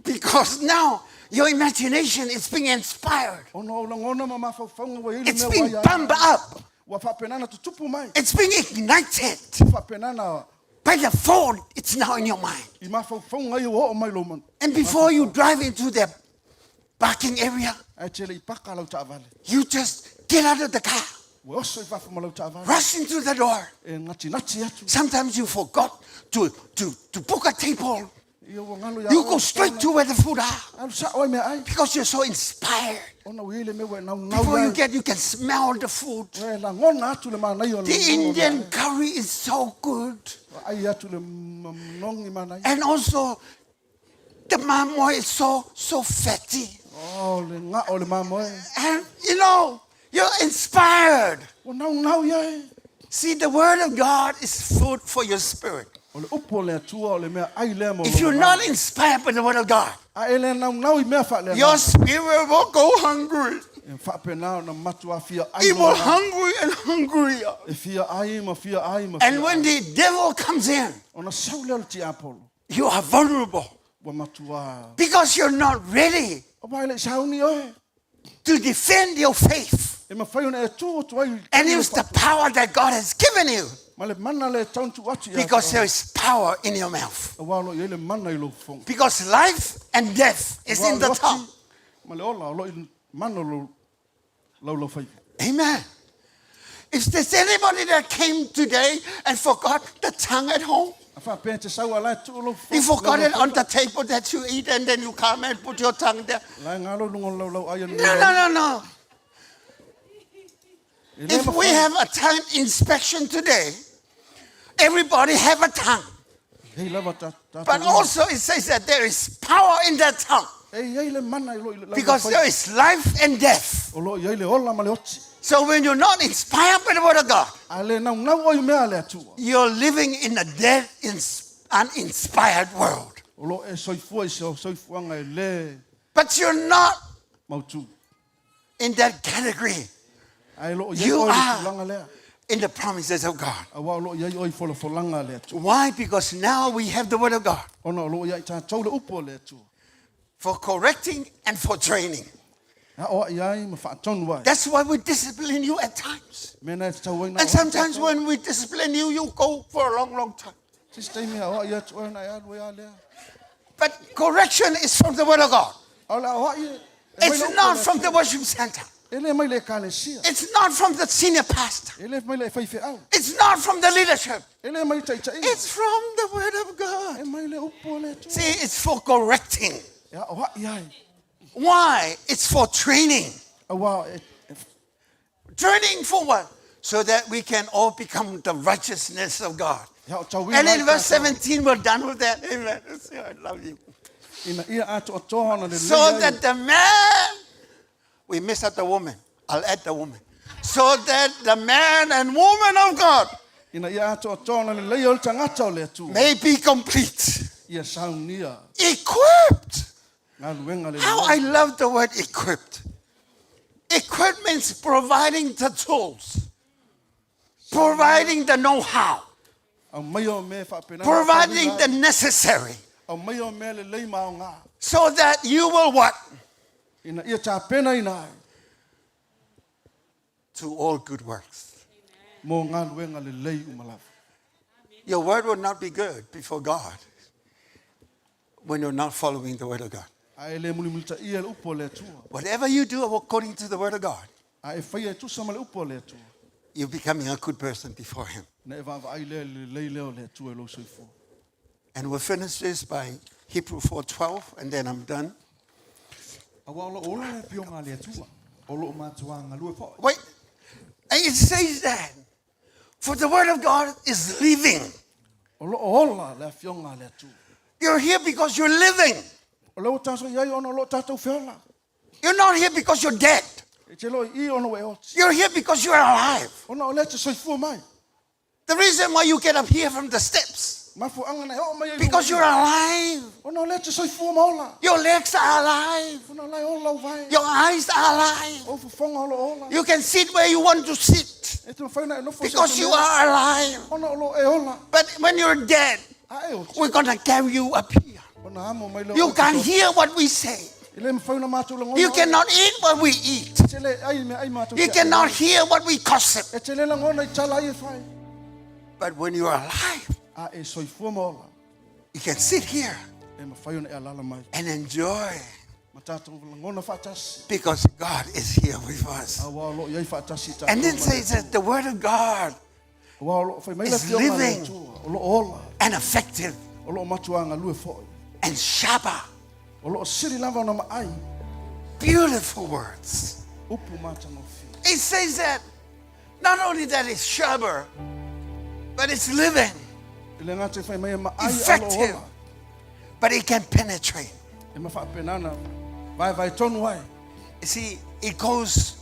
Because now your imagination is being inspired. Ona o ou lagona ma mafaufauga ua i ai le It's mea ua being aiaina. pumped up. Ua faapena ona tutupu mai. It's being ignited. Ua faapena ona. By the thought, it's now in your mind. I mafaufauga ia ua oo mai lou manawa. And before you drive into the parking area. Ae te le i paka lau taavale. You just get out of the car. Ua oso i fafo ma lau taavale. Rush into the door. E natinati atu. Sometimes you forgot to, to, to book a table. Ia ua galo ia You oe go straight to where the food are. Alu sao ai meaai. Because you're so inspired. Ona ua i ai le mea ua e naunau Before you ai. get, you can smell the food. Ua e lagona atu le manaia o le The lagona o Indian meaai. curry is so good. Ua ai atu le manogi manaia. And also, the mamoe is so, so fatty. Oh, le gao o le mamoe. And, you know, you're inspired. Ua naunau i ai. See, the word of God is food for your spirit. O le upu o le Atua o le meaai lea mo If lou you're agaga. not inspired by the word of God, A e le naunau i mea faaleagaga. your spirit will go hungry. E faapena ona matuā fia ai It lou will agaga. hungry and hungrier. E fia ai ma fia ai ma fia And when ai. the devil comes in, Ona sau lea o le tiapolo. you are vulnerable. Ua matuā. Because you're not ready Aua e le i sauni oe. to defend your faith. E mafai ona e tu atu ai i And use the power that God has given you. Ma le mana lea e tau ona tuu atu ia te Because oe. there is power in your mouth. Aua o lo o i ai le mana i lou fofoga. Because life and death is Aua in o the le oti tongue. ma le ola o lo o i mana o lou laulaufaivā. Amen. Is there anybody that came today and forgot the tongue at home? A faapea e te sau a la e tuu lou You forgot it laulau on the table that you eat and then you come and put your tongue there. La e galo i luga o le laulau ai a le No, no, no, no. E le If we mafai. have a tongue inspection today, everybody have a tongue. Hei lava ta, ta But also it says that there is power in that tongue. E i ai le mana i lo i le Because there is life and death. O lo o i ai le ola ma le oti. So when you're not inspired by with the word of God, A le naunau oe i mea a le Atua. you're living in a dead, uninspired world. O lo o e soifua i se soifuaga e lē But you're not mautu. in that category Ae lo o iai You oe i le are tulaga lea. in the promises of God. Auā o lo o iai oe i folafolaga a le Atua. Why? Because now we have the word of God Ona o lo o ia i tatou le upu a le Atua. for correcting and for training. E aoaʻi ai ma faatonu ai. That's why we discipline you at times. Mea na e tatau ai na And aoaʻi sometimes tatou. when we discipline you, you go for a long, long time. Se isi taimi e aoaʻi atu oe ona e alu ai lava lea. But correction is from the word of God. A o le aoaʻi e mai It's le upu a not le from the Atua. worship center. E le mai le ekalesia. It's not from the senior pastor. E le mai le faifeau. It's not from the leadership. E le mai taitaiga. It's from the word of God. E mai le upu a le Atua. See, it's for correcting. E aoaʻi ai. Why? It's for training. Auā e, e Training for what? So that we can all become the righteousness of God. E aotauina And ai in verse tatou. 17, we're done with that. Amen. See, I love you. Ina ia atoatoa ona lelei So ai. that the man, we miss out the woman. I'll add the woman. So that the man and woman of God Ina ia atoatoa ona lelei ai le tagata o le Atua. may be complete, Ia saunia equipped. galuega le How I lelei. love the word equipped. Equipped means providing the tools, providing the know how, Aumaia o mea e faapena ona providing faatauina the ai. necessary, Aumaia o mea lelei ma aoga. so that you will what? Ina ia tapenaina ai. To all good works. Mo galuega lelei uma lava. Your word will not be good before God when you're not following the word of God. Ae le mulimulitaia le upu a le Atua. Whatever you do according to the word of God, A e faia e tusa ma le upu a le Atua. you're becoming a good person before Him. Ona e vaavaai lea i le lelei lea o le Atua i lou soifua. And we'll finish this by Hebrew 4:12, and then I'm done. Auā o lo o ola le afioga a le Atua, o lo o matuā galue foi. Wait, and it says that for the word of God is living. O lo o ola le afioga a le Atua. You're here because you're living. O lea ua tatou i ai ona o lo o tatou feola. You're not here because you're dead. E te le o i i ona ua e oti. You're here because you're alive. Ona o lea e te soifua mai. The reason why you get up here from the steps, Mafuaaga na e oo mai ai i luga because i. you're alive. Ona o lea e te soifua ma ola. Your legs are alive. Ona o la e ola lau vae. Your eyes are alive. Ou fofoga o lo o ola. You can sit where you want to sit E te mafai ona e nofo i se because you atu mea. are alive. Ona o lo o e ola. But when you're dead, A e oti. we're going to carry you up here. Ona amo mai lea o You oe i can't te hear what we say. E le mafai ona matou lagona You oe. cannot eat what we eat. E te le ai i meaai matou You te ai. cannot hear what we gossip. E te le lagona i tala ai e fai. But when you are alive, A e soifua ma ola. you can sit here E mafai ona e alaala mai. and enjoy Ma tatou lagona faatasi. because God is here with us. Auā o lo o i ai faatasi i tatou And then ma le says that the word of God Auā o lo o fai mai le is afioga a le living Atua. O lo o ola. and effective O lo o matua galue foi. and sharper. O lo o sili lava ona maai. Beautiful words. Upu matagofie. It says that not only that it's sharper, but it's living, E le gata i fai mai e maai a o lo o effective, ola. but it can penetrate. E ma faapena ona vaevae tonu ai. You see, it goes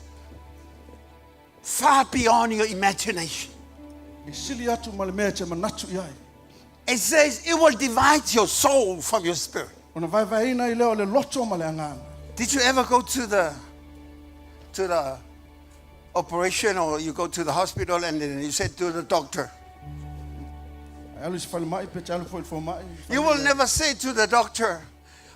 far beyond your imagination. E sili atu ma le mea e te manatu i ai. It says it will divide your soul from your spirit. Ona vaevaeina ai lea o le loto ma le agaga. Did you ever go to the to the operation or you go to the hospital and then you said to the doctor, Ae alu i se falemai pe te alu foi i le fomai. you will never say to the doctor,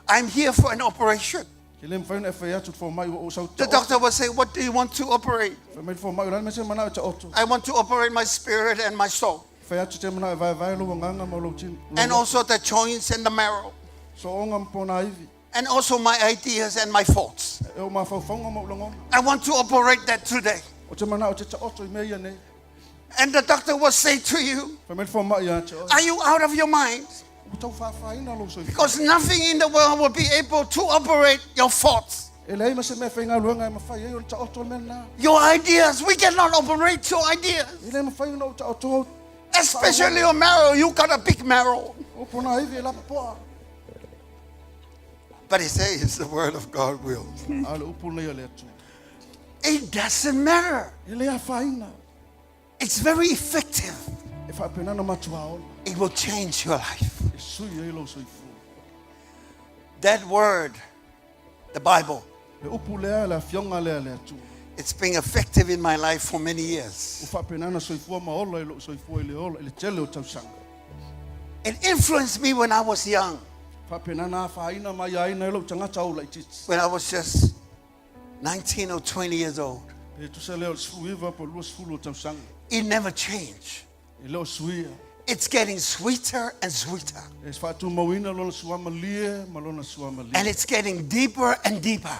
I'm here for an operation. Ke le mafai ona e fai atu le fomai ua ou sau The taoto. doctor will say, What do you want to operate? Fai mai le fomai, o le a le mea e te manao e taoto. I want to operate my spirit and my soul, Fai atu te manao e vaevae lou agaga ma lou tino. and also the joints and the marrow, Sooga ma pona ivi. and also my ideas and my thoughts. E o mafaufauga ma ou lagona. I want to operate that today. O te manao e te taoto i mea ia nei. And the doctor will say to you, Fai mai le fomai ia te oe. Are you out of your mind? Ua tau faafaina lou soifua. Because nothing in the world will be able to operate your thoughts, E leai ma se mea faigaluega e mafai ai ona taoto le mea lenā. your ideas. We cannot operate your ideas, E le mafai ona ou taoto au especially your marrow. You got a big marrow. o pona ivi e lapapoa. But he says the word of God will. A o le upu lenei a le Atua. It doesn't matter. E le afaina. It's very effective. E faapena ona matuā ola. It will change your life. E sui ai lou soifua. That word, the Bible, Le upu lea, le afioga lea a le Atua. it's been effective in my life for many years. Ua faapena ona soifua ma ola i lou soifua i le ola i le tele o tausaga. It influenced me when I was young, Faapena ona afaina ma aiaina ai lou tagata ou laitiiti. when I was just 19 or 20 years old. Pe tusa lea o le 19 po o le 20 o tausaga. It never changed. E le o suia. It's getting sweeter and sweeter. E faatumauina lona suamalie ma lona suamalie. And it's getting deeper and deeper.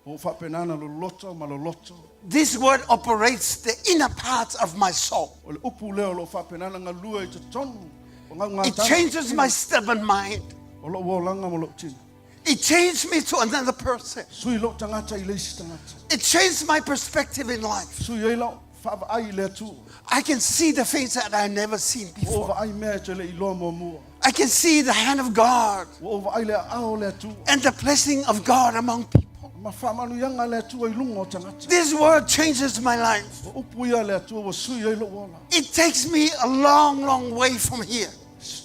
O faapena ona loloto ma loloto. This word operates the inner parts of my soul. O le upu lea o lo o faapena ona galue i totonu o It gaugātala changes my stubborn mind. o lou olaga ma lou tino. It changed me to another person. Sui lou tagata i le isi tagata. It changed my perspective in life. Sui ai lau faavaai i le Atua. I can see the things that I never seen Ua ou before. vaai mea e te le i iloa muamua. I can see the hand of God Ua ou vaai le aao o le Atua. and the blessing of God among people. Ma faamanuiaga a le Atua i luga o tagata. This word changes my life. O upu ia a le Atua ua sui ai lou ola. It takes me a long, long way from here.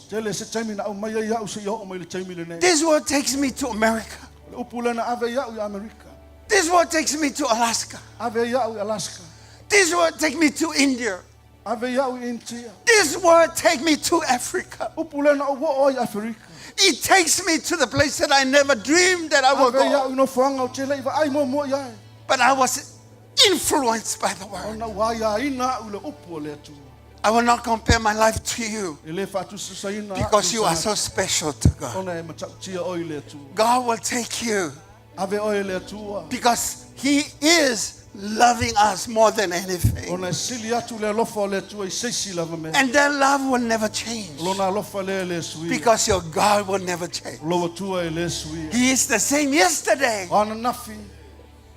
Tele se taimi na aumai ai au seia oo mai i le taimi lenei. This word takes me to America. O le upu lea na ave ai au i Amerika. This word takes me to Alaska. Ave ai au i Alaska. This word takes me to India. Ave ai au i Initia. This word takes me to Africa. Upu lea na ou oo ai i Aferika. It takes me to the place that I never dreamed that I would Ave ai au go. i nofoaga ou te le i vaai muamua i ai. But I was influenced by the word. Ona ua aiaina au i le upu a le Atua. I will not compare my life to you E le faatusatusaina a'u because you are so special to God. Ona e matautia oe i le Atua. God will take you Ave oe e le Atua. because He is loving us more than anything. Ona e sili atu le alofa o le Atua i se isi lava mea. And that love will never change O lona alofa lea e le suia. because your God will never change. O lou Atua e le suia. He is the same yesterday, O ananafi,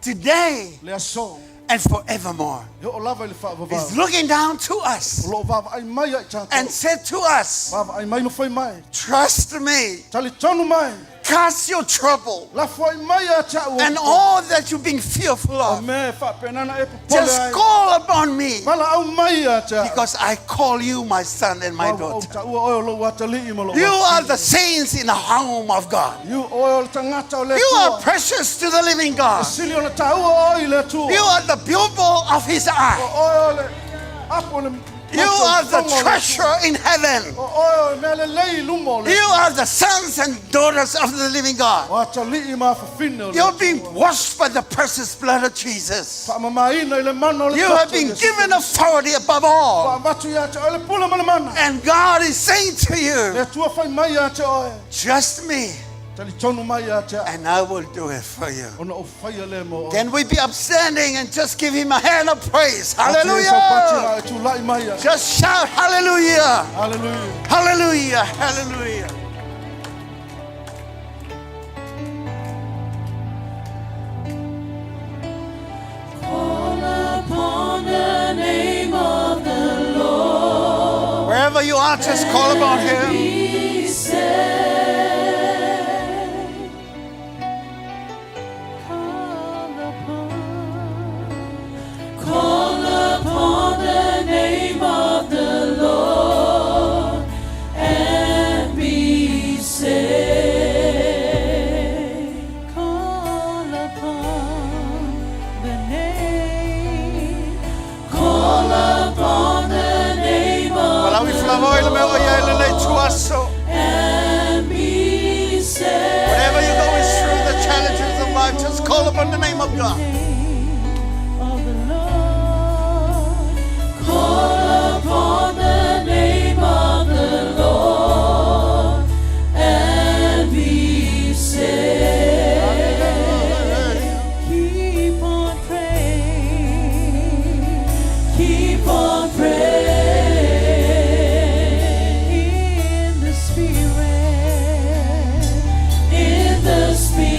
today, le aso, and forevermore. e oo lava i le He's faavavau. looking down to us O loo vaavaai mai ia i tatou. and said to us, Vaavaai mai ma fai mai. Trust me, Talitonu mai. cast your trouble Lafo ai mai ia te au o and totonu. all that you've been fearful O of. mea e faapena ona e popole Just ai. call upon me Valaau mai ia te au. because I call you my son and my Ua ou daughter. taua oe o lou atalii ma lou You are afafine. the saints in the home of God. You oe o le tagata o le You are Atua. precious to the living God. E sili ona taua oe i le Atua. You are the pupil of his O eye. oe o le apo o le You are the matou fofoga o le Atua. treasure in heaven. O oe o le mea lelei i luma o le You Atua. are the sons and daughters of the living God. O atalii ma afafine o le You've been Atua. washed by the precious blood of Jesus. Faamamaina i le mana o le You have toto o been Iesu given Keriso. authority above all. Faavatu ia te oe le pule ma le mana. And God is saying to Le you, Atua fai mai ia te oe. Trust me, Talitonu mai ia te au. and I will do it for you. Ona ou faia lea mo oe. Can we be upstanding and just give him a hand of praise? Atu e saupati Hallelujah! la e tulai mai ia. Just shout hallelujah! Hallelujah. Hallelujah! Hallelujah! Call upon the name of the Lord. Wherever you are, just call upon him. Be saved. Call upon, call upon the name of the Lord and be saved. Call upon the name. Call upon the name of Wala the flavoi le mea o ia i lenei tuaso. and be saved. Whatever you're going through, the challenges of life, just call upon the name of God. Of the Lord. Call upon the name of the Lord and be saved. Keep on praying. Keep on praying in the Spirit. In the Spirit.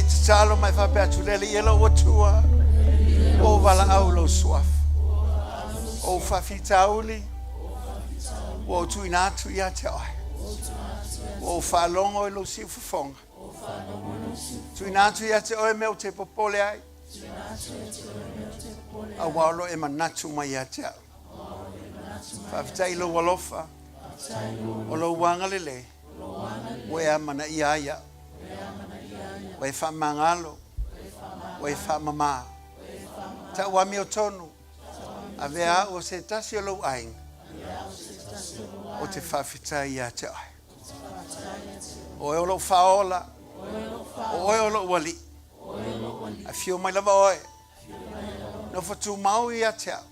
tatalo ma e faapea atu, Le Alii e lou Atua, ua ou valaau i lou suafa. O ou faafitauli ua ou tuuina atu ia te oe. Ua ou faalogo i lou siufofoga. Tuuina atu ia te oe mea ou te popole ai, auā o lo o e manatu mai ia te au. Faafetai i lou alofa, o lou agalelei, ua e amanaia ai au. Ua e faamagalo, ua e faamama. Tau amiotonu, avea au o se tasi o lou aiga, ou te faafetai ia te oe. O oe o lou faaola, o oe o lou alii. Afio mai lava oe, nofo tumau ia te au,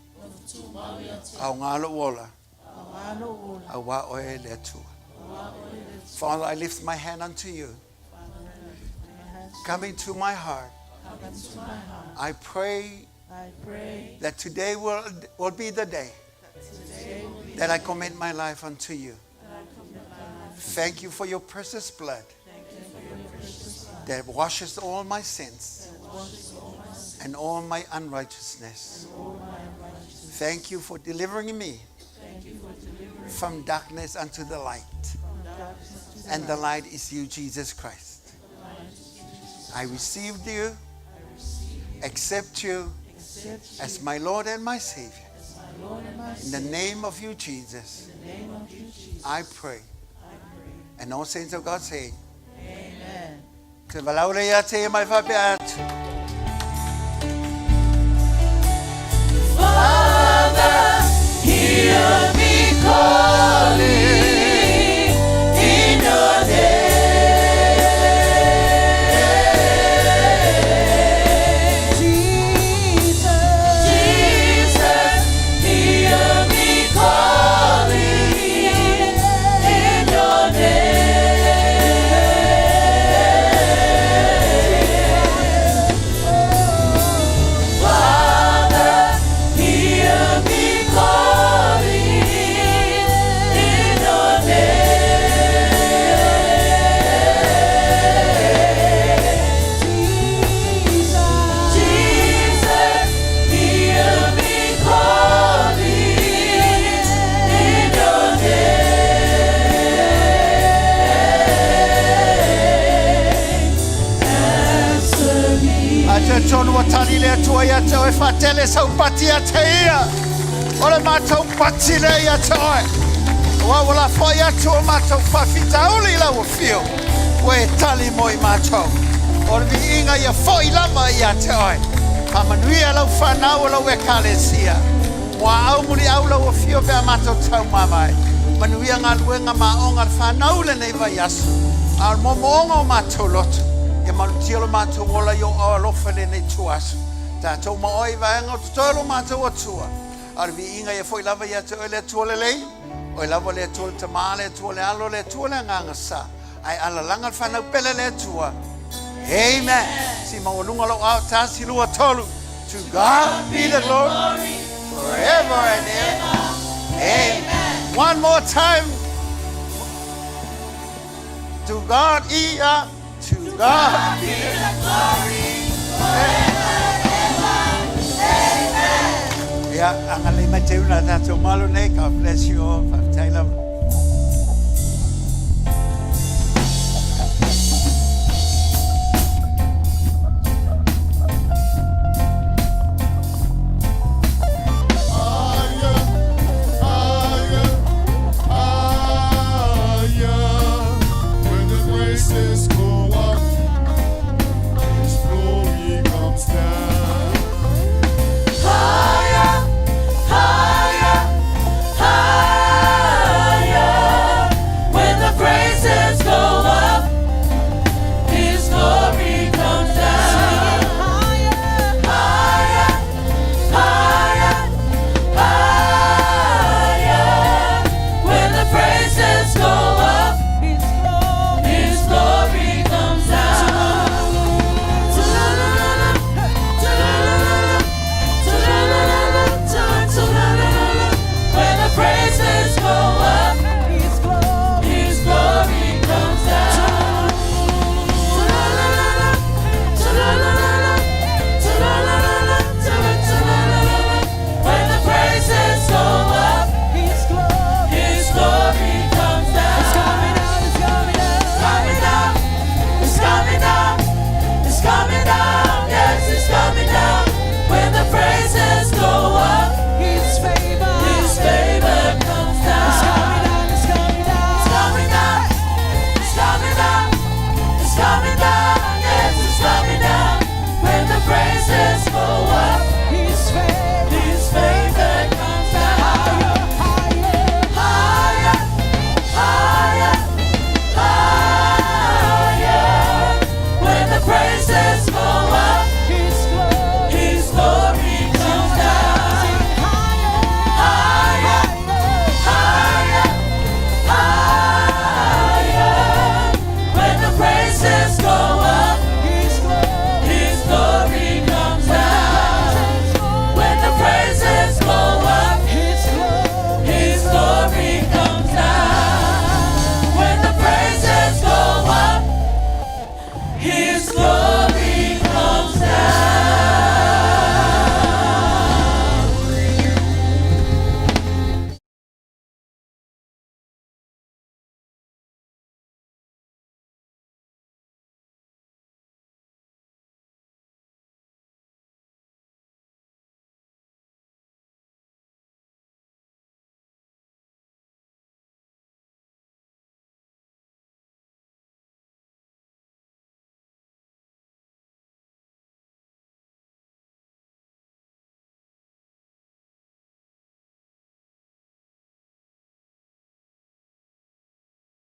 aoga lou ola, auā oe le Atua. Father, I lift my hand unto you. Come into my heart. I pray that today will be the day that I commit my life unto you. Thank you for your precious blood that washes all my sins and all my unrighteousness. Thank you for delivering me from darkness unto the light. And the light is you, Jesus Christ. I received you, accept you as my Lord and my Savior. In the name of you, Jesus, I pray. And all saints of God say, Amen. Te valaau lea ia te mai faapea atu. Father, hear me calling in your name. Jesus. Jesus, hear me calling in your name. Father, hear me calling in your name. Jesus. Jesus, hear me calling in your name. Answer me. A te tonu ua tali le Atua ia te oe, faatele sau pati ia te ia. O le matou pati lea ia te oe. Aua ua lafoai atu o matou faafitauli i lau afio, ua e tali mo i matou. O le viiga ia foi lava ia te oe. Faamanuia lau fanau o lau Ekalesia. Muaau muliau lau afio pe a matou taumamae. Manuia galuega ma aoga a le fanau i lenei vaiaso. A o le moomooga o matou loto, ia malutia lo matou ola i ou ao alofa i lenei ituaso. Tatou ma oe i vaega o totoe o lo matou Atua. A o le viiga ia foi lava ia te oe le Atua lelei, oe lava le Atua le Tama, le Atua le Alo, le Atua le Agaga Sa. Ae alalaga le fanau pele le Atua. Amen. Si maualuga lou ao, tasi, lua, tolu. To God be the glory forever and ever. Amen. One more time. To God, ia, to God be the glory forever and ever. Amen. Ia, agalelei mai Teuna tatou malo nei. God bless you all. Faafetai lava.